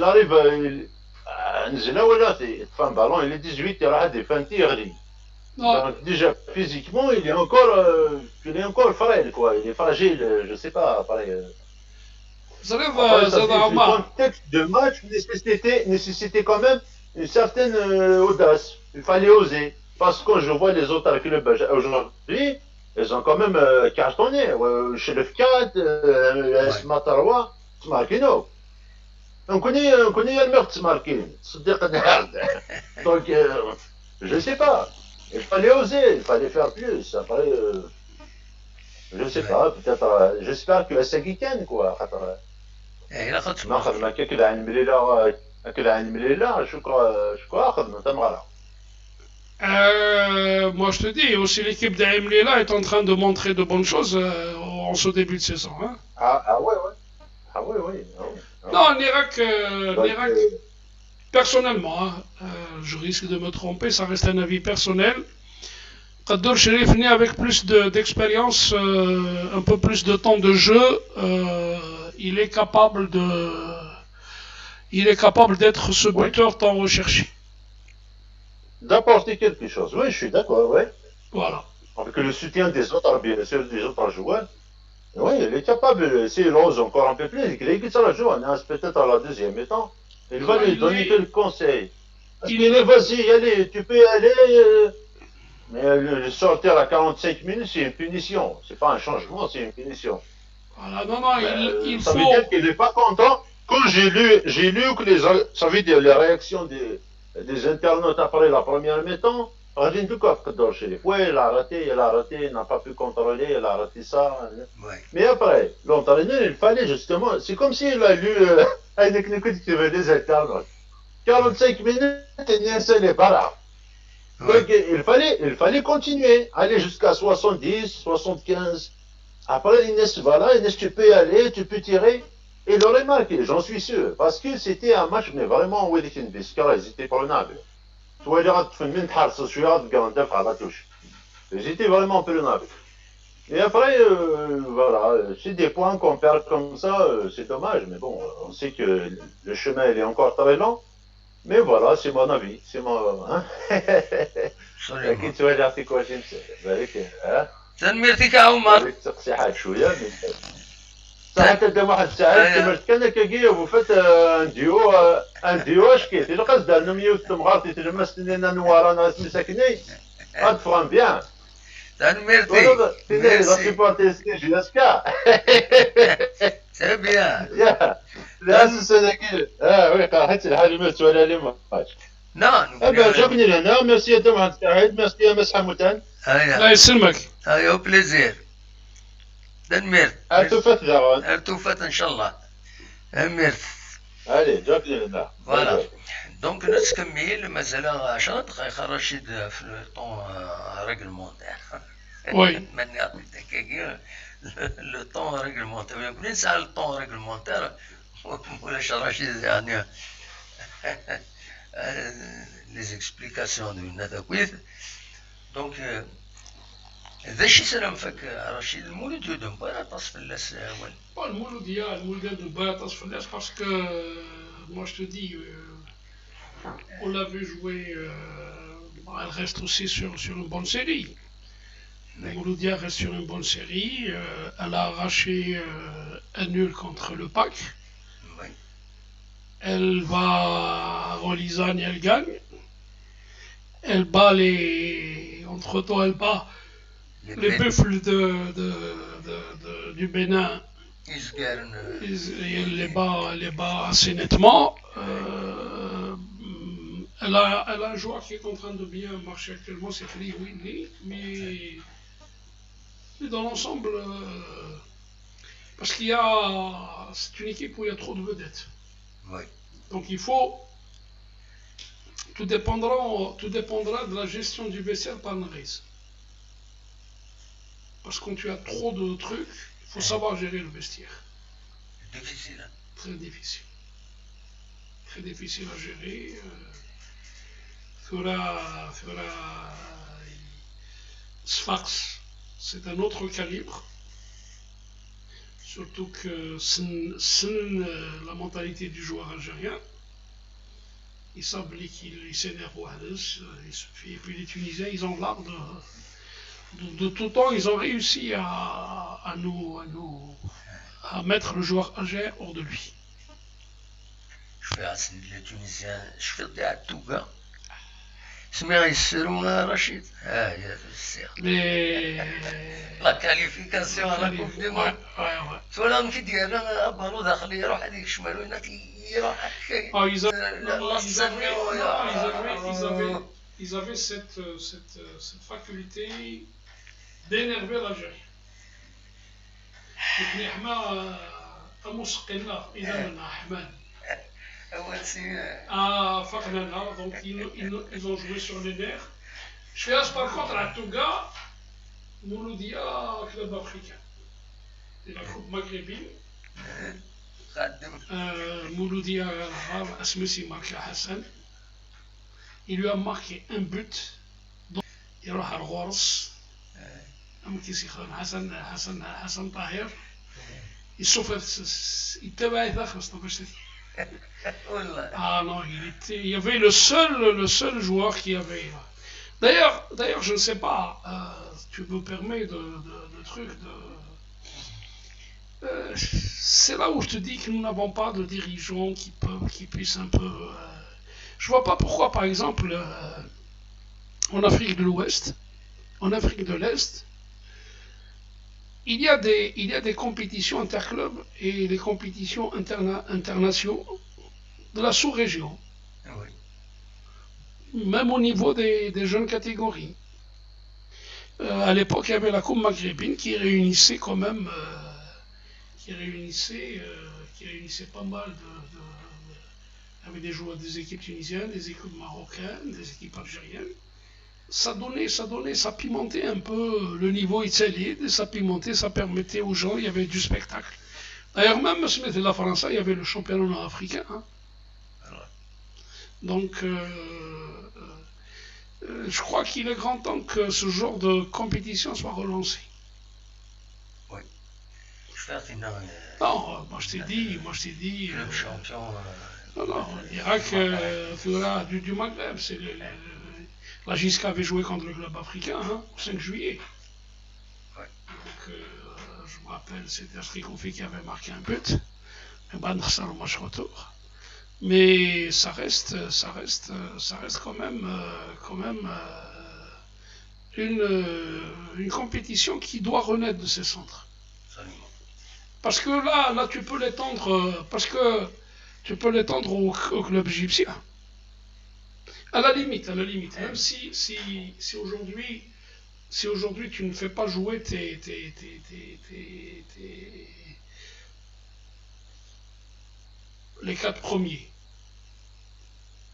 arrive à un ballon, il est 18, il a des fins. Donc déjà physiquement, il est encore frêle, quoi. Il est fragile, je sais pas. Pareil. Le contexte de match nécessitait quand même une certaine audace. Il fallait oser. Parce que quand je vois les autres clubs aujourd'hui, ils ont quand même cartonné. Chez le F4, Matarwa, Tmarkino. On connaît le meurtre Tmarkin. Donc, je sais pas. Il fallait oser, il fallait faire plus. Après, je sais pas, peut-être. J'espère que c'est week-end, quoi. Moi je te dis, aussi l'équipe d'Aïn M'lila est en train de montrer de bonnes choses en ce début de saison. Hein. Ah ouais, ouais. Ah oui, oui. Ah ouais. Non, l'Irak, personnellement, hein, je risque de me tromper, ça reste un avis personnel. Qaddour Cherif né avec plus d'expérience, un peu plus de temps de jeu, il est capable d'être ce buteur tant recherché. D'apporter quelque chose, oui, je suis d'accord, oui. Voilà. Avec le soutien des autres, bien sûr, des autres joueurs, oui, il est capable, s'il ose encore un peu plus, il est ça joue, peut-être à la deuxième mi-temps, il va lui donner quelques conseils. Il est, vas-y, allez, tu peux y aller, mais le sortir à 45 minutes, c'est une punition, c'est pas un changement, c'est une punition. Voilà, non, non, il ça faut... veut dire qu'il n'est pas content. Quand j'ai lu que les, ça veut dire les réactions des internautes après la première mi-temps, ouais, il a raté, il n'a pas pu contrôler, il a raté ça. Ouais. Mais après, l'entraîneur, il fallait justement, c'est comme s'il a lu les internautes. 45 minutes, il n'est pas là. Donc il fallait continuer, aller jusqu'à 70, 75. Après, Inès, voilà, Inès, tu peux y aller, tu peux tirer. Il aurait marqué, j'en suis sûr, parce que c'était un match, mais vraiment, où ils étaient prenables. Ils étaient vraiment prenables. Et après, voilà, c'est des points qu'on perd comme ça, c'est dommage, mais bon, on sait que le chemin, il est encore très long. Mais voilà, c'est mon avis, c'est mon... Hein? صح تبدا واحد الساعة كما كان كي وفات ان ديو اش كي تلقى دار نميو تمغارتي تلمس لنا نوارانا مساكني غتفهم بيان تنميرتي ميرسي سيبورتي جياسكا سي بيان يا لازم سناكي وي حيت الحال ما ولا لي ماتش نعم جابني لهنا ميرسي يا محمد سعيد ميرسي يا مسحة متان الله يسلمك ايوا بليزير تنميرت ارتوفات داغون ارتوفات ان شاء الله اميرت الي جابني لهنا فوالا دونك نتكمل مازال 10 دقائق رشيد في لو طون ريغلمونتير وي نتمنى لو طون ريغلمونتير كل نسال الطون ريغلمونتير ولا رشيد يعني les explications de ناثاكويث. donc ذا شي سلام فك رشيد المولود يدوم بغير طاس فلاس وين. Bon, المولودية de بغير فلاس parce que moi je te dis on l'a vu jouer, elle reste aussi sur une bonne série. Le Mouloudia reste sur une bonne série. Elle a arraché un nul contre le PAC. Oui. Elle va à Relizane et elle gagne. Elle bat les. Entre-temps, elle bat les buffles du Bénin. Et elle les bat assez nettement. Elle a un joueur qui est en train de bien marcher actuellement, c'est Free Winley, mais dans l'ensemble, parce qu'il y a, c'est une équipe où il y a trop de vedettes. Oui. Donc il faut, tout dépendra de la gestion du vestiaire par Nriz. Parce que quand tu as trop de trucs, il faut savoir gérer le vestiaire. Difficile. Hein? Très difficile. Très difficile à gérer. Sfax, c'est un autre calibre. Surtout que la mentalité du joueur algérien, il s'oublie qu'il s'énerve au et puis les Tunisiens, ils ont l'art de tout temps, ils ont réussi à mettre le joueur algérien hors de lui. Je fais les Tunisiens, je fais des tout gars. سمير يسرون رشيد ها يا السير la qualification على Coupe du monde ولا نمشي ديالنا بالو داخل يروح هذيك الشمال وين يروح Ils avaient cette faculté d'énerver l'Algérie. نحن حما مسقنا إذا من حمان. Ah, Farnana, donc ils ont joué sur les nerfs. Je fais par contre à Touga, Mouloudia, club africain. Et la coupe maghrébine. Mouloudia, Asmessi marque Hassan. Il lui a marqué un but. Il a al-Ghors. Hassan, Hassan, Hassan Tahir. Il souffre, il tabac, Ah non, il y avait le seul joueur qui avait. D'ailleurs, je ne sais pas. Tu me permets de truc de. C'est là où je te dis que nous n'avons pas de dirigeants qui puissent un peu. Je vois pas pourquoi, par exemple, en Afrique de l'Ouest, en Afrique de l'Est, il y a des compétitions interclubs et des compétitions internationaux de la sous-région. Oui. Même au niveau des jeunes catégories. À l'époque, il y avait la Coupe maghrébine qui réunissait quand même, qui réunissait pas mal de avec des joueurs des équipes tunisiennes, des équipes marocaines, des équipes algériennes. Ça donnait, ça pimentait un peu le niveau italien, ça pimentait, ça permettait aux gens, il y avait du spectacle. D'ailleurs, même de la France, il y avait le championnat nord-africain. Hein. Donc, je crois qu'il est grand temps que ce genre de compétition soit relancé. Oui. Je fais non, moi je t'ai dit, Le champion. Non, non, l'Irak, du Maghreb, c'est la JSK avait joué contre le club africain, hein, au 5 juillet. Ouais. Donc, je me rappelle, c'était Astrikoufi qui avait marqué un but. Mais ben, ça le match retour. Mais ça reste quand même, une compétition qui doit renaître de ses centres. Absolument. Parce que là, tu peux l'étendre, parce que tu peux l'étendre au club égyptien. À la limite, même si aujourd'hui tu ne fais pas jouer les 4 premiers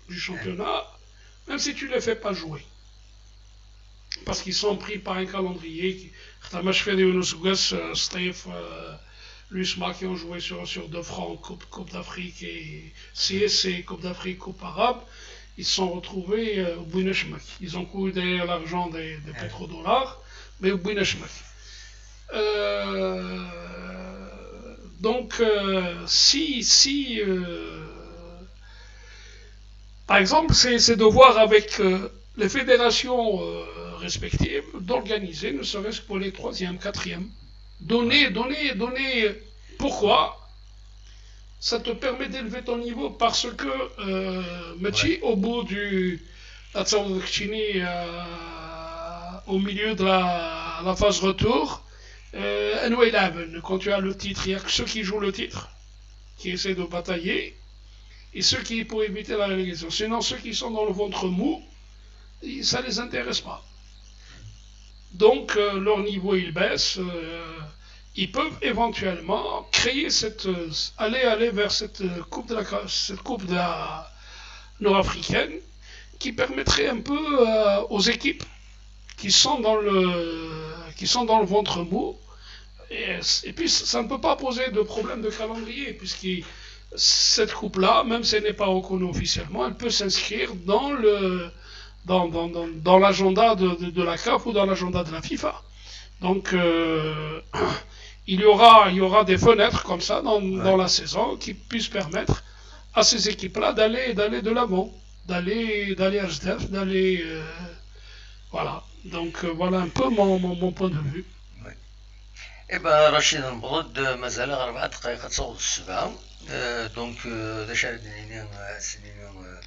du championnat, même si tu ne les fais pas jouer, parce qu'ils sont pris par un calendrier qui, l'USMA qui ont joué sur deux fronts, Coupe d'Afrique et CSC, Coupe d'Afrique, Coupe Arabe. Ils se sont retrouvés au Bouinachmak. Ils ont couru derrière l'argent des pétrodollars, mais au Bouinachmak. Donc, si par exemple, c'est de voir avec les fédérations respectives d'organiser, ne serait-ce que pour les troisième, quatrième, donner, donner, donner. Pourquoi? Ça te permet d'élever ton niveau parce que Machi, au bout du au milieu de la phase retour, quand tu as le titre, il n'y a que ceux qui jouent le titre qui essaient de batailler et ceux qui pour éviter la relégation. Sinon, ceux qui sont dans le ventre mou, ça ne les intéresse pas. Donc, leur niveau il baisse. Ils peuvent éventuellement créer cette, aller vers cette coupe de la nord-africaine qui permettrait un peu aux équipes qui sont dans le ventre mou. Et puis ça ne peut pas poser de problème de calendrier, puisque cette coupe-là, même si elle n'est pas reconnue officiellement, elle peut s'inscrire dans le dans l'agenda de la CAF ou dans l'agenda de la FIFA. Donc il y aura des fenêtres comme ça dans la saison qui puissent permettre à ces équipes-là d'aller de l'avant, d'aller à SDF, d'aller voilà. Donc voilà un peu mon point de vue. Oui. Eh ben Rachid نبغض مازال 4 دقائق تصوت السبعة donc داش ديني سنين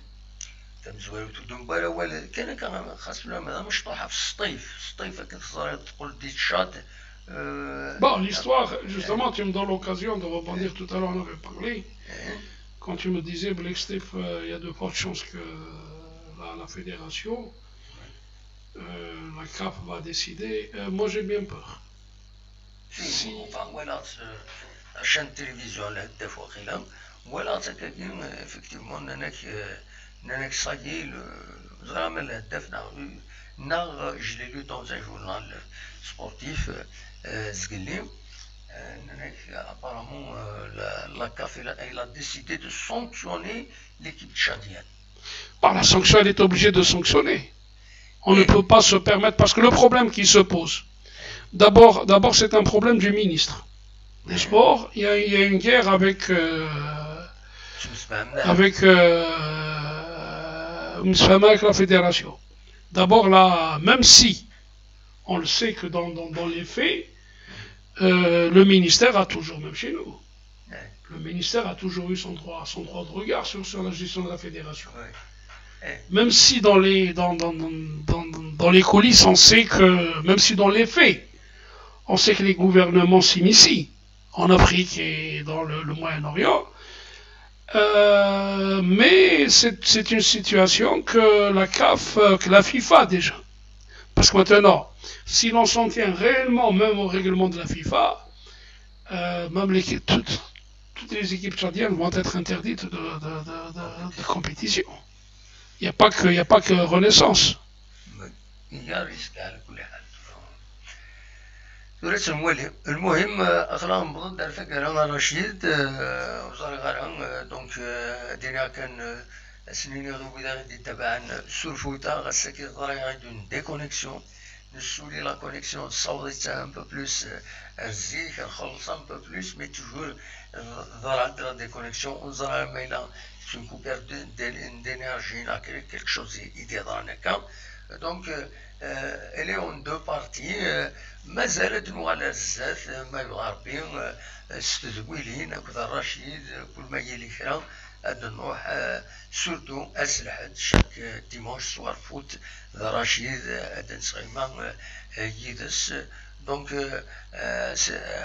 تمزوال وتدوم ولا كان خاص ولا مشطوحة في الصيف الصيف كتصدر تقول دي تشاد. Bon, l'histoire, justement, tu me donnes l'occasion de rebondir. Tout à l'heure, on avait parlé. Quand tu me disais, Black Steve, il y a de fortes chances que la fédération, la CAF va décider. Moi, j'ai bien peur. Si, enfin, voilà, la chaîne de télévision, là, des fois, voilà, c'est effectivement, nanak ça y est, je l'ai lu dans un journal sportif, Zgueli, apparemment la CAF elle a décidé de sanctionner l'équipe tchadienne. Par la sanction, elle est obligée de sanctionner. On ne peut pas se permettre, parce que le problème qui se pose, d'abord c'est un problème du ministre des Sports. Il y a une guerre avec avec la fédération. D'abord là, même si on le sait que dans les faits, le ministère a toujours, même chez nous, le ministère a toujours eu son droit de regard sur la gestion de la fédération. Même si dans les coulisses, on sait que, même si dans les faits, on sait que les gouvernements s'initient en Afrique et dans le Moyen-Orient, mais c'est une situation que la CAF, que la FIFA déjà. Parce que maintenant, si l'on s'en tient réellement même au règlement de la FIFA, même toutes les équipes tchadiennes vont être interdites de compétition. Il n'y a pas que Renaissance. Il y a risque على كل حال. المهم اخلا نبض الفكرة رشيد وصار غير donc دينا كان سنين غير غادي تبعا سورفوتا غاسكي ضرا غادي déconnexion نسولي la connexion صوتي un peu plus الزيك نخلص un peu plus mais toujours ضرا la déconnexion ونزرا مايلا une coupure d'énergie quelque chose يدير هكا. Donc elle est en deux parties. مازالت نوغالا بزاف ما يغربي ستدويلين كذا رشيد كل ما يلي كرا هاد نروح surtout أسلحة chaque dimanche soir foot ذا رشيد هاد نسغيما يدس. donc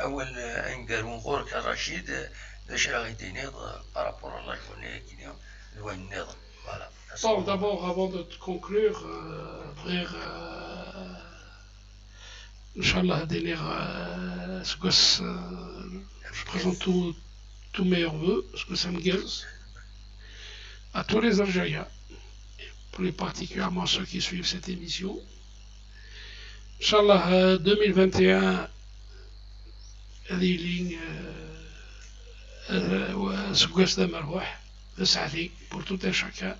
أول أنقارون غورك رشيد باش راه غيديني par rapport la journée كينيا الوين النظام. Voilà. Bon, d'abord, avant de conclure, frère, Inch'Allah, je présente tous mes vœux, ce que ça me gaze, à tous les Algériens, et plus particulièrement ceux qui suivent cette émission. Inch'Allah, 2021, pour tout un chacun,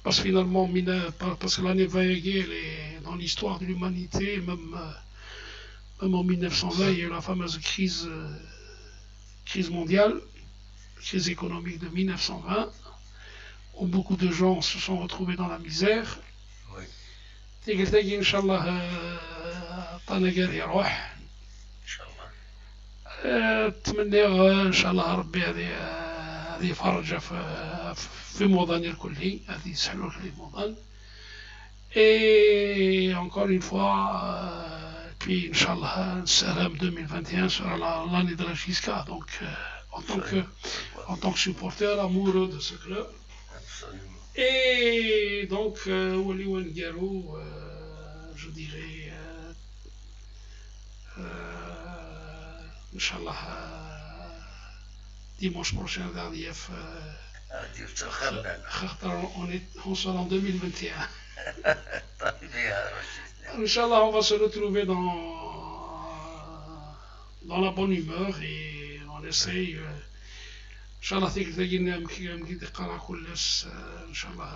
Parce que finalement, parce que l'année 20 elle est dans l'histoire de l'humanité, même en 1920, il y a eu la fameuse crise mondiale, crise économique de 1920, où beaucoup de gens se sont retrouvés dans la misère. تيقول ان شاء الله طانا يروح ان شاء الله. نتمنى ان شاء الله ربي هذه يفرج في موضان الكلي، هذه يسهلوا الكل موضان. Et encore une fois, puis إن شاء الله, سلام 2021 sera l'année de la JSK. Donc, en tant que supporter amoureux de ce club. Absolument. Et donc, Wali Wangaro, je dirais, إن شاء الله, dimanche prochain, dernier, on sera en 2021. طيب يا رشيد. إن شاء الله, on va se retrouver dans la bonne humeur et on essaye. ان شاء الله تيك تلاقينا مكي قرا كلش ان شاء الله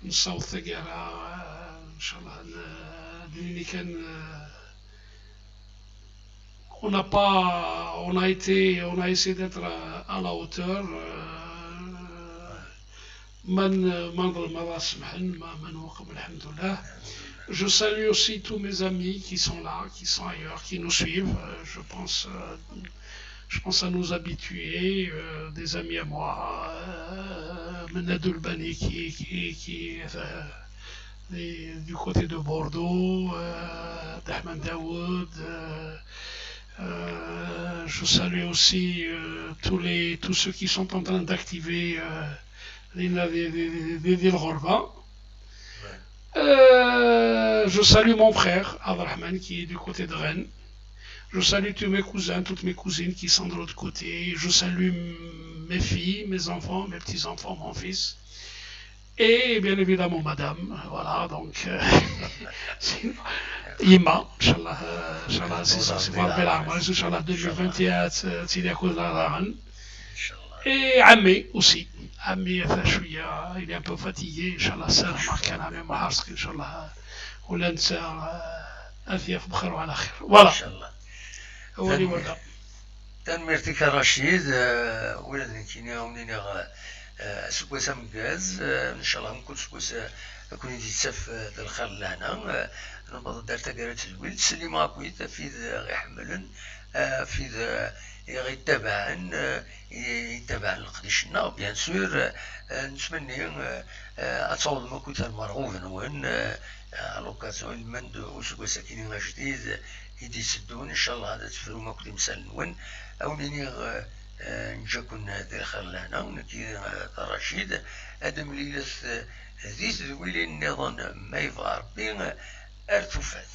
نصوت ثقالة ان شاء الله اللي كان on n'a pas on a été on a essayé d'être à la hauteur. من ما نظلم ما سمحن ما من وقم الحمد لله. Je salue aussi tous mes amis qui sont là, qui sont ailleurs, qui nous suivent. Je pense à nos habitués, des amis à moi, Menadou Bani qui est du côté de Bordeaux, Dahman Daoud. Je salue aussi tous ceux qui sont en train d'activer les الغربة. Je salue mon frère Abdelrahman qui est du côté de Rennes. Je salue tous mes cousins, toutes mes cousines qui sont de l'autre côté. Je salue mes filles, mes enfants, mes petits-enfants, mon fils. Et bien évidemment madame. Voilà, donc يما ان شاء الله ان شاء الله سي ربي العمر ان شاء الله 2021 تيدي ياخذ ان شاء الله. Et عمي aussi عمي شويه il est un peu fatigué. ان شاء الله السلامه كان عمي محارسك ان شاء الله ولا ننسى اثياف بخير وعلى خير. Voilà. ان شاء الله. هو اللي ولا تنميرتك رشيد ولاد كينيا ونيني سكواسا مكاز ان شاء الله نكون سكواسا كون يتسف الخير لهنا نبض دار تاكارات الولد سليم اكويت في غيحملن في غيتابعن يتابع القديشنا bien sûr. نتمنى اتصور ما كنت المرغوب نون à l'occasion المند وسكواسا كيني جديد يدي يسدون ان شاء الله هذا تفرو ما كنت مسال نون او نيني نجاكن دير خير لهنا ونكي رشيد ادم ليلة ذي تذويلي النظام ما يبغى ربي ارتفات.